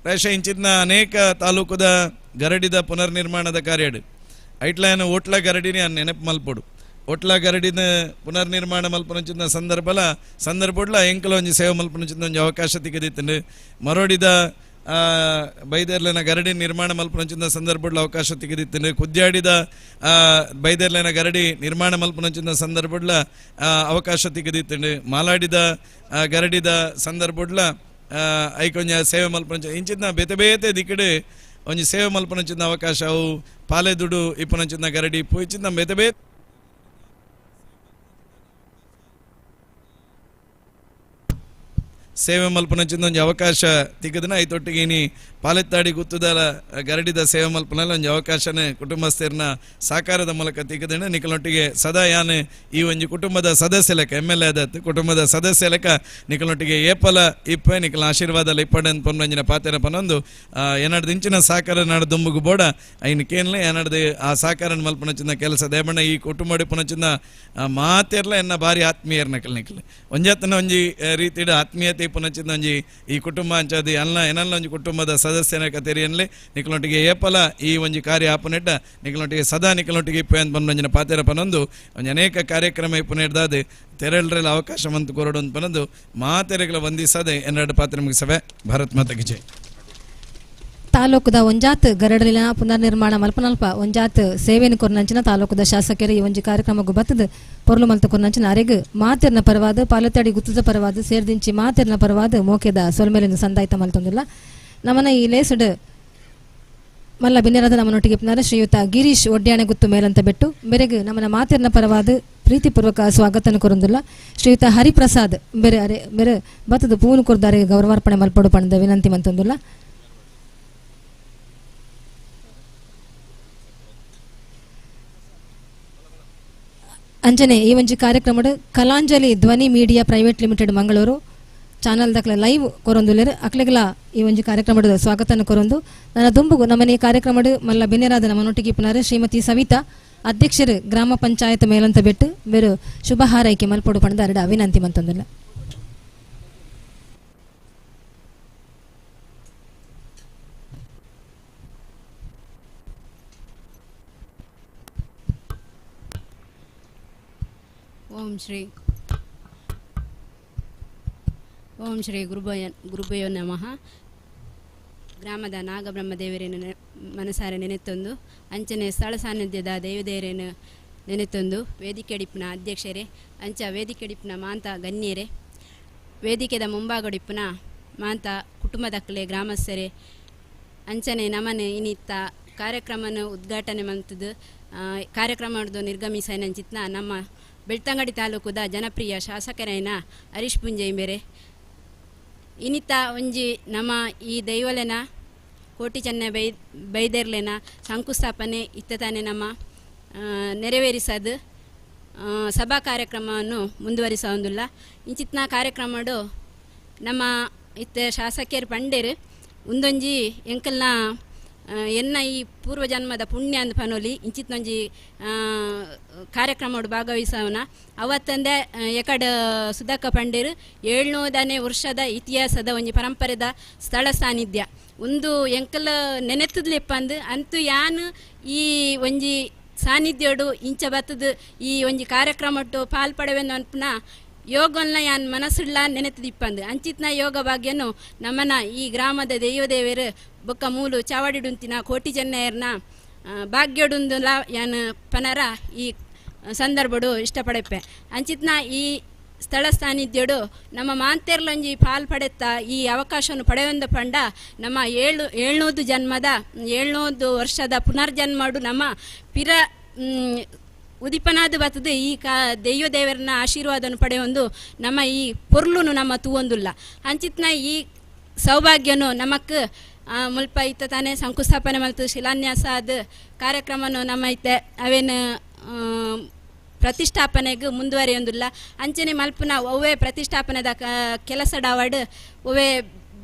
ಪ್ರಾಯಶಃ ಇಂಚಿನ ಅನೇಕ ತಾಲೂಕುದ ಗರಡಿದ ಪುನರ್ನಿರ್ಮಾಣದ ಕಾರ್ಯಡು ಐಟ್ಲ ಓಟ್ಲ ಗರಡಿನೇ ನೆನಪು ಮಲ್ಪೊಡು. ಒಟ್ಲ ಗರಡಿನ ಪುನರ್ನಿರ್ಮಾಣ ಮಲ್ಪುನಂಚಿನ ಸಂದರ್ಭಲ ಸಂದರ್ಭಡ್ಲ ಎಂಕಲ ಒಂಜಿ ಸೇವೆ ಮಲ್ಪುನಂಚಿನ ಒಂಜಿ ಅವಕಾಶ ತಿಕ್ಕದಿತ್ತಂಡು. ಮರೋಡಿದ ಬೈದರ್ಲೆನ ಗರಡಿ ನಿರ್ಮಾಣ ಮಲ್ಪುನಂಚಿನ ಸಂದರ್ಭಡ್ಲ ಅವಕಾಶ ತಿಕ್ಕದಿತ್ತಂಡು. ಕುದ್ಯಾಡಿದ ಬೈದರ್ಲೆನ ಗರಡಿ ನಿರ್ಮಾಣ ಮಲ್ಪುನಂಚಿನ ಸಂದರ್ಭಡ್ಲ ಅವಕಾಶ ತಿಕ್ಕದಿತ್ತಂಡು. ಮಾಲಾಡಿದ ಗರಡಿದ ಸಂದರ್ಭಡ್ಲ ಐಕೊಂಜ ಸೇವೆ ಮಲ್ಪುನಂಚ ಇಂಚಿನ ಬೇತೆ ಬೇತೆ ದಿಕ್ಕಡೆ ಒಂಜಿ ಸೇವೆ ಮಲ್ಪುನಂಚಿನ ಅವಕಾಶ ಅವು ಪಾಲೆದುಡು ಇಪ್ಪುನಂಚಿನ ಗರಡಿ ಇಪ್ಪು ಇಂಚಿನ ಬೇತೆ ಬೇತೆ ಸೇವೆ ಮಲ್ಪನಂಚಿನ ಒಂಜಿ ಅವಕಾಶ ತಿಕ್ಕದನ ಐತೊಟ್ಟಿಗೆ ಇನಿ ಪಾಲೆತ್ತಾಡಿ ಗುತ್ತುದ ಗರಡಿದ ಸೇವೆ ಮಲ್ಪನಲ್ಲ ಒಂಜಿ ಅವಕಾಶನೇ ಕುಟುಂಬಸ್ಥರನ ಸಾಕಾರದ ಮೂಲಕ ತಿಕ್ಕದಣ ನಿಕಲೊಟ್ಟಿಗೆ ಸದಾ ಯಾನ್ ಈ ಒಂಜಿ ಕುಟುಂಬದ ಸದಸ್ಯ ಲೆಕ್ಕ M L A ಆದತ್ತು ಕುಟುಂಬದ ಸದಸ್ಯ ಲೆಕ್ಕ ನಿಕಲೊಟ್ಟಿಗೆ ಏಪಲ ಇಪ್ಪೆ ನಿಕಲ ಆಶೀರ್ವಾದ ಇಪ್ಪಡನ್ ಪೊನ್ನಂಜಿನ ಪಾತೆರ ಪನೊಂದು ಏನಾಡ್ದು ಇಂಚಿನ ಸಾಕಾರ ನಾಡು ದುಂಬುಗು ಬೋಡ ಐನ್ ಕೇನ್ಲೆ ಏನಾಡ್ದು ಆ ಸಾಕಾರ ಮಲ್ಪನಂಚಿನ ಕೆಲಸ ದೇಬಣ್ಣ ಈ ಕುಟುಂಬ ಪುನಚಿನ ಮಾತೆರ್ಲ ಎನ್ನ ಭಾರಿ ಆತ್ಮೀಯರ್ ನಕಲ್ ನಿಕಲ್ ಒಂಜಾತನ ಒಂಜಿ ರೀತಿಡ್ ಆತ್ಮೀಯತೆ ಪುನಚಿನ ಒಂಜಿ ಈ ಕುಟುಂಬ ಅಂಚಾದಿ ಅಲ್ಲ ಎನಲ್ಲ ಒಂಜಿ ಕುಟುಂಬದ ಸದಸ್ಯನ ಕತೆರಿಯನ್ಲೆ ನಿಕಲೊಟ್ಟಿಗೆ ಏಪಲ ಈ ಒಂಜಿ ಕಾರ್ಯ ಆಪನೆಟ್ಟ ನಿಕಲೊಟ್ಟಿಗೆ ಸದಾ ನಿಕಲೊಟ್ಟಿಗೆ ಇಪ್ಪು ಪನ್ನೊಂಜಿನ ಪಾತೆರ ಪನೊಂದು ಒಂಜಿ ಅನೇಕ ಕಾರ್ಯಕ್ರಮ ಇಪ್ಪು ತೆರಳ್ರೆಲ್ಲ ಅವಕಾಶ ಮಂತು ಕೊರಡು ಅಂತ ಪನೊಂದು ಮಾತೆರೆಗಳ ವಂದಿಸದೆ ಎನ್ನೆರಡು ಪಾತ್ರೆ ಮುಗಿಸವೆ. ಭಾರತ್ ಮಾತೆಗೆ ಜೈ. ತಾಲೂಕುದ ಒಂಜಾತ್ ಗರಡಲಿನ ಪುನರ್ನಿರ್ಮಾಣ ಮಲ್ಪನಲ್ಪ ಒಂಜಾತ್ ಸೇವೆಯನ್ನು ಕೊರ್ನಂಚಿನ ತಾಲೂಕುದ ಶಾಸಕರು ಈ ಒಂಜಿ ಕಾರ್ಯಕ್ರಮಕ್ಕೂ ಬತ್ತದ ಪೊರ್ಲು ಮಲ್ತ ಕೊರ್ನಂಚಿನ ಅರೆಗ್ ಮಾತೆರ್ನ ಪರವಾದ ಪಾಲತ್ತಾಡಿ ಗುತ್ತದ ಪರವಾದ ಸೇರ್ದಿಂಚಿ ಮಾತೆರ್ನ ಪರವಾದ ಮೋಕೆದ ಸೊಲ್ಮೇಲಿನ ಸಂದಾಯ್ತ ಮಲ್ತೊಂದಿಲ್ಲ. ನಮನ ಈ ಲೇಸುಡ್ ಮಲ್ಲ ಬಿನ್ನೆರಾದ ನಮ್ಮನೊಟ್ಟಿಗೆ ಪುನರ ಶ್ರೀಯುತ ಗಿರೀಶ್ ಒಡ್ಯಾಣೆ ಗುತ್ತು ಮೇಲಂತ ಬೆಟ್ಟು ಬೆರೆಗ್ ನಮ್ಮನ ಮಾತೆರ್ನ ಪರವಾದ ಪ್ರೀತಿಪೂರ್ವಕ ಸ್ವಾಗತನ ಕೊರೊಂದಿಲ್ಲ. ಶ್ರೀಯುತ ಹರಿಪ್ರಸಾದ್ ಬೇರೆ ಅರೆ ಬೇರೆ ಬತ್ತದ ಪೂನು ಕೊರ್ದಾರೆ ಗೌರವಾರ್ಪಣೆ ಮಲ್ಪಡು ಪಣದ ವಿನಂತಿ ಮಂತೊಂದಿಲ್ಲ. ಅಂಜನೆ ಈ ಒಂಜಿ ಕಾರ್ಯಕ್ರಮಡ್ Kalanjali Dhwani media private limited Mangaluru channel ದಕ್ಲ live ಕೊರೊಂದುಲ್ಲೆರ್ ಅಕ್ಲೆಗ್ಲ ಈ ಒಂಜಿ ಕಾರ್ಯಕ್ರಮಡ್ ಸ್ವಾಗತನ ಕೊರೊಂದು ನನ್ನ ದುಂಬುಗು ನಮ್ಮನೆ ಈ ಕಾರ್ಯಕ್ರಮಡ್ ಮಲ್ಲ ಬೆನ್ನೆರಾದ ನಮ್ಮನೊಟ್ಟಿಗೆ ಪುನರ್ ಶ್ರೀಮತಿ ಸವಿತಾ ಅಧ್ಯಕ್ಷರು ಗ್ರಾಮ ಪಂಚಾಯತ್ ಮೇಲಂತ ಬೆಟ್ಟು ಬೇರು ಶುಭ ಹಾರೈಕೆ ಮಲ್ಪೊಡು ಪಂಡ ಅರಡ ವಿನಂತಿ ಮಂತೊಂದುಲ್ಲ. ಓಂ ಶ್ರೀ ಗುರುಭಯೋ ನಮಃ. ಗ್ರಾಮದ ನಾಗಬ್ರಹ್ಮದೇವರನ್ನು ಮನಸಾರೆ ನೆನೆತ್ತೊಂದು ಅಂಚನೆ ಸ್ಥಳ ಸಾನ್ನಿಧ್ಯದ ದೇವದೇವರನ್ನು ನೆನೆತ್ತೊಂದು ವೇದಿಕೆಡಿಪ್ನ ಅಧ್ಯಕ್ಷರೇ ಅಂಚ ವೇದಿಕೆಡಿಪ್ನ ಮಾಂತ ಗಣ್ಯರೇ ವೇದಿಕೆದ ಮುಂಭಾಗಡಿಪ್ಪನ ಮಾಂತ ಕುಟುಂಬದಕ್ಕಲೆ ಗ್ರಾಮಸ್ಥರೇ ಅಂಚನೆ ನಮನೆ ಇನ್ನಿತ್ತ ಕಾರ್ಯಕ್ರಮನ ಉದ್ಘಾಟನೆ ಮಂತದ್ದು ಕಾರ್ಯಕ್ರಮದ ನಿರ್ಗಮಿಸೈನಂಚಿತ್ನ ನಮ್ಮ ಬೆಳ್ತಂಗಡಿ ತಾಲೂಕುದ ಜನಪ್ರಿಯ ಶಾಸಕರೈನ ಹರೀಶ್ ಪುಂಜೆ ಮೇರೆ ಇನ್ನಿತ ಒಂಜಿ ನಮ್ಮ ಈ ದೈವಲೆನ ಕೋಟಿ ಚೆನ್ನ ಬೈದೆರ್ಲೆನ ಶಂಕುಸ್ಥಾಪನೆ ಇತ್ತ ತಾನೆ ನಮ್ಮ ನೆರವೇರಿಸದು ಸಭಾ ಕಾರ್ಯಕ್ರಮವನ್ನು ಮುಂದುವರಿಸೊಂದಿಲ್ಲ. ಇಂಚಿತ್ನ ಕಾರ್ಯಕ್ರಮಡು ನಮ್ಮ ಇತ್ತ ಶಾಸಕಿಯರು ಪಂಡೇರು ಒಂದೊಂಜಿ ಎಂಕಲ್ನ ಎನ್ನ ಈ ಪೂರ್ವಜನ್ಮದ ಪುಣ್ಯ ಅಂದ್ ಪನೋಲಿ ಇಂಚಿತ್ನೊಂಜಿ ಕಾರ್ಯಕ್ರಮಡು ಭಾಗವಹಿಸೋಣ ಅವತ್ತಂದೆ ಎಕಡ ಸುಧಾಕ ಪಂಡೇರು 700ನೇ ವರ್ಷದ ಇತಿಹಾಸದ ಒಂಜಿ ಪರಂಪರೆದ ಸ್ಥಳ ಸಾನ್ನಿಧ್ಯ ಒಂದು ಎಂಕಲ್ ನೆನೆತ್ತದ್ಲೆಪ್ಪಂದು ಅಂತೂ ಯಾನು ಈ ಒಂಜಿ ಸಾನ್ನಿಧ್ಯೋಡು ಇಂಚ ಬತ್ತದ ಈ ಒಂಜಿ ಕಾರ್ಯಕ್ರಮಟ್ಟು ಪಾಲ್ಪಡವೆನ್ನು ಅನ್ಪುನ ಯೋಗನ್ನ ಯಾನ್ ಮನಸ್ಸುಳ್ಳ ನೆನೆತ್ತದಿಪ್ಪಂದು ಅಂಚಿತ್ನ ಯೋಗ ಭಾಗ್ಯನು ನಮ್ಮನ ಈ ಗ್ರಾಮದ ದೈವದೇವರು ಬೊಕ್ಕ ಮೂಲು ಚಾವಡಿಡುಂತಿನ ಕೋಟಿ ಚೆನ್ನಯ್ಯರ್ನ ಭಾಗ್ಯಡುಂದುಲ ಯಾನ್ ಪನರ ಈ ಸಂದರ್ಭಡು ಇಷ್ಟಪಡೆಪ್ಪೆ ಅಂಚಿತ್ನ ಈ ಸ್ಥಳ ಸಾನ್ನಿಧ್ಯೋಡು ನಮ್ಮ ಮಾಂತೆರ್ಲೊಂಜಿ ಪಾಲ್ ಪಡೆತ್ತ ಈ ಅವಕಾಶವನ್ನು ಪಡೆಯೊಂದು ಪಂಡ ನಮ್ಮ 700 ಜನ್ಮದ 700 ವರ್ಷದ ಪುನರ್ಜನ್ಮಡು ನಮ್ಮ ಪಿರ ಉದಿಪನಾದ ಬರ್ತದೆ ಈ ದೈವ ದೇವರನ್ನ ಆಶೀರ್ವಾದವನ್ನು ಪಡೆಯೊಂದು ನಮ್ಮ ಈ ಪೊರ್ಲುನು ನಮ್ಮ ತೂವೊಂದುಲ್ಲ ಅಂಚಿತ್ನ ಈ ಸೌಭಾಗ್ಯನು ನಮಕ್ ಮುಲ್ಪ ಇತ್ತ ತಾನೇ ಶಂಕುಸ್ಥಾಪನೆ ಮಲ್ತು ಶಿಲಾನ್ಯಾಸ ಆದ ಕಾರ್ಯಕ್ರಮನು ನಮ್ಮ ಇತ್ತೆ ಅವೇನು ಪ್ರತಿಷ್ಠಾಪನೆಗೆ ಮುಂದುವರಿಯೊಂದಿಲ್ಲ. ಅಂಚನೆ ಮಲ್ಪುನ ಒವ್ವೇ ಪ್ರತಿಷ್ಠಾಪನೆದ ಕೆಲಸ ಡಾವಡ್ ಒವ್ವೇ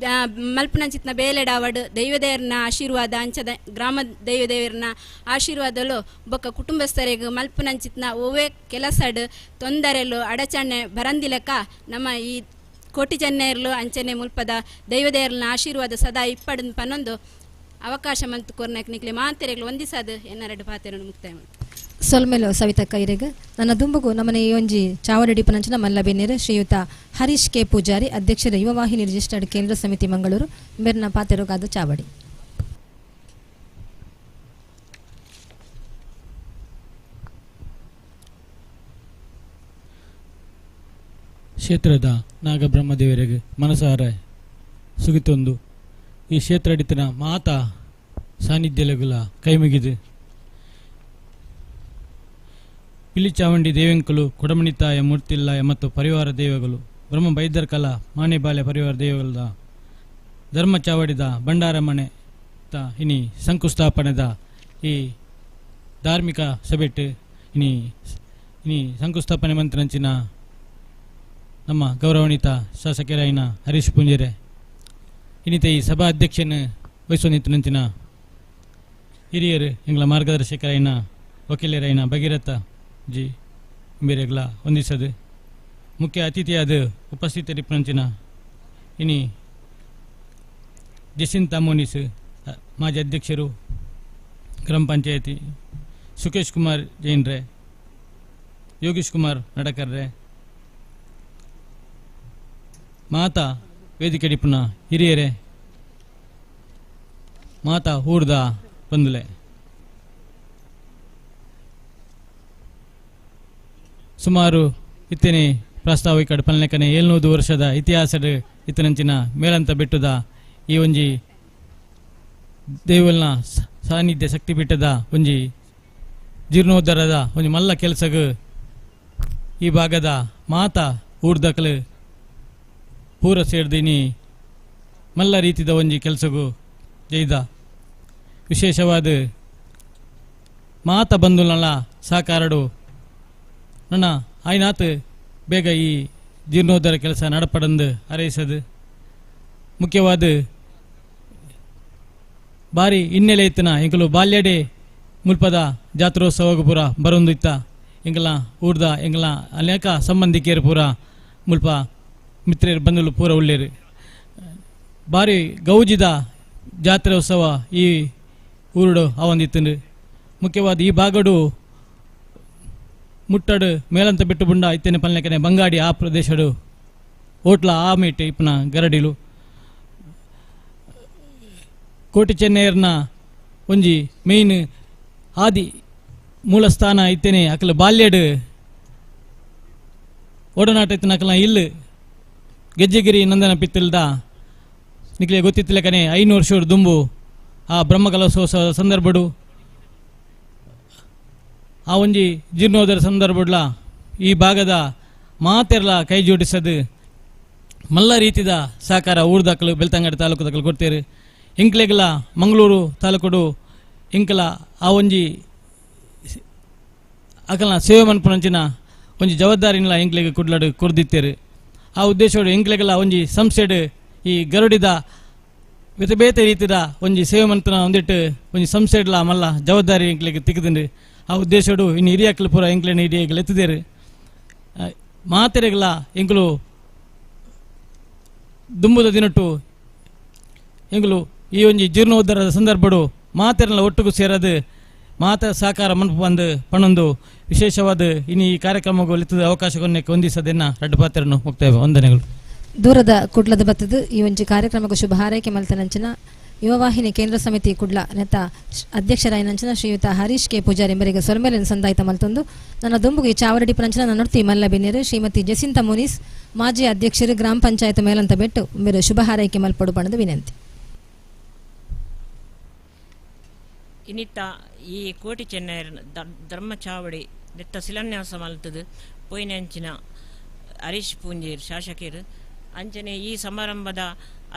ಮಲ್ಪುನಂಚಿತ್ನ ಬೇಲೆ ಡಾವಡ್ ದೈವದೇವರನ್ನ ಆಶೀರ್ವಾದ ಅಂಚದ ಗ್ರಾಮ ದೈವದೇವರನ್ನ ಆಶೀರ್ವಾದಲು ಬೊಕ್ಕ ಕುಟುಂಬಸ್ಥರಿಗೆ ಮಲ್ಪುನಂಚಿತ್ನ ಒವ್ವೇ ಕೆಲಸಡ್ ತೊಂದರೆಲು ಅಡಚಣೆ ಬರಂದಿಲಕ ನಮ್ಮ ಈ ಕೋಟಿ ಚೆನ್ನೈರ್ಲು ಅಂಚನೆ ಮುಲ್ಪದ ದೈವದೇವರನ್ನ ಆಶೀರ್ವಾದ ಸದಾ ಇಪ್ಪಡು ಪನ್ನೊಂದು ಅವಕಾಶ ಮಂತು ಕೊರ್ನಕ್ ನಿಕ್ಲೆ ಮಾಂತೆರೆಗಳು ಒಂದಿಸಾದ ಎನ್ನರೆಡು ಪಾತೆರನ್ನು ಮುಕ್ತಾಯ. ಸೊಲ್ಮೆಲು ಸವಿತಕ್ಕ ಇರೆಗ್ ನನ್ನ ದುಂಬುಗು ನಮ್ಮನೆ ಈ ಒಂಜಿ ಚಾವಡಿಡಿ ಪನಂಚಿನ ಮಲ್ಲ ಬೆನ್ನೇರು ಶ್ರೀಯುತ ಹರೀಶ್ ಕೆ ಪೂಜಾರಿ ಅಧ್ಯಕ್ಷರ ಯುವವಾಹಿನಿ ರಿಜಿಸ್ಟರ್ಡ್ ಕೇಂದ್ರ ಸಮಿತಿ ಮಂಗಳೂರು ಮೇರ್ನ ಪಾತೆರುಗಾದ ಚಾವಡಿ. ಕ್ಷೇತ್ರದ ನಾಗಬ್ರಹ್ಮದೇವರಿಗೆ ಮನಸಾರ ಸುಗಿತೊಂದು ಈ ಕ್ಷೇತ್ರಡಿತನ ಮಾತಾ ಸಾನ್ನಿಧ್ಯಲಗುಲ ಕೈಮುಗಿದು ಪಿಲಿಚಾವಂಡಿ ದೇವೆಂಕಲು ಕೊಡಮಣಿತಾಯ ಮೂರ್ತಿಲ್ಲಾಯ ಮತ್ತು ಪರಿವಾರ ದೇವಗಳು ಬ್ರಹ್ಮ ಬೈದರ್ಕಲ ಮಾಣಿಬಾಲೆ ಪರಿವಾರ ದೇವಲದ ಧರ್ಮ ಚಾವಡಿದ ಭಂಡಾರ ಮನೆ ತ ಇನಿ ಶಂಕುಸ್ಥಾಪನೆದ ಈ ಧಾರ್ಮಿಕ ಸಭೆಟ್ ಇನಿ ಇನಿ ಶಂಕುಸ್ಥಾಪನೆ ಮಂತ್ರಂಚಿನ ನಮ್ಮ ಗೌರವಾನ್ವಿತ ಶಾಸಕರಾಯಿನ ಹರೀಶ್ ಪೂಂಜೆರೆ, ಇನ್ನಿತ ಈ ಸಭಾ ಅಧ್ಯಕ್ಷನ ವಹಿಸೊಂದಿತ್ತಿನಂಚಿನ ಹಿರಿಯರು ಎಂಗ್ಲ ಮಾರ್ಗದರ್ಶಕರಾಯಿನ ವಕೀಲರಾಯಿನ ಭಗೀರಥ ಜಿ ಬೇರೆಗ್ಲ ಹೊಂದಿಸದು ಮುಖ್ಯ ಅತಿಥಿಯಾದ ಉಪಸ್ಥಿತರಿಪ್ಪಂಚಿನ ಇನಿ ಜಸಿಂತಾ ಮೋನಿಸ್ ಮಾಜಿ ಅಧ್ಯಕ್ಷರು ಗ್ರಾಮ ಪಂಚಾಯತಿ, ಸುಕೇಶ್ ಕುಮಾರ್ ಜೈನ್ರೆ, ಯೋಗೇಶ್ ಕುಮಾರ್ ನಡಕರ್ರೆ, ಮಾತಾ ವೇದಿಕೆ ಡಿಪ್ಪುನ ಹಿರಿಯರೇ, ಮಾತಾ ಊರ್ದ ಬಂದುಲೆ, ಸುಮಾರು ಇತ್ತನೆ ಪ್ರಾಸ್ತಾವಿಕ ಪಲ್ಲೆಕನೆ 700 ವರ್ಷದ ಇತಿಹಾಸದ ಇತ್ತನಂಚಿನ ಮೇಲಂತ ಬೆಟ್ಟದ ಈ ಒಂಜಿ ದೇವಲ್ನ ಸಾನ್ನಿಧ್ಯ ಶಕ್ತಿಪೀಠದ ಒಂಜಿ ಜೀರ್ಣೋದ್ಧಾರದ ಒಂಜಿ ಮಲ್ಲ ಕೆಲಸಗು ಈ ಭಾಗದ ಮಾತಾ ಊರ್ದಕಲು ಪೂರ ಸೇರ್ದಿನಿ ಮಲ್ಲ ರೀತಿದ ಒಂಜಿ ಕೆಲಸಗು ಜೈದ ವಿಶೇಷವಾದ ಮಾತ ಬಂಧುಲನ ಸಹಕಾರಡು ನನ್ನ ಆಯ್ನಾತ್ ಬೇಗ ಈ ಜೀರ್ಣೋದ್ಧಾರ ಕೆಲಸ ನಡಪಡಂದು ಅರೈಸದು. ಮುಖ್ಯವಾದ ಬಾರಿ ಹಿನ್ನೆಲೆ ಇತ್ತನ ಎಂಕಲು ಬಾಲ್ಯಡೆ ಮುಲ್ಪದ ಜಾತ್ರೋತ್ಸವಗ ಪೂರ ಬರೊಂದು ಇತ್ತ ಎಂಕಲ ಊರ್ದ ಎಂಕಲ ಅನೇಕ ಸಂಬಂಧಿಕರು ಪೂರ ಮುಲ್ಪ ಮಿತ್ರರು ಬಂಧುಲು ಪೂರ ಉಳ್ಳೇರು. ಬಾರಿ ಗೌಜಿದ ಜಾತ್ರೋತ್ಸವ ಈ ಊರುಡು ಅವಂದಿತ್ತು. ಮುಖ್ಯವಾದ ಈ ಭಾಗಡು ಮುಟ್ಟಡು ಮೇಲಂತ ಬಿಟ್ಟು ಬುಂಡ ಇತ್ತನೆ ಪಲ್ಲೆಕನೆ ಬಂಗಾಡಿ ಆ ಪ್ರದೇಶಡು ಓಟ್ಲ ಆ ಮೀಟ್ ಇಪ್ಪನ ಗರಡಿಲು ಕೋಟಿ ಚೆನ್ನೈರ್ನ ಒಂಜಿ ಮೇಯ್ನ್ ಆದಿ ಮೂಲಸ್ಥಾನ ಇತ್ತೇನೆ ಅಕಲ ಬಾಲ್ಯಡು ಒಡನಾಟ ಇತ್ತನ ಅಕಲ ಇಲ್ಲು ಗೆಜ್ಜೆಗಿರಿ ನಂದನ ಪಿತ್ತಲ್ದ ನಿಕ್ಲೆ ಗೊತ್ತಿತ್ತಲೆಕನೆ 500 ವರ್ಷ ದುಂಬು ಆ ಬ್ರಹ್ಮಕಲಶೋತ್ಸವದ ಸಂದರ್ಭಡು ಆ ಒಂಜಿ ಜೀರ್ಣೋದರ ಸಂದರ್ಭಡ್ಲ ಈ ಭಾಗದ ಮಾತೆರ್ಲ ಕೈ ಜೋಡಿಸದು ಮಲ್ಲ ರೀತಿದ ಸಹಕಾರ ಊರ್ದಾಕಲು ಬೆಳ್ತಂಗಡಿ ತಾಲೂಕು ದಾಖಲು ಕೊಡ್ತೇರು. ಇಂಕ್ಲೆಗ್ಲ ಮಂಗಳೂರು ತಾಲೂಕುಡು ಇಂಕಲ ಆ ಒಂಜಿ ಅಕಲ್ನ ಸೇವೆ ಮನ್ಪುನಂಚಿನ ಒಂಜಿ ಜವಾಬ್ದಾರಿನ ಇಂಕ್ಲೆಗ್ ಕುಡ್ಲಡು ಕೊರ್ದಿತ್ತೇರು. ಆ ಉದ್ದೇಶೋಡು ಇಂಕ್ಲೆಗ್ಲ ಒಂಜಿ ಸಂಸ್ಥೆಡು ಈ ಗರುಡಿದ ಬೇತೆ ಬೇತೆ ರೀತಿದ ಒಂಜಿ ಸೇವೆ ಮನ್ಪುನ ಒಂದಿಟ್ಟು ಒಂಜಿ ಸಂಸ್ಥೆಡ್ಲ ಮಲ್ಲ ಜವಾಬ್ದಾರಿ ಇಂಕ್ಲೆಗ್ ತಿಕ್ಕುದುಂಡು. ಆ ಉದ್ದೇಶೋಡು ಇನ್ನು ಹಿರಿಯಕ್ಲು ಪೂರ ಇಂಕ್ಲೆನ ಹಿರಿಯಕ್ಲು ಎತ್ತುದೇರು. ಮಾತೆರೆಗ್ಲ ಇಂಕ್ಲು ದುಂಬುದ ದಿನಟ್ಟು ಎಂಕುಲು ಈ ಒಂಜಿ ಜೀರ್ಣೋದ್ಧಾರದ ಸಂದರ್ಭಡು ಮಾತೆರೆಲ್ಲ ಒಟ್ಟುಗು ಸೇರದು ಮಾತ ಸಹಕಾರ ಮನ್ಪು ಬಂದು ಪಣೊಂದು ವಿಶೇಷವಾದ ಇನ್ನು ಈ ಕಾರ್ಯಕ್ರಮಗಳು ಎತ್ತದ ಅವಕಾಶವನ್ನು ಹೊಂದಿಸದನ್ನ ರಡ್ಡು ಪಾತ್ರನ್ನು ಮುಕ್ತಾಯ. ವಂದನೆಗಳು. ದೂರದ ಕುಡ್ಲದ ಬತ್ತದು ಈ ಒಂಜಿ ಕಾರ್ಯಕ್ರಮಕ್ಕೆ ಶುಭ ಹಾರೈಕೆ ಮಲ್ತನಂಚಿನ ಯುವವಾಹಿನಿ ಕೇಂದ್ರ ಸಮಿತಿ ಕುಡ್ಲ ನೆತ್ತ ಅಧ್ಯಕ್ಷರಾಯನಂಚಿನ ಶ್ರೀಯುತ ಹರೀಶ್ ಕೆ ಪೂಜಾರಿ ಎಂಬರಿಗೆ ಸೊಲ್ಮೆಲೆನ್ ಸಂದಾಯಿತ ಮಲ್ತೊಂದು ನನ್ನ ದುಂಬುಗೆ ಚಾವರಡಿ ಪಂಚನ ನನ್ನೊಡ್ತಿ ಮಲ್ಲ ಬಿನ್ನೇರು ಶ್ರೀಮತಿ ಜಸಿಂತ ಮುನೀಸ್ ಮಾಜಿ ಅಧ್ಯಕ್ಷರು ಗ್ರಾಮ ಪಂಚಾಯತ್ ಮೇಲಂತ ಬೆಟ್ಟು ಮೇರು ಶುಭ ಹಾರೈಕೆ ಮಲ್ಪಡು ಪಣದು ವಿನಂತಿ. ಇನ್ನಿತ್ತ ಈ ಕೋಟಿ ಚೆನ್ನೈರ್ ಧರ್ಮ ಚಾವಡಿ ನೆತ್ತ ಶಿಲಾನ್ಯಾಸ ಮಲ್ತದು ಪೊಯ್ನಂಚಿನ ಹರೀಶ್ ಪೂಂಜೇರ್ ಶಾಸಕರು ಅಂಚನೆ ಈ ಸಮಾರಂಭದ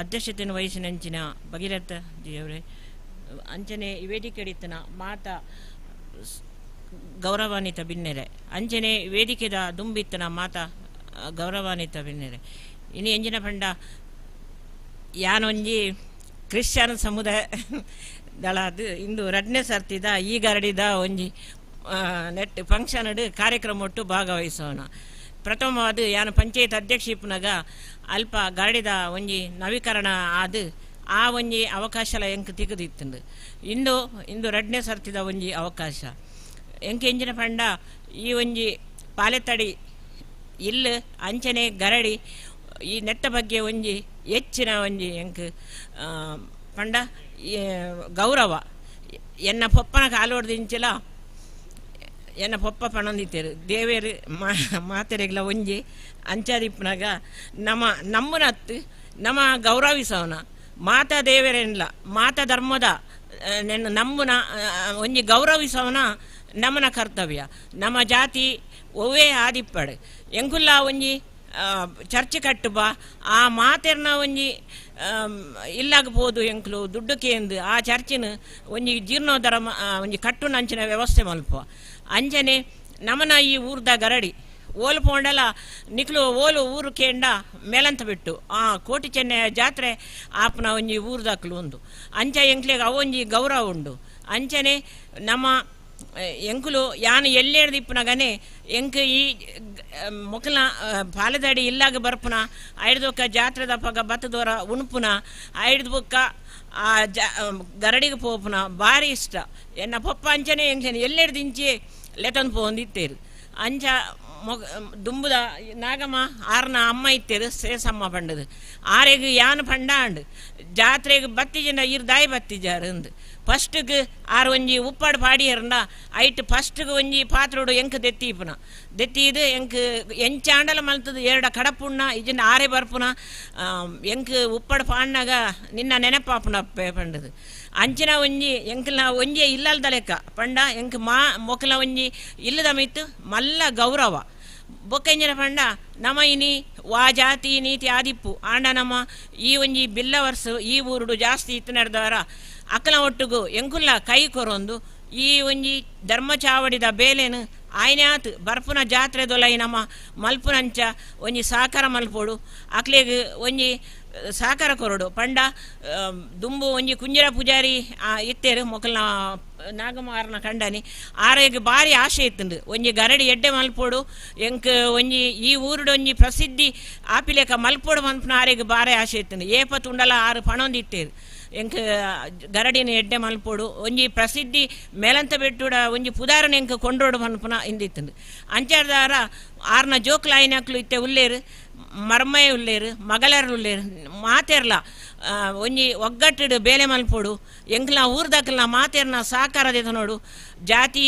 ಅಧ್ಯಕ್ಷತೆಯನ್ನು ವಹಿಸಿನಂಚಿನ ಭಗೀರಥ ಜಿಯವರೇ ಅಂಚನೆ ವೇದಿಕೆಡಿತ್ತನ ಮಾತಾ ಗೌರವಾನ್ವಿತ ಬಿನ್ನೆರೆ ಅಂಚನೆ ವೇದಿಕೆದ ದುಂಬಿತ್ತನ ಮಾತಾ ಗೌರವಾನ್ವಿತ ಬಿನ್ನೆರೆ. ಇನ್ನು ಎಂಜಿನ ಪಂಡ ಯಾನೊಂಜಿ ಕ್ರಿಶ್ಚಿಯನ್ ಸಮುದಾಯ ದಳಾದ ಇಂದು ರಡ್ನೇ ಸರ್ತಿದ ಈ ಗರಡಿದ ಒಂಜಿ ನೆಟ್ ಫಂಕ್ಷನ್ ಕಾರ್ಯಕ್ರಮ ಒಟ್ಟು ಭಾಗವಹಿಸೋಣ. ಪ್ರಥಮವಾದ ಯಾನು ಪಂಚಾಯತ್ ಅಧ್ಯಕ್ಷ ಇಪ್ಪನಾಗ ಅಲ್ಪ ಗರಡಿದ ಒಂಜಿ ನವೀಕರಣ ಆದ ಆ ಒಂಜಿ ಅವಕಾಶಲ ಎಂಕ್ ತಿಕ್ಕದಿತ್ತಂಡು. ಇಂದು ಇಂದು ರಡ್ನೇ ಸರ್ತಿದ ಒಂಜಿ ಅವಕಾಶ ಎಂಕ್ ಎಂಜಿನ ಪಂಡ ಈ ಒಂಜಿ ಪಾಲೆತಡಿ ಇಲ್ಲು ಅಂಚನೆ ಗರಡಿ ಈ ನೆತ್ತ ಬಗ್ಗೆ ಒಂಜಿ ಹೆಚ್ಚಿನ ಒಂಜಿ ಎಂಕ್ ಪಂಡ ಗೌರವ. ಎನ್ನ ಪೊಪ್ಪನ ಕಾಲೋಡ್ದಿಂಚಲ ಎನ್ನ ಪೊಪ್ಪ ಪಣಂದಿತ್ತೇರು ದೇವೇರು ಮಾತೆರೆಗ್ಲ ಒಂಜಿ ಅಂಚಾದಿಪ್ಪನಾಗ ನಮ್ಮ ನಮ್ಮನತ್ತು ನಮ್ಮ ಗೌರವಿಸವನ ಮಾತಾ ದೇವರೇನಿಲ್ಲ ಮಾತಾ ಧರ್ಮದ ನಮ್ಮನ ಒಂಜಿ ಗೌರವಿಸವನ ನಮ್ಮನ ಕರ್ತವ್ಯ. ನಮ್ಮ ಜಾತಿ ಒವ್ವೇ ಆದಿಪ್ಪಡು ಎಂಕುಲ್ಲ ಒಂಜಿ Church ಕಟ್ಟುಬ ಆ ಮಾತೆರ್ನ ಒಂಜಿ ಇಲ್ಲಾಗ ಪೋದು ಎಂಕ್ಲು ದುಡ್ಡು ಕೇಂದು ಆ ಚರ್ಚಿನ ಒಂಜಿ ಜೀರ್ಣೋದ್ಧಾರ ಒಂಜಿ ಕಟ್ಟುನಂಚಿನ ವ್ಯವಸ್ಥೆ ಮಲ್ಪ. ಅಂಚನೆ ನಮನ ಈ ಊರ್ದ ಗರಡಿ ಓಲು ಪೋಂಡಲ ನಿಕ್ಲು ಓಲು ಊರು ಕೇಂಡ ಮೇಲಂತ ಬಿಟ್ಟು ಆ ಕೋಟಿ ಚೆನ್ನಯ ಜಾತ್ರೆ ಆಪ್ನ ಒಂಜಿ ಊರ್ದಾಕ್ಲು ಉಂದು ಅಂಚ ಎಂಕ್ಲೆಗ್ ಅವೊಂಜಿ ಗೌರವ ಉಂಡು. ಅಂಚನೆ ನಮ್ಮ ಎಂಕುಲು ಯಾನು ಎಲ್ಲೇಡ್ದಿಪ್ಪನಗನೆ ಎಂಕ್ ಈ ಮೊಕಲ ಪಾಲದಡಿ ಇಲ್ಲಾಗ ಬರ್ಪುನ ಐಡ್ದೊಕ್ಕ ಜಾತ್ರೆದ ಪಗ ಬತ್ತದೋರ ಉಣುಪುನ ಐಡ್ದು ಬೊಕ್ಕ ಆ ಜ ಗರಡಿಗೆ ಪೋಪುನ ಭಾರಿ ಇಷ್ಟ. ಎನ್ನ ಪಪ್ಪ ಅಂಚನೆ ಎಂಕ್ಲೇನೆ ಎಲ್ಲೆಡ್ದಿಂಚಿ ಲೆತೊಂದು ಪೋಂದಿತ್ತೇರು. ಅಂಚ ಮೊಗ ದುಂಬುದ ನಾಗಮ್ಮ ಆರ್ನ ಅಮ್ಮ ಇತ್ತೇರು ಸೇಸಮ್ಮ ಪಂಡದು ಆರೆಗ್ ಯಾನು ಪಂಡ ಅಂಡ್ ಜಾತ್ರೆಗೆ ಬತ್ತಿಜನ ಇರ್ ದಾಯಿ ಬತ್ತಿಜಾರು ಅಂದು ಫಸ್ಟ್ಗೆ ಆರು ಒಂಜಿ ಉಪ್ಪಾಡು ಪಾಡಿಯರಂಡ ಐಟ್ ಫಸ್ಟ್ಗೆ ಒಂಜಿ ಪಾತ್ರೋಡು ಎಂಕ್ ದೆತ್ತೀಪುನ ದೆತ್ತೀದು ಎಂಕ್ ಎಂಚಾಂಡಲ ಮಲ್ತದು ಎರಡ ಕಡಪುಣ್ಣ ಇಜಿನ ಆರೆ ಬರ್ಪುನ ಎಂಕ್ ಉಪ್ಪಾಡು ಪಾಡ್ನಾಗ ನಿನ್ನ ನೆನಪಾಪುನ ಪಂಡದು. ಅಂಚಿನ ಒಂಜಿ ಎಂಕ್ಲ ಒಂಜಿ ಇಲ್ಲಲ್ದ ಲೆಕ್ಕ ಪಂಡ ಎಂಕ್ ಮಾ ಮೊಕಲ ಒಂಜಿ ಇಲ್ಲದ ಮಿತ್ತು ಮಲ್ಲ ಗೌರವ. ಬೊಕ್ಕೆಂಜಿನ ಪಂಡ ನಮ ಇನಿ ವಾ ಜಾತಿ ನೀತಿ ಆದಿಪ್ಪು ಆಂಡ ನಮ್ಮ ಈ ಒಂಜಿ ಬಿಲ್ಲವರ್ಸ್ ಈ ಊರುಡು ಜಾಸ್ತಿ ಇತ್ತು ನಡೆದವರ ಅಕ್ಕಲ ಒಟ್ಟುಗು ಎಂಕುಲ್ಲ ಕೈ ಕೊರೊಂದು ಈ ಒಂಜಿ ಧರ್ಮ ಚಾವಡಿದ ಬೇಲೆನು ಆಯ್ನಾತ್ ಬರ್ಪುನ ಜಾತ್ರೆ ದೊಲೈ ನಮ್ಮ ಮಲ್ಪುನಂಚ ಒಂಜಿ ಸಾಕಾರ ಮಲ್ಪೋಡು ಅಕ್ಲೆಗ್ ಒಂಜಿ ಸಾಕಾರ ಕೊರಡು ಪಂಡ ದುಂಬು ಒಂಜಿ ಕುಂಜಿರ ಪೂಜಾರಿ ಇತ್ತೇರು ಮೊಕಲ್ನ ನಾಗಮಾರನ ಕಂಡನಿ ಆರೆಗ್ ಭಾರಿ ಆಶೆ ಇತ್ತುಂಡು ಒಂಜಿ ಗರಡಿ ಎಡ್ಡೆ ಮಲ್ಪೋಡು ಎಂಕ್ ಒಂಜಿ ಈ ಊರುಡು ಒಂಜಿ ಪ್ರಸಿದ್ಧಿ ಆಪಿಲೇಕ ಮಲ್ಪೋಡು ಮನ್ಪುನ ಆರೆಗ್ ಭಾರಿ ಆಶೆ ಇತ್ತುಂಡು. ಏಪ ತುಂಡಲ ಆರು ಪಣೊಂದು ಇತ್ತೇರು ಎಂಕ್ ಗರಡಿನ ಎಡ್ಡೆ ಮಲ್ಪೋಡು ಒಂಜಿ ಪ್ರಸಿದ್ಧಿ ಮೇಲಂತ ಬೆಟ್ಟುಡ ಒಂಜಿ ಪುದಾರನ ಎಂಕ್ ಕೊಂಡೋಡು ಮನ್ಪುನ ಇಂದಿತ್ತುಂಡು. ಅಂಚಾರ್ದಾರ ಆರ್ನ ಜೋಕ್ಲಾಯಿನಕ್ಲು ಇತ್ತೆ ಉಲ್ಲೇರು ಮರ್ಮಯ ಉಲ್ಲೇರು ಮಗಲರು ಉಲ್ಲೇರು ಮಾತೆರ್ಲ ಒಂಜಿ ಒಗ್ಗಟ್ಟಿಡು ಬೇಲೆ ಮಲ್ಪೋಡು ಎಂಕ್ಲ ಊರ್ದಕ್ಲ ಮಾತೆರ್ನ ಸಾಕಾರ ದೇತ ನೋಡು ಜಾತಿ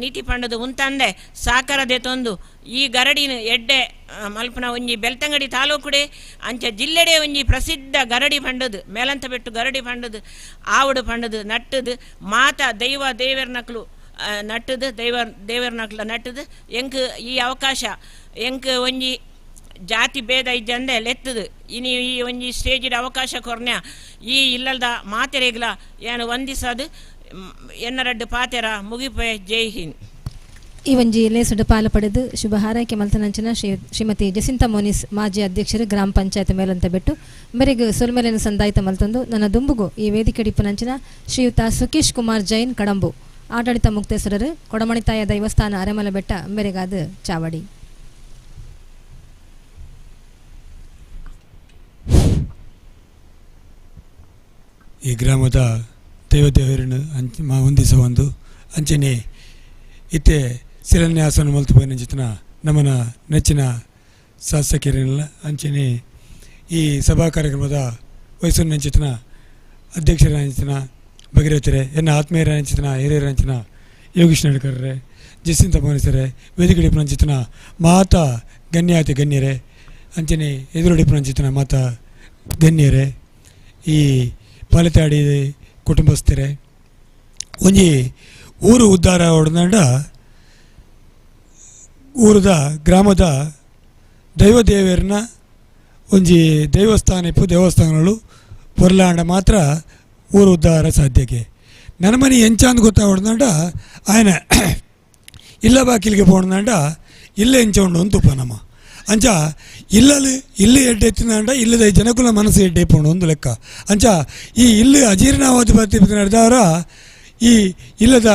ನೀತಿ ಪಂಡದು ಉಂತಂದೆ ಸಾಕಾರ ದೇತೊಂದು ಈ ಗರಡಿನ ಎಡ್ಡೆ ಮಲ್ಪನ ಒಂಜಿ ಬೆಳ್ತಂಗಡಿ ತಾಲೂಕುಡೆ ಅಂಚ ಜಿಲ್ಲೆಡೆ ಒಂಜಿ ಪ್ರಸಿದ್ಧ ಗರಡಿ ಪಂಡದು ಮೇಲಂತ ಬೆಟ್ಟು ಗರಡಿ ಪಂಡದು ಆವಡು ಪಂಡದು ನಟ್ಟದು ಮಾತ ದೈವ ದೇವರ್ನಕ್ಲು ನಟ್ಟದು ದೈವ ದೇವರ್ನಕ್ಲ ನಟ್ಟದು ಎಂಕ್ ಈ ಅವಕಾಶ ಎಂಕ್ ಒಂಜಿ ಜಾತಿ ಭೇದ ಇಜ್ಜಂದೆ ಲೆತ್ತದು ಇನಿ ಈ ಒಂಜಿ ಸ್ಟೇಜಿಡ್ ಅವಕಾಶ ಕೊರ್ನ್ಯ ಈ ಇಲ್ಲಲ್ದ ಮಾತೆರೆಗ್ಲ ಏನು ವಂದಿಸದು ಎನ್ನ ರಡ್ಡು ಪಾತೆರ ಮುಗಿಪೆ. ಜೈ ಹಿಂದ್. ಈ ಒಂಜಿ ಲೇಸುಡು ಪಾಲು ಪಡೆದು ಶುಭ ಹಾರೈಕೆ ಮಲ್ತನಂಚಿನ ಶ್ರೀಮತಿ ಜಸಿಂತ ಮೋನಿಸ್ ಮಾಜಿ ಅಧ್ಯಕ್ಷರು ಗ್ರಾಮ ಪಂಚಾಯತ್ ಮೇಲಂತ ಬೆಟ್ಟು ಮೇರೆಗ್ ಸೊಲ್ಮೆಲೆನ ಸಂದಾಯಿತ ಮಲ್ತಂದು ನನ್ನ ದುಂಬುಗು ಈ ವೇದಿಕೆ ಡಿಪ್ಪನಂಚಿನ ಶ್ರೀಯುತ ಸುಕೇಶ್ ಕುಮಾರ್ ಜೈನ್ ಕಡಂಬು ಆಡಳಿತ ಮುಕ್ತೇಶ್ವರರು ಕೊಡಮಣಿತಾಯ ದೈವಸ್ಥಾನ ಅರೆಮಲ ಬೆಟ್ಟ ಮೇರೆಗಾದ ಚಾವಡಿ. ಈ ಗ್ರಾಮದ ದೈವದೇವರನ್ನು ಅಂಚ ಹೊಂದಿಸುವ ಒಂದು ಅಂಚನೆ ಇತ್ತೆ ಶಿಲಾನ್ಯಾಸನ ಮಲ್ತುಪೋಯಿನ ನಮ್ಮನ ನೆಚ್ಚಿನ ಶಾಸಕರನ್ನೆಲ್ಲ ಅಂಚನೆ ಈ ಸಭಾ ಕಾರ್ಯಕ್ರಮದ ವಯಸ್ಸು ಅಧ್ಯಕ್ಷರ ಅಂಚಿನ ಭಗೀರಥರೇ ಎನ್ನ ಆತ್ಮೀಯರ ಅಂಚಿನ ಹಿರಿಯರ ಅಂಚಿನ ಯೋಗೀಶ್ ನಾಡ್ಕರ್ರೆ ಜಸಿಂತ ಮೋನಿಸರೆ ವೇದಿಕೆ ಅಂಚಿನ ಮಾತಾ ಗಣ್ಯಾತಿ ಗಣ್ಯರೇ ಅಂಚನೆ ಎದುರುಡಿಪು ಅಂಚಿನ ಮಾತಾ ಗಣ್ಯರೇ ಈ ಪಾಲಿತಾಡಿ ಕುಟುಂಬಸ್ಥರೇ ಒಂಜಿ ಊರು ಉದ್ಧಾರ ಹೊಡೆದಂಡ ಊರದ ಗ್ರಾಮದ ದೈವದೇವರನ್ನ ಒಂಜಿ ದೇವಸ್ಥಾನ ಇಪ್ಪು ದೇವಸ್ಥಾನಗಳು ಪೊರ್ಲಾಂಡ ಮಾತ್ರ ಊರು ಉದ್ಧಾರ ಸಾಧ್ಯಕ್ಕೆ. ನನ್ನ ಮನೆ ಎಂಚಾಂದ್ ಗೊತ್ತಾಗ್ದಂಡ ఆయన ಇಲ್ಲ ಬಾಕಿಲಿಗೆ ಪೋಣದಂಡ ಇಲ್ಲ ಎಂಚ ಉಂಡು ಅಂತ ನಮ್ಮ ಅಂಚ ಇಲ್ಲಲ್ಲಿ ಇಲ್ಲಿ ಎಡ್ಡೆ ಎತ್ತಿದಂಡ ಇಲ್ಲದ ಜನಕುಲ ಮನಸ್ಸು ಎಡ್ಡೆ ಪೋಂಡು ಒಂದು ಲೆಕ್ಕ. ಅಂಚ ಈ ಇಲ್ಲಿ ಅಜೀರ್ಣವಾದ ನಡೆದವರ ಈ ಇಲ್ಲದ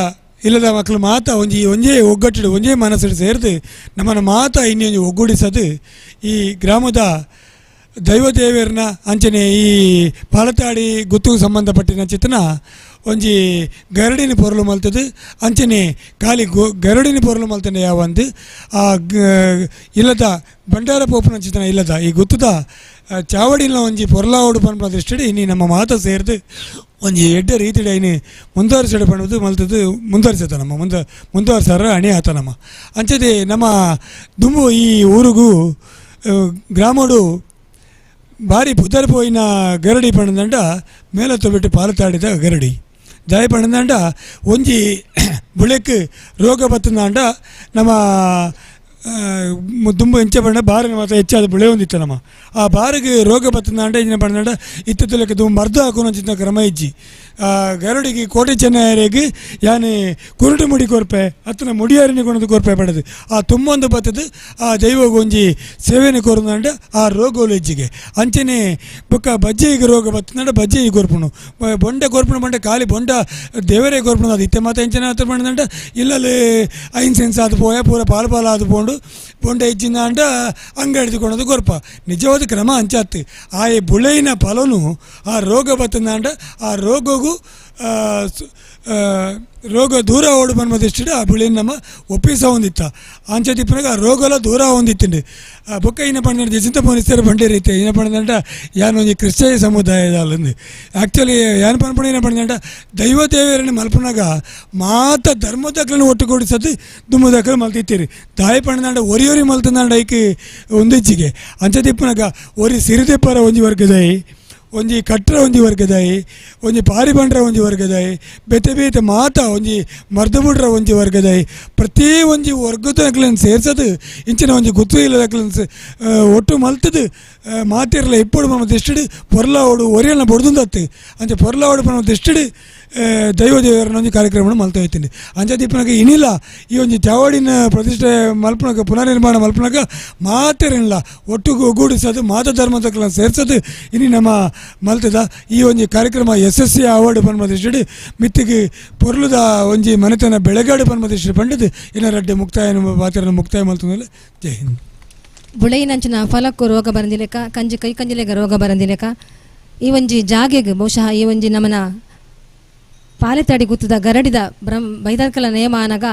ಇಲ್ಲದ ಮಕ್ಕಳು ಮಾತ ಒಂಜಿ ಒಂಜೇ ಒಗ್ಗಟ್ಟಿಡು ಒಂಜೇ ಮನಸ್ಸು ಸೇರಿದು ನಮ್ಮನ್ನು ಮಾತ ಇನ್ನೊಂದು ಒಗ್ಗೂಡಿಸೋದು ಈ ಗ್ರಾಮದ ದೈವದೇವರನ್ನ ಅಂಚನೆ ಈ ಪಾಲತಾಡಿ ಗುತ್ತಿಗೆ ಸಂಬಂಧಪಟ್ಟಿನ ಚಿತ್ತನ ಒಂಜಿ ಗರಡಿನ ಪೊರಲು ಮಲ್ತದು ಅಂಚನೆ ಖಾಲಿ ಗರಡಿನ ಪೊರಲು ಮಲ್ತನೆ ಯಾವಂದು ಆ ಇಲ್ಲದ ಭಂಡಾರ ಪೋಪುನ ಚಿತ್ತನ ಇಲ್ಲದ ಈ ಗುತ್ತದ ಚಾವಡಿನ ಒಂಜಿ ಪೊರ್ಲಾವಡು ಪನ್ಪುನ ದೃಷ್ಟಿಡ್ ಇನಿ ನಮ್ಮ ಮಾತ ಸೇರ್ದು ಒಂಜಿ ಎಡ್ಡೆ ರೀತಿಡ್ ಐನಿ ಮುಂದುವರಿಸಡು ಪನ್ಪುದು ಮಲ್ತದು ಮುಂದುವರಿಸತ ನಮ್ಮ ಮುಂದುವರ್ಸಾರ ಅಣಿ ಆತ ನಮ್ಮ ಅಂಚದೆ ನಮ್ಮ ದುಂಬು ಈ ಊರುಗು ಗ್ರಾಮಡು ಭಾರಿ ಪುದರ್ ಪೋಯಿನ ಗರಡಿ ಪಂಡಂಡ ಮೇಲ ತೊಬಿಟ್ಟು ಪಾಲತಾಡಿದ ಗರಡಿ ದಾಯ ಪಂಡಂಡ ಒಂಜಿ ಬುಳೆಕ್ ರೋಗ ಬತ್ತಂದಾಂಡ ನಮ್ಮ ದುಂಬು ಎಂಚ ಪಂಡ ಬಾರಿನ ಮಾತ್ರ ಹೆಚ್ಚಾದ ಬುಳೆ ಹೊಂದಿತ್ತು ನಮ್ಮ ಆ ಬಾರಿಗೆ ರೋಗ ಬತ್ತಂದಾಂಡ ಇಂಚಿನ ಪಂಡ ಇತ್ತಲೆಕ್ಕ ದುಂಬು ಮರ್ದು ಹಾಕೋಣ ಕ್ರಮ ಇಜ್ಜಿ ಗರುಡಿಗೆ ಕೋಟೆ ಚೆನ್ನಯರಿಗೆ ಯಾನೆ ಕುರುಟು ಮುಡಿ ಕೊರ್ಪೆ ಅತ್ತನ ಮುಡಿಯಾರಿನ ಕೊಣದು ಕೊರ್ಪೆ ಪಡೆದು ಆ ತುಂಬೊಂದು ಬತ್ತದು ಆ ದೈವಗೊಂಜಿ ಸೇವೆನೆ ಕೊರುಂದಾಂಡ ಆ ರೋಗಗಳು ಇಜ್ಜಿಗೆ ಅಂಚನೆ ಬೊಕ್ಕ ಬಜ್ಜೆಗೆ ರೋಗ ಬತ್ತಂದಾಂಡ ಬಜ್ಜೆಗೆ ಕೊರ್ಪುಣು ಬೊಂಡೆ ಕೊರ್ಪುಣು ಬಂಡೆ ಖಾಲಿ ಬೊಂಡ ದೇವರೇ ಕೊರ್ಪುಣು ಅದು ಇತ್ತೆ ಮಾತ ಎಂಚನೆ ಆತ ಪಂಡಂಡ ಇಲ್ಲಲ್ಲಿ ಐನ್ ಸೆನ್ಸ್ ಆದ ಪೋಯ ಪೂರ ಪಾಲು ಪಾಲು ಆದ ಪೋಂಡು ಬೊಂಡೆ ಇಜ್ಜಿಂದಾಂಡ ಅಂಗಡಿ ಕೊಣದು ಕೊರ್ಪ ನಿಜವಾದ ಕ್ರಮ ಅಂಚಾತ್ತು ಆ ಬುಳೆಯಿನ ಫಲನು ಆ ರೋಗ ಬತ್ತಂದಾಂಡ ಆ ರೋಗಗೂ ರೋಗ ದೂರ ಓಡು ಬನ್ಮದಿಷ್ಟಿಡು ಆ ಬುಳೆನ ನಮ್ಮ ಒಪ್ಪಿಸ ಹೊಂದಿತ್ತ ಅಂಚೆ ತಿಪ್ಪನಾಗ ಆ ರೋಗಲ ದೂರ ಹೊಂದಿತ್ತಿಂಡು ಬೊಕ್ಕ ಇನ್ನ ಪಂಡ ಜಸಿಂತ ಪೋನಿಸ್ತಾರೆ ಬಂಡೆ ರೀತಿ ಇನ್ನ ಪಂಡಂಟ ಯಾನ್ ಒಂಜಿ ಕ್ರಿಶ್ಚಿಯನ್ ಸಮುದಾಯದ ಅಲ್ಲಂದು ಆ್ಯಕ್ಚುಲಿ ಯಾನ್ ಪನ್ಪಣ ಏನ ಪಂಡಂಟ ದೈವ ದೇವರನ್ನು ಮಲ್ಪನಾಗ ಮಾತ ಧರ್ಮದಕ್ಲನ್ನು ಒಟ್ಟುಗೂಡಿಸೋದು ದುಮ್ಮದಕ್ಕಲು ಮಲ್ತಿತ್ತೀರಿ ದಾಯಿ ಪಂಡಂಡ ಒರಿ ಒರಿ ಮಲ್ತಂದಾಂಡ ಐಕ್ ಒಂದಿಚ್ಚಿಗೆ ಅಂಚೆ ತಿಪ್ಪನಾಗ ಒರಿ ಸಿರಿದೆಪ್ಪರ ಒಂಜಿ ವರ್ಗದಾಯಿ ಒಂಜಿ ಕಟ್ರ ಒಂಜಿ ವರ್ಗದಾಯಿ ಒಂಜಿ ಪಾರಿ ಬಂಡ್ರ ಒಂಜಿ ವರ್ಗದಾಯಿ ಬೇತೆ ಬೇತೆ ಮಾತ ಒಂಜಿ ಮರ್ದಬುಡ್ರ ಒಂಜಿ ವರ್ಗದಾಯಿ ಪ್ರತಿ ಒಂಜಿ ವರ್ಗದಕ್ಲನ್ ಸೇರ್ಸದು ಇಂಚಿನ ಒಂಜಿ ಗುತ್ತು ಇಲ್ಲದಕ್ಲನ್ ಒಟ್ಟು ಮಲ್ತದು ಮಾತಿರಲ ಇಪ್ಪಡು ನಮ್ಮ ದಿಷ್ಟಿಡು ಪೊರ್ಲ ಓಡು ಒರಿಯಲ್ನ ಬೊಡ್ದುಂದತ್ತು ಅಂಚೆ ಪೊರ್ಲ ಓಡು ನಮ್ಮ ದಿಷ್ಟಿಡು ದೈವ ದೇವರನ್ನ ಒಂಜಿ ಕಾರ್ಯಕ್ರಮ ಮಲ್ತ ಹೋಯ್ತೀನಿ ಅಂಚೆ ದೀಪನಾಗ ಇನಿಲ್ಲ ಈ ಒಂಜಿ ಚಾವಡಿನ ಪ್ರತಿಷ್ಠೆ ಮಲ್ಪನಕ ಪುನರ್ನಿರ್ಮಾಣ ಮಲ್ಪನಕ ಮಾತಿರಲ್ಲ ಒಟ್ಟು ಒಗ್ಗೂಡಿಸೋದು ಮಾತ ಧರ್ಮದಕ್ಲನ್ ಸೇರ್ಸೋದು ಇನಿ ನಮ್ಮ ಮಲ್ತದ ಈ ಒಂಜಿ ಕಾರ್ಯಕ್ರಮ ಯಶಸ್ವಿ ಅವಾರ್ಡ್ ಪನ್ಮದಿಷ್ಟಿಡು ಮಿತ್ತಿಗೆ ಪೊರ್ಲುದ ಒಂಜಿ ಮನೆತನ ಬೆಳಗಾಡು ಪನ್ಮದಿಷ್ಟಿಡು ಪಂಡದು ಇನ್ನ ರಡ್ಡೆ ಮುಕ್ತಾಯ ಪಾತ್ರನ ಮುಕ್ತಾಯ ಮಲ್ತಂದ್ರೆ ಜೈ ಹಿಂದ್. ಬುಳೆಯಿನಂಚಿನ ಫಲಕ್ಕೂ ರೋಗ ಬರಂದಿಲೆಕ ಕಂಜಿ ಕೈ ಕಂಜಿಲೆಗ ರೋಗ ಬರಂದಿಲೆಕ ಈ ಒಂಜಿ ಜಾಗೆಗ್ ಬಹುಶಃ ಈ ಒಂಜಿ ನಮನ ಪಾಲೆತಡಿ ಗುತ್ತದ ಗರಡಿದ ಬೈದರ್ಕಲ ನೇಮಾನಗ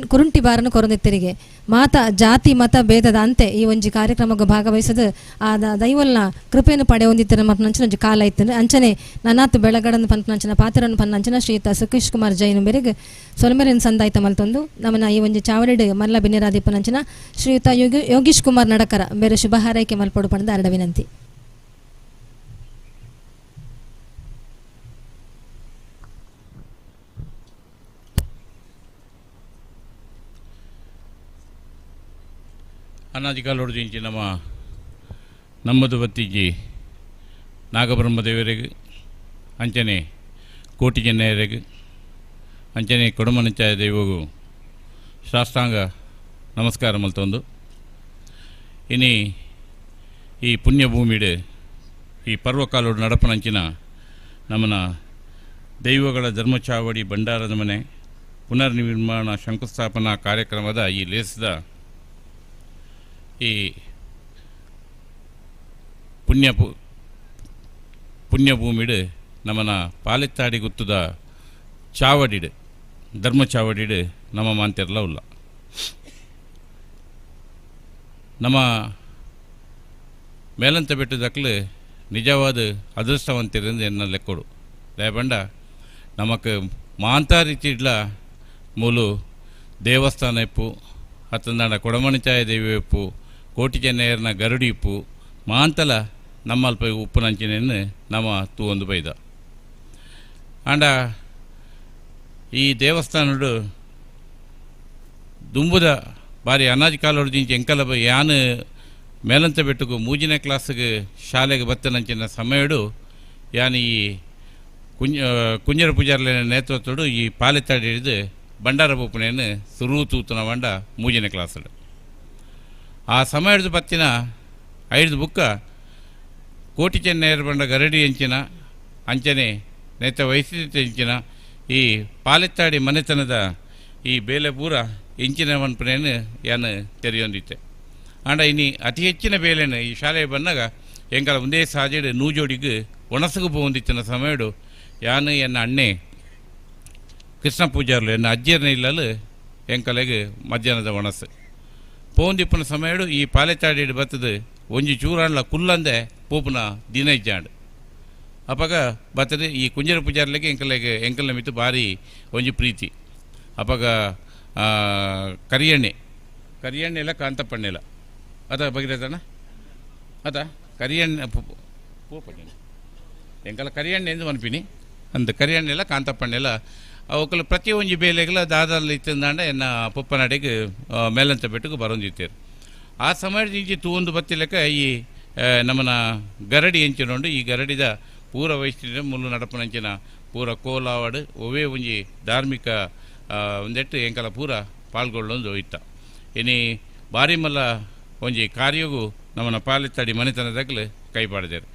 ಕುರುಂಟಿ ಬಾರನು ಕೊರೊಂದಿತ್ತರಿಗೆ ಮಾತ ಜಾತಿ ಮತ ಭೇದದ ಅಂತೆ ಈ ಒಂಜಿ ಕಾರ್ಯಕ್ರಮಕ್ಕೆ ಭಾಗವಹಿಸದು ಆ ದೈವಲ್ನ ಕೃಪೆಯನ್ನು ಪಡೆಯೊಂದಿತ್ತರ ಮಪ್ಪನಂಚಿನ ಒಂಜಿ ಕಾಲ ಇತ್ತು ಅಂಚನೆ ನನಾತ್ ಬೆಳಗಡನ ಪನ್ಪನಂಚಿನ ಪಾತ್ರನ ಪನ್ನಂಚಿನ ಶ್ರೀಯುತ ಸುಕೇಶ್ ಕುಮಾರ್ ಜೈನ್ ಬೆರೆಗ್ ಸೊಲ್ಮೆರಿನ ಸಂದಾಯ್ತ ಮಲ್ತೊಂದು ನಮ್ಮನ ಈ ಒಂಜಿ ಚಾವಡಿಡ್ ಮಲ್ಲ ಬಿನ್ನೆರಾದಿಪ್ಪನಂಚಿನ ಶ್ರೀಯುತ ಯೋಗೀಶ್ ಕುಮಾರ್ ನಡಕರ ಬೇರೆ ಶುಭ ಹಾರೈಕೆ ಮಲ್ಪೊಡು ಪಂಡ ಅರಡ ವಿನಂತಿ. ಅನಾದಿಕಾಲೊಡ್ದಿಂಚಿ ನಮ್ಮ ನಮ್ಮದು ಬತ್ತಿಜಿ ನಾಗಬ್ರಹ್ಮದೇವರಿಗೆ ಅಂಚನೆ ಕೋಟಿ ಚೆನ್ನಯರಿಗೆ ಅಂಚನೆ ಕೊಡಮನಚಾಯ ದೇವಗೂ ಶಾಸ್ತ್ರಾಂಗ ನಮಸ್ಕಾರ ಮಲ್ತೊಂದು ಇನಿ ಈ ಪುಣ್ಯಭೂಮಿಡು ಈ ಪರ್ವಕಾಲೋಡು ನಡಪನಂಚಿನ ನಮ್ಮನ ದೈವಗಳ ಧರ್ಮಚಾವಡಿ ಭಂಡಾರದ ಮನೆ ಪುನರ್ನಿರ್ಮಾಣ ಶಂಕುಸ್ಥಾಪನಾ ಕಾರ್ಯಕ್ರಮದ ಈ ಲೇಸದ ಈ ಪುಣ್ಯಭೂಮಿಡು ನಮ್ಮನ ಪಾಲೆತ್ತಾಡಿ ಗುತ್ತದ ಚಾವಡಿಡು ಧರ್ಮ ಚಾವಡಿಡು ನಮ್ಮ ಮಾಂತಿರಲ ಉಲ್ಲ ನಮ್ಮ ಮೇಲಂತ ಬೆಟ್ಟದಕ್ಲು ನಿಜವಾದ ಅದೃಷ್ಟವಂತಿರಿಂದ ಎನ್ನ ಲೆಕ್ಕೊಡು ದಯಬಂಡ ನಮಕ್ ಮಾಂತ ರೀತಿ ಇಡ್ಲ ಮೂಲು ದೇವಸ್ಥಾನ ಇಪ್ಪು ಅತ್ತಂದಾಂಡ ಕೊಡಮಣಿಚಾಯ ದೇವಿ ಇಪ್ಪು ಕೋಟಿ ಚೆನ್ನಯ್ಯರ್ನ ಗರುಡಿ ಇಪ್ಪು ಮಾಂತಲ ನಮ್ಮಲ್ಪ ಉಪ್ಪುನಂಚಿನ ನಮ್ಮ ತೂವೊಂದು ಬೈದ ಆಂಡ ಈ ದೇವಸ್ಥಾನಡು ದುಂಬುದ ಬಾರಿ ಅನಾಜ್ ಕಾಲೊಡ್ದಿಂಚಿ ಎಂಕಲ ಯಾನು ಮೇಲಂತ ಬೆಟ್ಟకు ಮೂಜಿನ ಕ್ಲಾಸ್ಗೆ ಶಾಲೆಗೆ ಬತ್ತನಂಚಿನ ಸಮಯಡು ಯಾನು ಈ ಕುಂಜರ ಪೂಜಾರ್ಲಿನ ನೇತೃತ್ವಡು ಈ ಪಾಲೆತ್ತಾಡಿ ಹಿಡಿದು ಭಂಡಾರ ಬೋಪನೆಯನ್ನು ಸುರು ತೂತನ ಬಂಡ ಮೂಜಿನ ಕ್ಲಾಸಡು ಆ ಸಮಯ ಹಿಡಿದು ಬತ್ತಿನ ಐದು ಬುಕ್ಕ ಕೋಟಿ ಚೆನ್ನಯ್ಯರ ಬಂಡ ಗರಡಿ ಎಂಚಿನ ಅಂಚನೆ ನೇತ ವಯಸ್ಸಿನ ಎಂಚಿನ ಈ ಪಾಲೆತ್ತಾಡಿ ಮನೆತನದ ಈ ಬೇಲೆ ಪೂರ ಎಂಚಿನ ಮನ್ಪನೆಯನ್ನು ಯಾನು ತೆರೆಯೊಂದಿತ್ತೆ ಆಂಡ ಇನಿ ಅತಿ ಹೆಚ್ಚಿನ ಬೇಲೆನ ಈ ಶಾಲೆ ಬಂದಾಗ ಎಂಕಲ ಒಂದೇ ಸಾಜೆಡು ನೂಜೋಡಿಗೆ ಒಣಸಗು ಪೋಂದಿತ್ತಿನ ಸಮಯಡು ಯಾನು ಎನ್ನ ಅಣ್ಣೆ ಕೃಷ್ಣ ಪೂಜಾರ್ಲು ಎನ್ನ ಅಜ್ಜಿಯರ್ನ ಇಲ್ಲಲು ಎಂಕಲೆಗೆ ಮಧ್ಯಾಹ್ನದ ಒಣಸು ಪೋಂದಿಪ್ಪನ ಸಮಯಡು ಈ ಪಾಲೆತ್ತಾಡಿ ಬತ್ತದು ಒಂಜಿ ಚೂರಾಂಡ್ಲ ಕುಲ್ಲಂದೆ ಪೋಪುನ ದಿನ ಇಜ್ಜಾಂಡ್ ಅಪಗ ಬತ್ತದು ಈ ಕುಂಜರ ಪೂಜಾರ್ಲಿಗೆ ಎಂಕಲೆಗೆ ಎಂಕಲ್ನ ಮಿತ್ತು ಭಾರಿ ಒಂಜಿ ಪ್ರೀತಿ ಅಪಗ ಕರಿಯಣ್ಣೆ ಕರಿಯಣ್ಣೆಲ್ಲ ಕಾಂತಪ್ಪಣ್ಣೆಲ್ಲ ಅದ ಬಗಿರತಣ್ಣ ಅದ ಕರಿಯಣ್ಣೆ ಪೂಪಣ್ಣೆ ಎಂಕಲ ಕರಿಯಣ್ಣೆ ಎಂದು ಮನ್ಪಿನಿ ಅಂದ ಕರಿಯಣ್ಣೆಲ್ಲ ಕಾಂತಪ್ಪಣ್ಣೆಲ್ಲ ಅವಕ್ಕಲು ಪ್ರತಿಯೊಂಜಿ ಬೇಲೆಗಳ ದಾದಾರ್ಲ ಇತ್ತಂದಾಂಡ ಎನ್ನ ಪೊಪ್ಪನಡೆಗೆ ಮೇಲಂತ ಬೆಟ್ಟಕ್ಕೆ ಬರೊಂದಿತ್ತೇರು. ಆ ಸಮಯದ ಇಂಚಿ ತೂವೊಂದು ಬತ್ತಿಲೆಕ್ಕ ಈ ನಮ್ಮನ ಗರಡಿ ಎಂಚಿನೊಂಡು ಈ ಗರಡಿದ ಪೂರ ವೈಷ್ಣವ ಮುಲ್ಲು ನಡಪನಂಚಿನ ಪೂರ ಕೋಲಾವಡು ಒವೇ ಒಂಜಿ ಧಾರ್ಮಿಕ ಒಂದೆಟ್ಟು ಎಂಕಲ ಪೂರ ಪಾಲ್ಗೊಳ್ಳೊಂದು ಇತ್ತ. ಇನಿ ಬಾರಿ ಮಲ್ಲ ಒಂಜಿ ಕಾರ್ಯಗೂ ನಮ್ಮನ ಪಾಲೆತ್ತಾಡಿ ಮನೆತನ ದಕ್ಕಲು ಕೈ ಪಾಡಿದರು.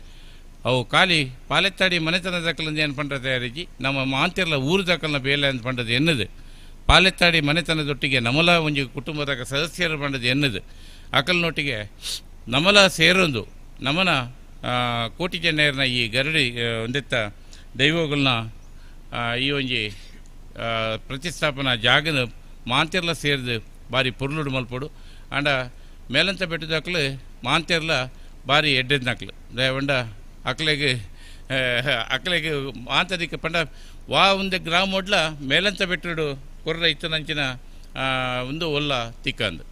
ಅವು ಖಾಲಿ ಪಾಲೆತ್ತಾಡಿ ಮನೆತನ ದಕ್ಕಲಂದು ಏನು ಪಂಡ ತಯಾರಿಜಿ ನಮ್ಮ ಮಾಂತಿರ್ಲ ಊರು ದಕ್ಕಲ್ನ ಬೇಲೆ ಅಂತ ಪಂಡದು ಎನ್ನದು ಪಾಲೆತ್ತಾಡಿ ಮನೆತನದೊಟ್ಟಿಗೆ ನಮಲ ಒಂಜಿ ಕುಟುಂಬದ ಸದಸ್ಯರು ಪಂಡದು ಎನ್ನದು ಅಕಲ್ನೊಟ್ಟಿಗೆ ನಮಲ ಸೇರೊಂದು ನಮನ ಕೋಟಿ ಚೆನ್ನೈರ್ನ ಈ ಗರಡಿ ಒಂದೆತ್ತ ದೈವಗಳನ್ನ ಈ ಒಂಜಿ ಪ್ರತಿಷ್ಠಾಪನಾ ಜಾಗನ ಮಾಂತಿರ್ಲ ಸೇರಿದು ಬಾರಿ ಪೊರ್ಲುಡು ಮಲ್ಪೊಡು. ಆಂಡ ಮೇಲಂತ ಬೆಟ್ಟದಕ್ಲು ಮಾಂತಿರ್ಲ ಬಾರಿ ಎಡ್ಡೆದ್ನಕ್ಲು ದಯವಂಡ ಅಕ್ಲೆಗ್ ಅಕ್ಲೆಗ್ ಮಾಂತದಿಕ್ಕ ಪಂಡ ವಾ ಒಂದು ಗ್ರಾಮ ಒಡ್ಲ ಮೇಲಂತ ಬೆಟ್ಟಡು ಕೊರ್ರ ಇತ್ತನಂಚಿನ ಒಂದು ಒಲ್ಲ ತಿಕ್ಕಂದು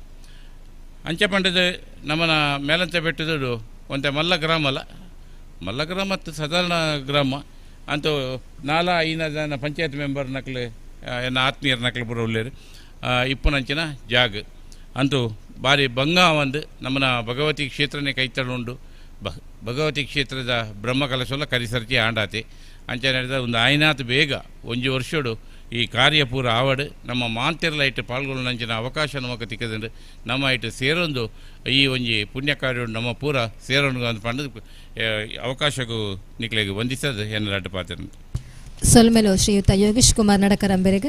ಅಂಚೆ ಪಂಡದ ನಮ್ಮನ ಮೇಲಂತ ಬೆಟ್ಟದಡು ಒಂತೆ ಮಲ್ಲ ಗ್ರಾಮ ಅಲ್ಲ, ಮಲ್ಲ ಗ್ರಾಮ ಮತ್ತು ಸಾಧಾರಣ ಗ್ರಾಮ ಅಂತೂ ನಾಲ ಐನ ಜನ ಪಂಚಾಯತ್ ಮೆಂಬರ್ ನಕ್ಲು ಎನ್ನ ಆತ್ಮೀಯರ ನಕ್ಲು ಪೂರ ಉಳ್ಳೇರು ಇಪ್ಪನಂಚಿನ ಜಾಗ ಅಂತೂ ಭಾರಿ ಬಂಗ ಒಂದು ನಮ್ಮನ ಭಗವತಿ ಕ್ಷೇತ್ರನೇ ಕೈತಳುಂಡು. ಭಗವತಿ ಕ್ಷೇತ್ರದ ಬ್ರಹ್ಮಕಲಶಲ್ಲ ಕರಿಸರ್ಚಿ ಆಂಡಾತಿ ಅಂಚೆ ನಡೆದ ಒಂದು ಆಯ್ನಾತ್ ಬೇಗ ಒಂಜಿ ವರ್ಷಡು ಈ ಕಾರ್ಯ ಪೂರ ಆವಡು ನಮ್ಮ ಮಾಂತಿರ್ಲ ಇಟ್ಟು ಪಾಲ್ಗೊಳ್ಳಂಚಿನ ಅವಕಾಶ ನಮಕ್ ತಿಕ್ಕದಂಡು ನಮ್ಮ ಇಟ್ಟು ಸೇರೊಂದು ಈ ಒಂಜಿ ಪುಣ್ಯ ಕಾರ್ಯ ನಮ್ಮ ಪೂರ ಸೇರೊಂದು ಅಂತ ಪಂಡದು ಅವಕಾಶಕ್ಕೂ ನಿಕ್ಲೆಗ್ ವಂದಿಸದು ಎನ್ನ ಅಡ್ಡ ಪಾತ್ರ. ಸೊಲ್ಮೆಲು ಶ್ರೀಯುತ ಯೋಗೇಶ್ ಕುಮಾರ್ ನಡಕರಂಬೆರೆಗ್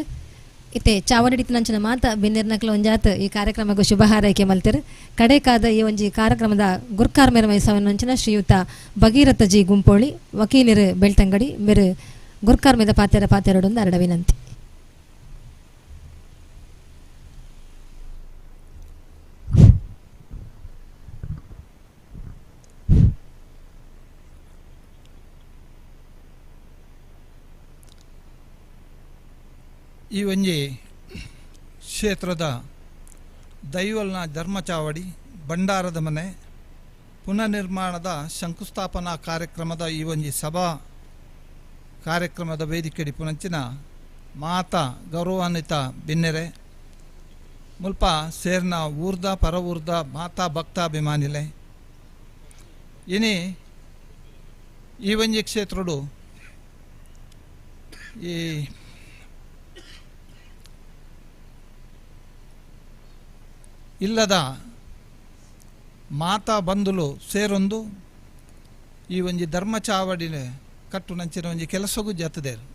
ಇತ್ತೆ ಚಾವಡಿತಿನಂಚಿನ ಮಾತ ಬಿನ್ನಿರ್ನಕ್ಲ ಒಂಜಾತ್ ಈ ಕಾರ್ಯಕ್ರಮಕ್ಕೆ ಶುಭ ಹಾರೈಕೆ ಮಲ್ತೆರ್. ಕಡೆಕಾದ ಈ ಒಂಜಿ ಕಾರ್ಯಕ್ರಮದ ಗುರ್ಕಾರ್ ಮೇರ ಮೈಸವನಂಚಿನ ಶ್ರೀಯುತ ಭಗೀರಥ ಜಿ ಗುಂಪೋಳಿ ವಕೀಲರು ಬೆಳ್ತಂಗಡಿ ಮೇರು ಗುರ್ಕಾರ್ ಮೇದ ಪಾತೆರ ಪಾತೆರಡೊಂದು ಅರಡ ವಿನಂತಿ. ಈ ಒಂಜಿ ಕ್ಷೇತ್ರದ ದೈವಲ್ನ ಧರ್ಮಚಾವಡಿ ಭಂಡಾರದ ಮನೆ ಪುನರ್ನಿರ್ಮಾಣದ ಶಂಕುಸ್ಥಾಪನಾ ಕಾರ್ಯಕ್ರಮದ ಈ ಒಂಜಿ ಸಭಾ ಕಾರ್ಯಕ್ರಮದ ವೇದಿಕೆ ಪುನಂಚಿನ ಮಾತಾ ಗೌರವಾನ್ವಿತ ಬಿನ್ನೆರೆ ಮುಲ್ಪ ಸೇರ್ನ ಊರ್ದ ಪರ ಊರ್ದ ಮಾತಾ ಭಕ್ತಾಭಿಮಾನಿಲೆ ಇನಿ ಈ ಒಂಜಿ ಕ್ಷೇತ್ರಡು ಈ ಇಲ್ಲದ ಮಾತಾ ಬಂಧುಲು ಸೇರೊಂದು ಈ ಒಂಜಿ ಧರ್ಮಚಾವಡಿನ ಕಟ್ಟುನಂಚಿನ ಒಂಜಿ ಕೆಲಸಗೂ ಜತ್ತದೇರು.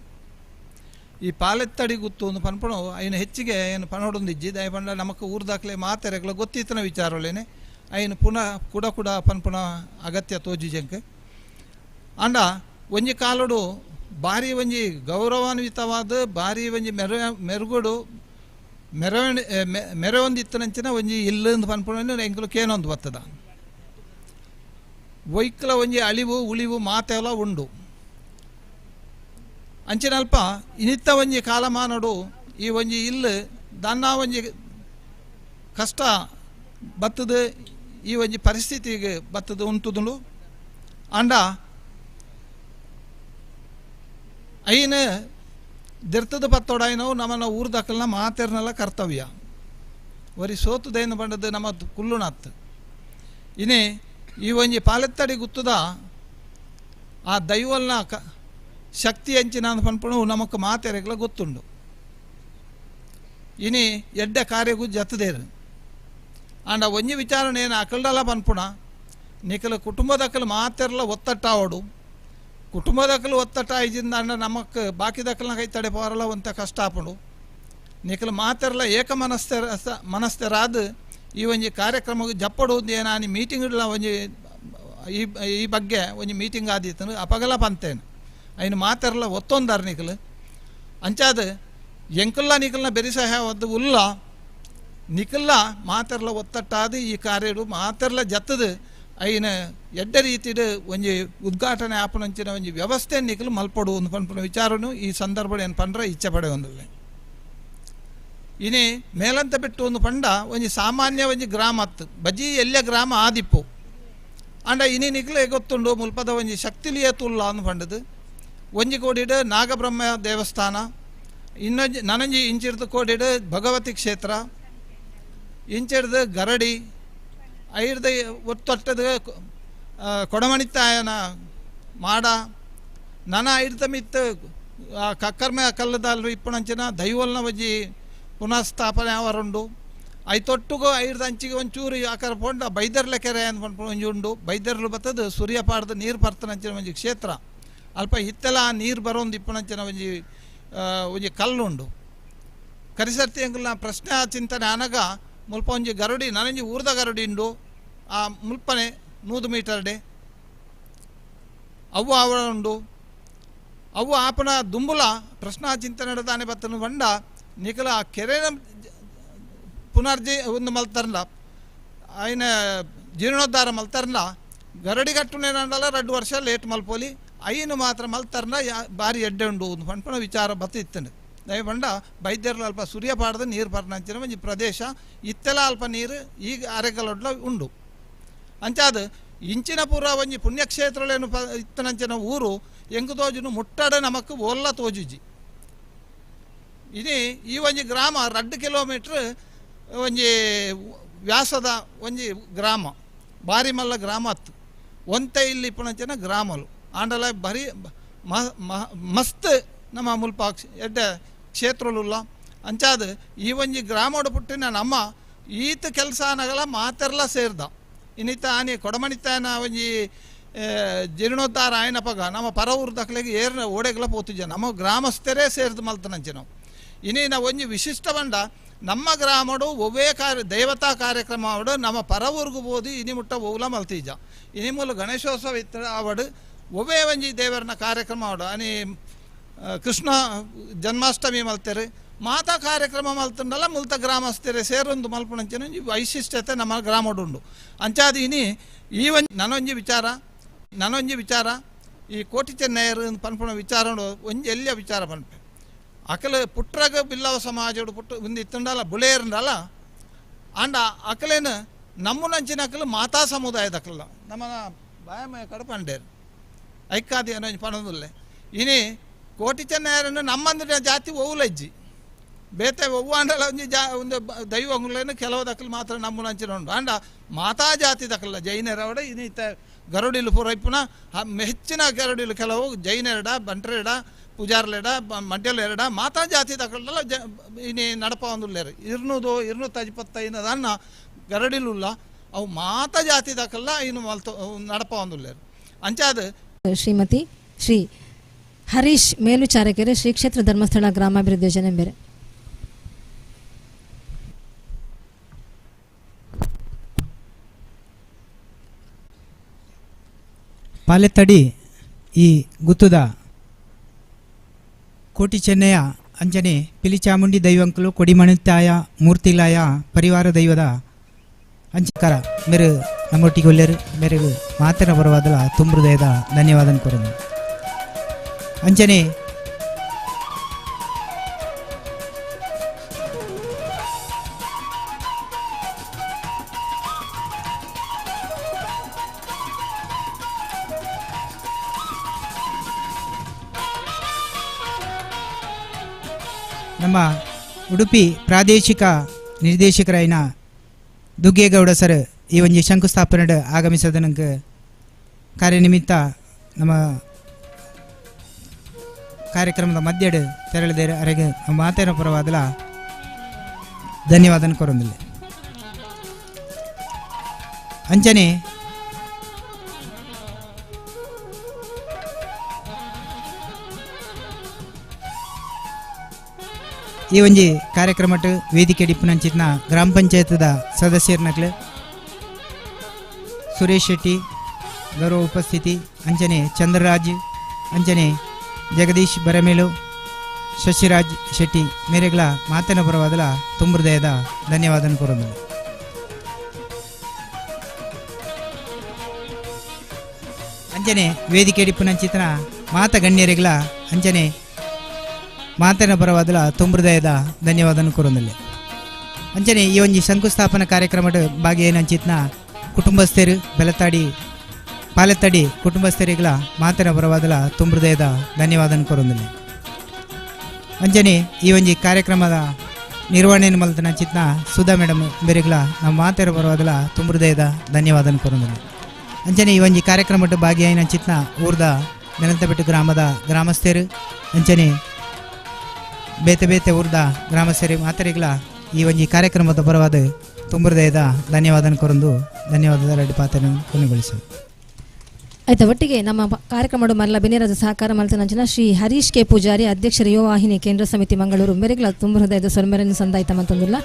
ಈ ಪಾಲೆತ್ತಡಿ ಗುತ್ತು ಒಂದು ಪನ್ಪಣು ಐನು ಹೆಚ್ಚಿಗೆ ಏನು ಪಣೋಡೊಂದಿಜ್ಜಿ ದಯ ಪಂಡ ನಮಕ್ ಊರ್ದಾಕ್ಲೆ ಮಾತೆರೆಗ್ಲ ಗೊತ್ತಿತ್ತನ ವಿಚಾರಲೇನೆ ಐನು ಪುನಃ ಕುಡ ಕುಡ ಪನ್ಪುಣ ಅಗತ್ಯ ತೋಜಿಜಂಕ್. ಆಂಡ ಒಂಜಿ ಕಾಲಡು ಭಾರಿ ಒಂಜಿ ಗೌರವಾನ್ವಿತವಾದ ಭಾರಿ ಒಂಜಿ ಮೆರುಗುಡು ಮೆರವಣಿ ಮೆರವೊಂದಿತ್ತನಂಚಿನ ಒಂಜಿ ಇಲ್ಲಂದು ಪನ್ಪುಣ ಎಂಕುಲು ಕೇನೊಂದು ಬತ್ತದ ಒಯ್ಕಲ ಒಂಜಿ ಅಳಿವು ಉಳಿವು ಮಾತೆಲ್ಲ ಉಂಡು. ಅಂಚಿನಲ್ಪ ಇನಿತ್ತ ಒಂಜಿ ಕಾಲಮಾನಡು ಈ ಒಂಜಿ ಇಲ್ಲು ದನ್ನ ಒಂಜಿ ಕಷ್ಟ ಬತ್ತದ ಈ ಒಂಜಿ ಪರಿಸ್ಥಿತಿಗೆ ಬತ್ತದ ಉಂಟುದುಂಡು. ಆಂಡ ಐನ ದೆರ್ತದ ಪತ್ತೊಡಾಯಿನವು ನಮ್ಮನ್ನ ಊರ್ದಕ್ಕಲ್ನ ಮಾತೆರ್ನೆಲ್ಲ ಕರ್ತವ್ಯ ವರಿ ಸೋತುದೇನು ಬಂಡದ್ದು ನಮ್ಮ ಕುಲ್ಲುಣತ್. ಇನಿ ಈ ಒಂಜಿ ಪಾಲೆತ್ತಡಿ ಗುತ್ತದ ಆ ದೈವಲ್ನ ಶಕ್ತಿ ಅಂಚಿನ ಪನ್ಪಣು ನಮಕ್ ಮಾತೆರೆಗ್ಲ ಗೊತ್ತುಂಡು. ಇನಿ ಎಡ್ಡ ಕಾರ್ಯಗೂ ಜತ್ತದೇರು. ಆಂಡ ಒಂಜಿ ವಿಚಾರಣೆ ಏನು ಅಕಲ್ಡಲ ಪನ್ಪುಣ ನಿಕಲ ಕುಟುಂಬದಕ್ಕಲು ಮಾತೆರ್ಲ ಒತ್ತಟ್ಟಾವಡು ಕುಟುಂಬದಕ್ಕಲು ಒತ್ತಟ್ಟ ಐಜಿಂದ ಅಂಡ ನಮಕ್ ಬಾಕಿದಕ್ಕಲ್ನ ಕೈ ತಡೆ ಪೋರಲ ಒಂತ ಕಷ್ಟ ಆಪುಂಡು. ನಿಕಲ ಮಾತೆರ್ಲ ಏಕ ಮನಸ್ಥರಾದ ಈ ಒಂಜಿ ಕಾರ್ಯಕ್ರಮಕ್ಕೆ ಜಪ್ಪಡು ಏನಾನಿ ಮೀಟಿಂಗ್ ಇಡಲ ಒಂಜಿ ಈ ಈ ಬಗ್ಗೆ ಒಂಜಿ ಮೀಟಿಂಗ್ ಆದಿತ್ತನು ಅಪಗಲ ಪಂತೇನು ಐನು ಮಾತೆರ್ಲ ಒತ್ತೊಂದಾರ ನಿಕಲು ಅಂಚಾದ ಎಂಕುಲ್ಲ ನಿಕಲ್ನ ಬೆರಿಸಹಾವದ್ದು ಉಲ್ಲ ನಿಕಲ್ಲ ಮಾತೆರ್ಲ ಒತ್ತಟ್ಟಾದ ಈ ಕಾರ್ಯಡು ಮಾತೆರ್ಲ ಜತ್ತದು ಐನ ಎಡ್ಡ ರೀತಿಡು ಒಂಜಿ ಉದ್ಘಾಟನೆ ಆಪನಂಚಿನ ಒಂಜಿ ವ್ಯವಸ್ಥೆ ನಿಕಲು ಮಲ್ಪಡು ಒಂದು ಪನ್ಪುನ ವಿಚಾರನು ಈ ಸಂದರ್ಭ ಏನು ಪಂಡ್ರೆ ಇಚ್ಛೆ ಪಡೆ ಒಂದಿಲ್ಲ. ಇನಿ ಮೇಲಂತ ಬಿಟ್ಟು ಒಂದು ಪಂಡ ಒಂಜಿ ಸಾಮಾನ್ಯ ಒಂಜಿ ಗ್ರಾಮ ಅತ್ತು ಬಜಿ ಎಲ್ಲ ಗ್ರಾಮ ಆದಿಪ್ಪು ಅಂಡ ಇನಿ ನಿಕ್ಲೆ ಗೊತ್ತುಂಡು ಮುಲ್ಪದ ಒಂಜಿ ಶಕ್ತಿಲಿಯೇ ತುಲ್ಲ ಅಂದು ಪಂಡದು ಒಂಜಿ ಕೋಡಿಡು ನಾಗಬ್ರಹ್ಮ ದೇವಸ್ಥಾನ ಇನ್ನೊಂಜಿ ನನಂಜಿ ಇಂಚಿಡ್ದು ಕೋಡಿಡು ಭಗವತಿ ಕ್ಷೇತ್ರ ಇಂಚಿಡ್ದು ಗರಡಿ ಐರ್ದ ಒತ್ತೊಟ್ಟದ ಕೊಡಮಣಿತಾಯನ ಮಾಡ ನನ ಐರ್ದ ಮಿತ್ತು ಕಕ್ಕರ್ಮೆ ಕಲ್ಲದಲ್ಲೂ ಇಪ್ಪಣಂಚಿನ ದೈವಲ್ನ ಒಂಜಿ ಪುನಃಸ್ಥಾಪನೆ ಅವರುಂಡು ಐತೊಟ್ಟುಗು ಐರ್ದ ಅಂಚಿಗೆ ಒಂಚೂರು ಆಕರ ಪೋಂಡ ಬೈದರ್ಲೆ ಕೆರೆ ಅಂತ ಪನ್ಪುನ ಒಂಜಿ ಉಂಡು ಬೈದರ್ಲು ಬತ್ತದು ಸೂರ್ಯ ಪಾಡ್ದು ನೀರು ಪರ್ತನಂಚಿನ ಒಂಜಿ ಕ್ಷೇತ್ರ ಅಲ್ಪ ಇತ್ತೆಲ್ಲ ನೀರು ಬರೋಂದು ಇಪ್ಪಣಂಚಿನ ಒಂಜಿ ಒಂಜಿ ಕಲ್ಲುಂಡು ಕರಿಸರ್ತಿ ಎಂಕಲ್ನ ಪ್ರಶ್ನೆ ಚಿಂತನೆ ಅನಗ ಮುಲ್ಪ ಒಂಜಿ ಗರುಡಿ ನನಂಜಿ ಊರ್ದ ಗರುಡಿ ಉಂಡು ಆ ಮುಲ್ಪನೆ 100 ಮೀಟರ್ ಡೆ ಅವು ಆವರ ಉಂಡು ಅವು ಆಪನ ದುಂಬುಲ ಪ್ರಶ್ನಾ ಚಿಂತನೆ ದಾನೆ ಬತ್ತನು ಬಂಡ ನಿಕಲ ಆ ಕೆರೆನ ಪುನರ್ಜಿ ಒಂದು ಮಲ್ತರ್ಲ ఆయన ಜೀರ್ಣೋದ್ಧಾರ ಮಲ್ತರ್ಲ ಗರಡಿ ಕಟ್ಟುನೇನಂಡಲ 2 ವರ್ಷ ಲೇಟ್ ಮಲ್ಪೋಲಿ ಐನು ಮಾತ್ರ ಮಲ್ತರ್ನ ಭಾರಿ ಎಡ್ಡೆ ಉಂಡು ಒಂದು ಪಣ್ಪಣ ವಿಚಾರ ಬತ್ತಿತ್ತಂಡು ದಯ ಬಂಡ ಬೈದ್ಯರ್ಲ ಅಲ್ಪ ಸೂರ್ಯ ಪಾಡ್ದ ನೀರು ಪರ್ನಂಚಿನ ಒಂಜಿ ಪ್ರದೇಶ ಇತ್ತೆಲ ಅಲ್ಪ ನೀರು ಈಗ ಅರೆಗಲೊಡ್ಲ ಉಂಡು ಅಂಚಾದ ಇಂಚಿನ ಪೂರ ಒಂಜಿ ಪುಣ್ಯಕ್ಷೇತ್ರಲೇನು ಇತ್ತನಂಚಿನ ಊರು ಎಂಕು ತೋಜುನು ಮುಟ್ಟಡ ನಮಕ್ ಓಲ್ಲ ತೋಜುಜಿ ಇನಿ ಈ ಒಂಜಿ ಗ್ರಾಮ 2 ಕಿಲೋಮೀಟ್ರ್ ಒಂಜಿ ವ್ಯಾಸದ ಒಂಜಿ ಗ್ರಾಮ ಭಾರಿ ಮಲ್ಲ ಗ್ರಾಮ ಅತ್ತು ಒಂತೆ ಇಲ್ಲಿ ಇಪ್ಪುನಂಚಿನ ಗ್ರಾಮಲು ಆಂಡಲ ಬರಿ ಮಸ್ತ್ ನಮ್ಮ ಮುಲ್ಪ ಎಡ್ಡೆ ಕ್ಷೇತ್ರಲುಲ್ಲ ಅಂಚಾದ ಈ ಒಂಜಿ ಗ್ರಾಮೋಡು ಪುಟ್ಟಿನ ನಮ್ಮ ಈತ ಕೆಲಸ ಅನಗಲ ಮಾತೆರ್ಲ ಸೇರ್ದ ಇನ್ನಿತ ಆನಿ ಕೊಡಮಣಿತಾನ ಒಂಜಿ ಜೀರ್ಣೋದ್ಧಾರ ಆಯ್ನಪಗ ನಮ್ಮ ಪರ ಊರು ದಕ್ಲೆಗೆ ಏರ್ನ ಓಡೆಗ್ಲ ಪೋತುಜ ನಮ್ಮ ಗ್ರಾಮಸ್ಥರೇ ಸೇರ್ದು ಮಲ್ತನಂಚೆ ನಾವು ಇನಿ ನಾವು ಒಂಜಿ ವಿಶಿಷ್ಟ ಬಂಡ ನಮ್ಮ ಗ್ರಾಮಡು ಒವ್ವೇ ಕಾರ್ಯ ದೇವತಾ ಕಾರ್ಯಕ್ರಮ ಅವಡು ನಮ್ಮ ಪರ ಊರಿಗೂ ಬೋದು ಇನಿ ಮುಟ್ಟ ಓಲ ಮಲ್ತೀಜ ಇನಿ ಮೂಲ ಗಣೇಶೋತ್ಸವ ಇತ್ತ ಅವಡು ಒವ್ವೇ ಒಂಜಿ ದೇವರನ ಕಾರ್ಯಕ್ರಮ ಅವಡು ಅನಿ ಕೃಷ್ಣ ಜನ್ಮಾಷ್ಟಮಿ ಮಲ್ತಾರೆ ಮಾತಾ ಕಾರ್ಯಕ್ರಮ ಮಲ್ತಂಡಲ್ಲ ಮುಲ್ತ ಗ್ರಾಮಸ್ಥರೇ ಸೇರೊಂದು ಮಲ್ಪುನಂಚಿನ ಒಂಜಿ ವೈಶಿಷ್ಟ್ಯತೆ ನಮ್ಮ ಗ್ರಾಮಡುಂಡು ಅಂಚಾದ ಇನಿ ಈ ಒಂಜಿ ನನೊಂಜಿ ವಿಚಾರ ಈ ಕೋಟಿ ಚೆನ್ನಯ್ಯರು ಪನ್ಪುನ ವಿಚಾರ ಒಂಜಿ ಎಲ್ಲಿಯ ವಿಚಾರ ಪನ್ಪೆ ಅಕಲ ಪುಟ್ರಗ ಬಿಲ್ಲವ ಸಮಾಜಡು ಪುಟ್ಟು ಒಂದು ಇತ್ತುಂಡಲ್ಲ ಬುಳೆಯರುಂಡಲ್ಲ ಅಂಡ ಅಕಲೇನು ನಮ್ಮನಂಚಿನ ಅಕಲು ಮಾತಾ ಸಮುದಾಯದ ಅಕಲ ನಮ್ಮ ಬಾಯಮಯ ಕಡೆ ಪಂಡೇರು ಐಕ್ಕಾದಿ ಅನ್ನೋ ಪಣದುಲ್ಲೆ ಇನಿ ಕೋಟಿ ಚೆನ್ನಯ್ಯರನ್ನು ನಮ್ಮಂದಿನ ಜಾತಿ ಒವ್ಲಜ್ಜಿ ಬೇತೆ ಒವ್ವ ಅಂಡಲ ಒಂಜಿ ಜಾ ಒಂದು ದೈವಗಳೇನು ಕೆಲವು ದಕ್ಕಲು ಮಾತ್ರ ನಮ್ಮನಂಚಿನ ಉಂಡು ಅಂಡ ಮಾತಾ ಜಾತಿ ದಕ್ಕಲ್ಲ ಜೈನರವಡ ಇನ್ನಿತ ಗರುಡಿಲು ಪೂರ ಇಪ್ಪುನ ಹೆಚ್ಚಿನ ಗರುಡಿಲು ಕೆಲವು ಜೈನರಡ ಬಂಟ್ರೆಡ ಪೂಜಾರ್ಲೆಡ ಮಂಡ್ಯಲೆರಡ ಮಾತಾ ಜಾತಿ ದಕ್ಕಲ್ಲ ಜ ಇನಿ ನಡಪ ಒಂದುಲ್ಲೇರು 200 225 ಅನ್ನ ಗರಡಿಲುಲ್ಲ ಅವು ಮಾತಾ ಜಾತಿ ದಕ್ಕಲ್ಲ ಇನ್ನು ಮಲ್ತು ನಡಪ ಒಂದುಲ್ಲೇರು ಅಂಚಾದ ಶ್ರೀಮತಿ ಶ್ರೀ ಹರೀಶ್ ಮೇಲುಚಾರಕೆರೆ ಶ್ರೀ ಕ್ಷೇತ್ರ ಧರ್ಮಸ್ಥಳ ಗ್ರಾಮಾಭಿವೃದ್ಧಿ ಯೋಜನೆ ಬೇರೆ ಪಾಲೆತ್ತಡಿ ಈ ಗುತ್ತುದ ಕೋಟಿ ಚೆನ್ನಯ್ಯ ಅಂಜನೆ ಪಿಲಿಚಾಮುಂಡಿ ದೈವಂಕಲು ಕೊಡಿಮಣಿತಾಯ ಮೂರ್ತಿಲಾಯ ಪರಿವಾರ ದೈವದ ಅಂಚಕರ ಮೇರು ನಮ್ಮೊಟ್ಟಿಗೆ ಒಲ್ಲೆರು ಮೇರೆಗೆ ಮಾತಿನ ಬರವಾದಲ ತುಂಬ ಹೃದಯದ ಧನ್ಯವಾದ ಕೊರನು. ಅಂಚನೆ ನಮ್ಮ ಉಡುಪಿ ಪ್ರಾದೇಶಿಕ ನಿರ್ದೇಶಕರಾಯಿನ ದುಗ್ಗೇಗೌಡ ಸರ್ ಈ ಒಂಜಿ ಶಂಕುಸ್ಥಾಪನೆ ಆಗಮಿಸೋದನಂಗೆ ಕಾರ್ಯನಿಮಿತ್ತ ನಮ್ಮ ಕಾರ್ಯಕ್ರಮದ ಮಧ್ಯಡು ತೆರಳಿದೇರು ಅರೆಗೆ ನಮ್ಮ ಮಾತಿನ ಪರವಾದಲ ಧನ್ಯವಾದನ ಕೊರೊಂದಿಲ್ಲ. ಅಂಚನೆ ಈ ಒಂಜಿ ಕಾರ್ಯಕ್ರಮಟ್ ವೇದಿಕೆ ಡಿಪ್ಪುನಂಚಿತ್ನ ಗ್ರಾಮ ಪಂಚಾಯತ್ದ ಸದಸ್ಯರ್ನಕ್ಲು ಸುರೇಶ್ ಶೆಟ್ಟಿ ಗೌರವ ಉಪಸ್ಥಿತಿ, ಅಂಚನೆ ಚಂದ್ರರಾಜ್, ಅಂಚನೆ ಜಗದೀಶ್ ಬರಮೇಲು, ಶಶಿರಾಜ್ ಶೆಟ್ಟಿ ಮೇರೆಗಳ ಮಾತನ ಪರವಾದಲ ತುಂಬ ಹೃದಯದ ಧನ್ಯವಾದನ ಕೊರೊಂದಿಲ್ಲ. ಅಂಚನೆ ವೇದಿಕೆ ಡಿಪ್ಪುನಂಚಿತನ ಮಾತ ಗಣ್ಯರಿಗಳ ಅಂಚನೆ ಮಾತನ ಪರವಾದಲ ತುಂಬ ಹೃದಯದ ಧನ್ಯವಾದನ ಕೊರೊಂದಿಲ್ಲ. ಅಂಚನೆ ಈ ಒಂಜಿ ಶಂಕುಸ್ಥಾಪನಾ ಕಾರ್ಯಕ್ರಮದ ಭಾಗಿಯೇನಂಚಿತ್ನ ಕುಟುಂಬಸ್ಥರು ಬೆಲತಾಡಿ ಪಾಲೆತ್ತಡಿ ಕುಟುಂಬಸ್ಥರಿಗಳ ಮಾತನ ಪರವಾದಲ ತುಂಬ ಹೃದಯದ ಧನ್ಯವಾದನ ಕೊರೊಂದಿಲ್ಲ. ಅಂಚನೆ ಈ ಒಂಜಿ ಕಾರ್ಯಕ್ರಮದ ನಿರ್ವಹಣೆಯನ್ನು ಮಲ್ತನ ಚಿತ್ನ ಸುಧಾ ಮೇಡಮ್ ಬೇರೆಗ್ಲ ನಮ್ಮ ಮಾತೆರ ಬರುವಾಗಲ ತುಂಬ ಹೃದಯದ ಧನ್ಯವಾದ ಕೊರೊಂದು. ಅಂಚನೆ ಈ ಒಂಜಿ ಕಾರ್ಯಕ್ರಮಟ್ಟು ಭಾಗಿಯಾಯಿನ ಚಿತ್ನ ಊರ್ದ ಮೆಲಂತಬೆಟ್ಟು ಗ್ರಾಮದ ಗ್ರಾಮಸ್ಥರು ಅಂಚನೆ ಬೇತೆ ಬೇತೆ ಊರ್ದ ಗ್ರಾಮಸ್ಥರು ಮಾತರಿಗ್ಲ ಈ ಒಂಜಿ ಕಾರ್ಯಕ್ರಮದ ಪರವಾದ ತುಂಬ ಹೃದಯದ ಧನ್ಯವಾದ ಕೊರೊಂದು ಧನ್ಯವಾದದ ರೆಡ್ಡಿ ಪಾತ್ರ ಕೊನೆಗೊಳಿಸಿ. ಆಯ್ತಾ ಒಟ್ಟಿಗೆ ನಮ್ಮ ಕಾರ್ಯಕ್ರಮದ ಮಲ್ಲ ಬಿನೇರದ ಸಹಕಾರ ಮಲ್ತನಂಚಿನ ಶ್ರೀ ಹರೀಶ್ ಕೆ ಪೂಜಾರಿ ಅಧ್ಯಕ್ಷರ ಯುವ ವಾಹಿನಿ ಕೇಂದ್ರ ಸಮಿತಿ ಮಂಗಳೂರು ಮೇರೆಗಳ ತುಂಬ ಹೃದಯದ ಸೊಲ್ಮೆರನ್ನು ಸಂದಾಯ್ತ ಮತ್ತೊಂದಿಲ್ಲ.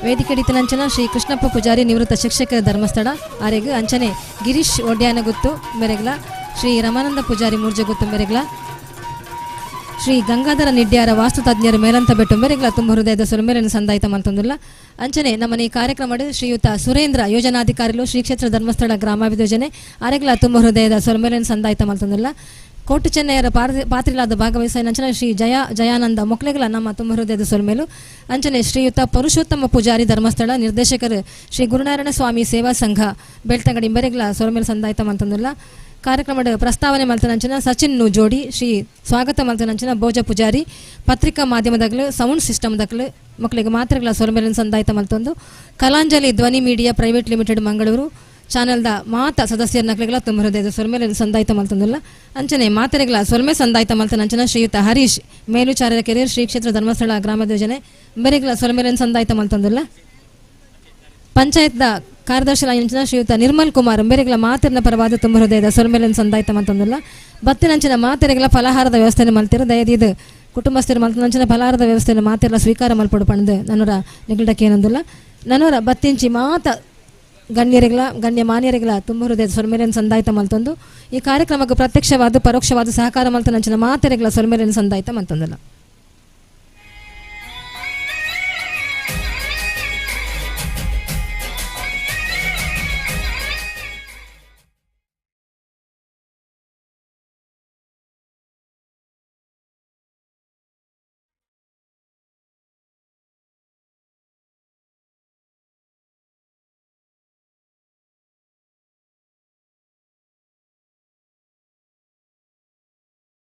ವೇದಿಕೆ ಹಿಡಿತನಂಚನ ಶ್ರೀ ಕೃಷ್ಣಪ್ಪ ಪೂಜಾರಿ ನಿವೃತ್ತ ಶಿಕ್ಷಕ ಧರ್ಮಸ್ಥಳ ಆರೆಗ್ ಅಂಚನೆ ಗಿರೀಶ್ ಒಡ್ಯಾನಗುತ್ತು ಮೇರೆಗ್ಲ ಶ್ರೀ ರಮಾನಂದ ಪೂಜಾರಿ ಮೂರ್ಜಗುತ್ತು ಮೇರೆಗ್ಲ ಶ್ರೀ ಗಂಗಾಧರ ನಿಡ್ಯಾರ ವಾಸ್ತು ತಜ್ಞರ ಮೇಲಂತ ಬೆಟ್ಟು ಮೇರೆಗ್ಲ ತುಂಬ ಹೃದಯದ ಸೊಲ್ಮೆರನ್ನು ಸಂದಾಯ್ತ ಮತ್ತೊಂದಿಲ್ಲ. ಅಂಚನೆ ನಮ್ಮನೆ ಈ ಕಾರ್ಯಕ್ರಮದ ಶ್ರೀಯುತ ಸುರೇಂದ್ರ ಯೋಜನಾಧಿಕಾರಿಗಳು ಶ್ರೀ ಕ್ಷೇತ್ರ ಧರ್ಮಸ್ಥಳ ಗ್ರಾಮಾಭಿಯೋಜನೆ ಆರೆಗ್ಲ ತುಂಬ ಹೃದಯದ ಸೊಲ್ಮೆರನ್ನು ಸಂದಾಯ್ತ ಮತ್ತೊಂದಿಲ್ಲ. ಕೋಟು ಚೆನ್ನಯ್ಯರ ಪಾತ್ರಿಲಾದ ಭಾಗವಹಿಸ ಅಂಚನೆ ಶ್ರೀ ಜಯ ಜಯಾನಂದ ಮೊಕ್ಲೆಗಳ ನಮ್ಮ ತುಂಬ ಹೃದಯದ ಸೊಲ್ಮೇಲು. ಅಂಚನೆ ಶ್ರೀಯುತ ಪರುಷೋತ್ತಮ ಪೂಜಾರಿ ಧರ್ಮಸ್ಥಳ ನಿರ್ದೇಶಕರು ಶ್ರೀ ಗುರುನಾರಾಯಣ ಸ್ವಾಮಿ ಸೇವಾ ಸಂಘ ಬೆಳ್ತಂಗಡಿ ಮೇರೆಗ್ಲ ಸೊಲ್ಮೇಲು ಸಂದಾಯ್ತ ಮತ್ತೊಂದಿಲ್ಲ. ಕಾರ್ಯಕ್ರಮದ ಪ್ರಸ್ತಾವನೆ ಮಲ್ತನಂಚನ ಸಚಿನ್ ಜೋಡಿ ಶ್ರೀ ಸ್ವಾಗತ ಮಲ್ತನಂಚನ ಭೋಜ ಪೂಜಾರಿ ಪತ್ರಿಕಾ ಮಾಧ್ಯಮದಾಗಲು ಸೌಂಡ್ ಸಿಸ್ಟಮ್ದಾಗಲು ಮಕ್ಕಳಿಗೆ ಮಾತ್ರೆಗಳ ಸೊಲ್ಮೇಲಿನ ಸಂದಾಯ್ತ ಮಲ್ತೊಂದು. Kalanjali Dhwani media private limited Mangaluru ಚಾನೆಲ್ದ ಮಾತ ಸದಸ್ಯರ ನಕಲಿಗಳ ತುಂಬ ಹೃದಯದ ಸೊಲ್ಮೇಲಿನ ಸಂದಾಯ್ತ ಮಲ್ತೊಂದಿಲ್ಲ. ಅಂಚನೆ ಮಾತೆರೆಗಳ ಸೊಲ್ಮೆ ಸಂದಾಯ್ತ ಮಲ್ತನಂಚನ ಶ್ರೀಯುತ ಹರೀಶ್ ಮೇಲುಚಾರ್ಯ ಕೆರಿಯರ್ ಶ್ರೀ ಕ್ಷೇತ್ರ ಧರ್ಮಸ್ಥಳ ಗ್ರಾಮದ ಯೋಜನೆ ಮೇರೆಗಳ ಸೊಲ್ಮೇಲಿನ ಸಂದಾಯ್ತ ಮಲ್ತೊಂದಿಲ್ಲ. ಪಂಚಾಯತ್ದ ಕಾರ್ಯದರ್ಶಿ ಅಂಚಿನ ಶ್ರೀಯುತ ನಿರ್ಮಲ್ ಕುಮಾರ್ ಮೇರೆಗಳ ಮಾತಿನ ಪರವಾದ ತುಂಬ ಹೃದಯದ ಸೊಲ್ಮೇಲಿನ ಸಂದಾಯ್ತ ಮಲ್ತೊಂದಿಲ್ಲ. ಬತ್ತಿನಂಚಿನ ಮಾತೆರೆಗಳ ಫಲಾಹಾರದ ವ್ಯವಸ್ಥೆಯನ್ನು ಮಲ್ತಿರು ದಯದೀದು ಕುಟುಂಬಸ್ಥರು ಮಲ್ತನಂಚಿನ ಫಲಾಹಾರದ ವ್ಯವಸ್ಥೆಯನ್ನು ಮಾತೆಲ್ಲ ಸ್ವೀಕಾರ ಮಲ್ಪಡು ಪಂಡು ನನ್ನೂರ ನಿಗಡಕ್ಕೆ ಏನೊಂದಿಲ್ಲ. ನನ್ನೂರ ಬತ್ತಿಂಚಿ ಮಾತ ಗಣ್ಯರಿಗಳ ಗಣ್ಯ ಮಾನ್ಯರಿಗಳ ತುಂಬ ಹೃದಯದ ಸೊಲ್ಮೇಲಿನ ಸಂದಾಯ್ತ ಮಲ್ತೊಂದು ಈ ಕಾರ್ಯಕ್ರಮಕ್ಕೆ ಪ್ರತ್ಯಕ್ಷವಾದ ಪರೋಕ್ಷವಾದ ಸಹಕಾರ ಮಲ್ತನಂಚಿನ ಮಾತೆರೆಗಳ ಸೊಲ್ಮೇಲಿನ ಸಂದಾಯ್ತ ಮಲ್ತೊಂದಿಲ್ಲ.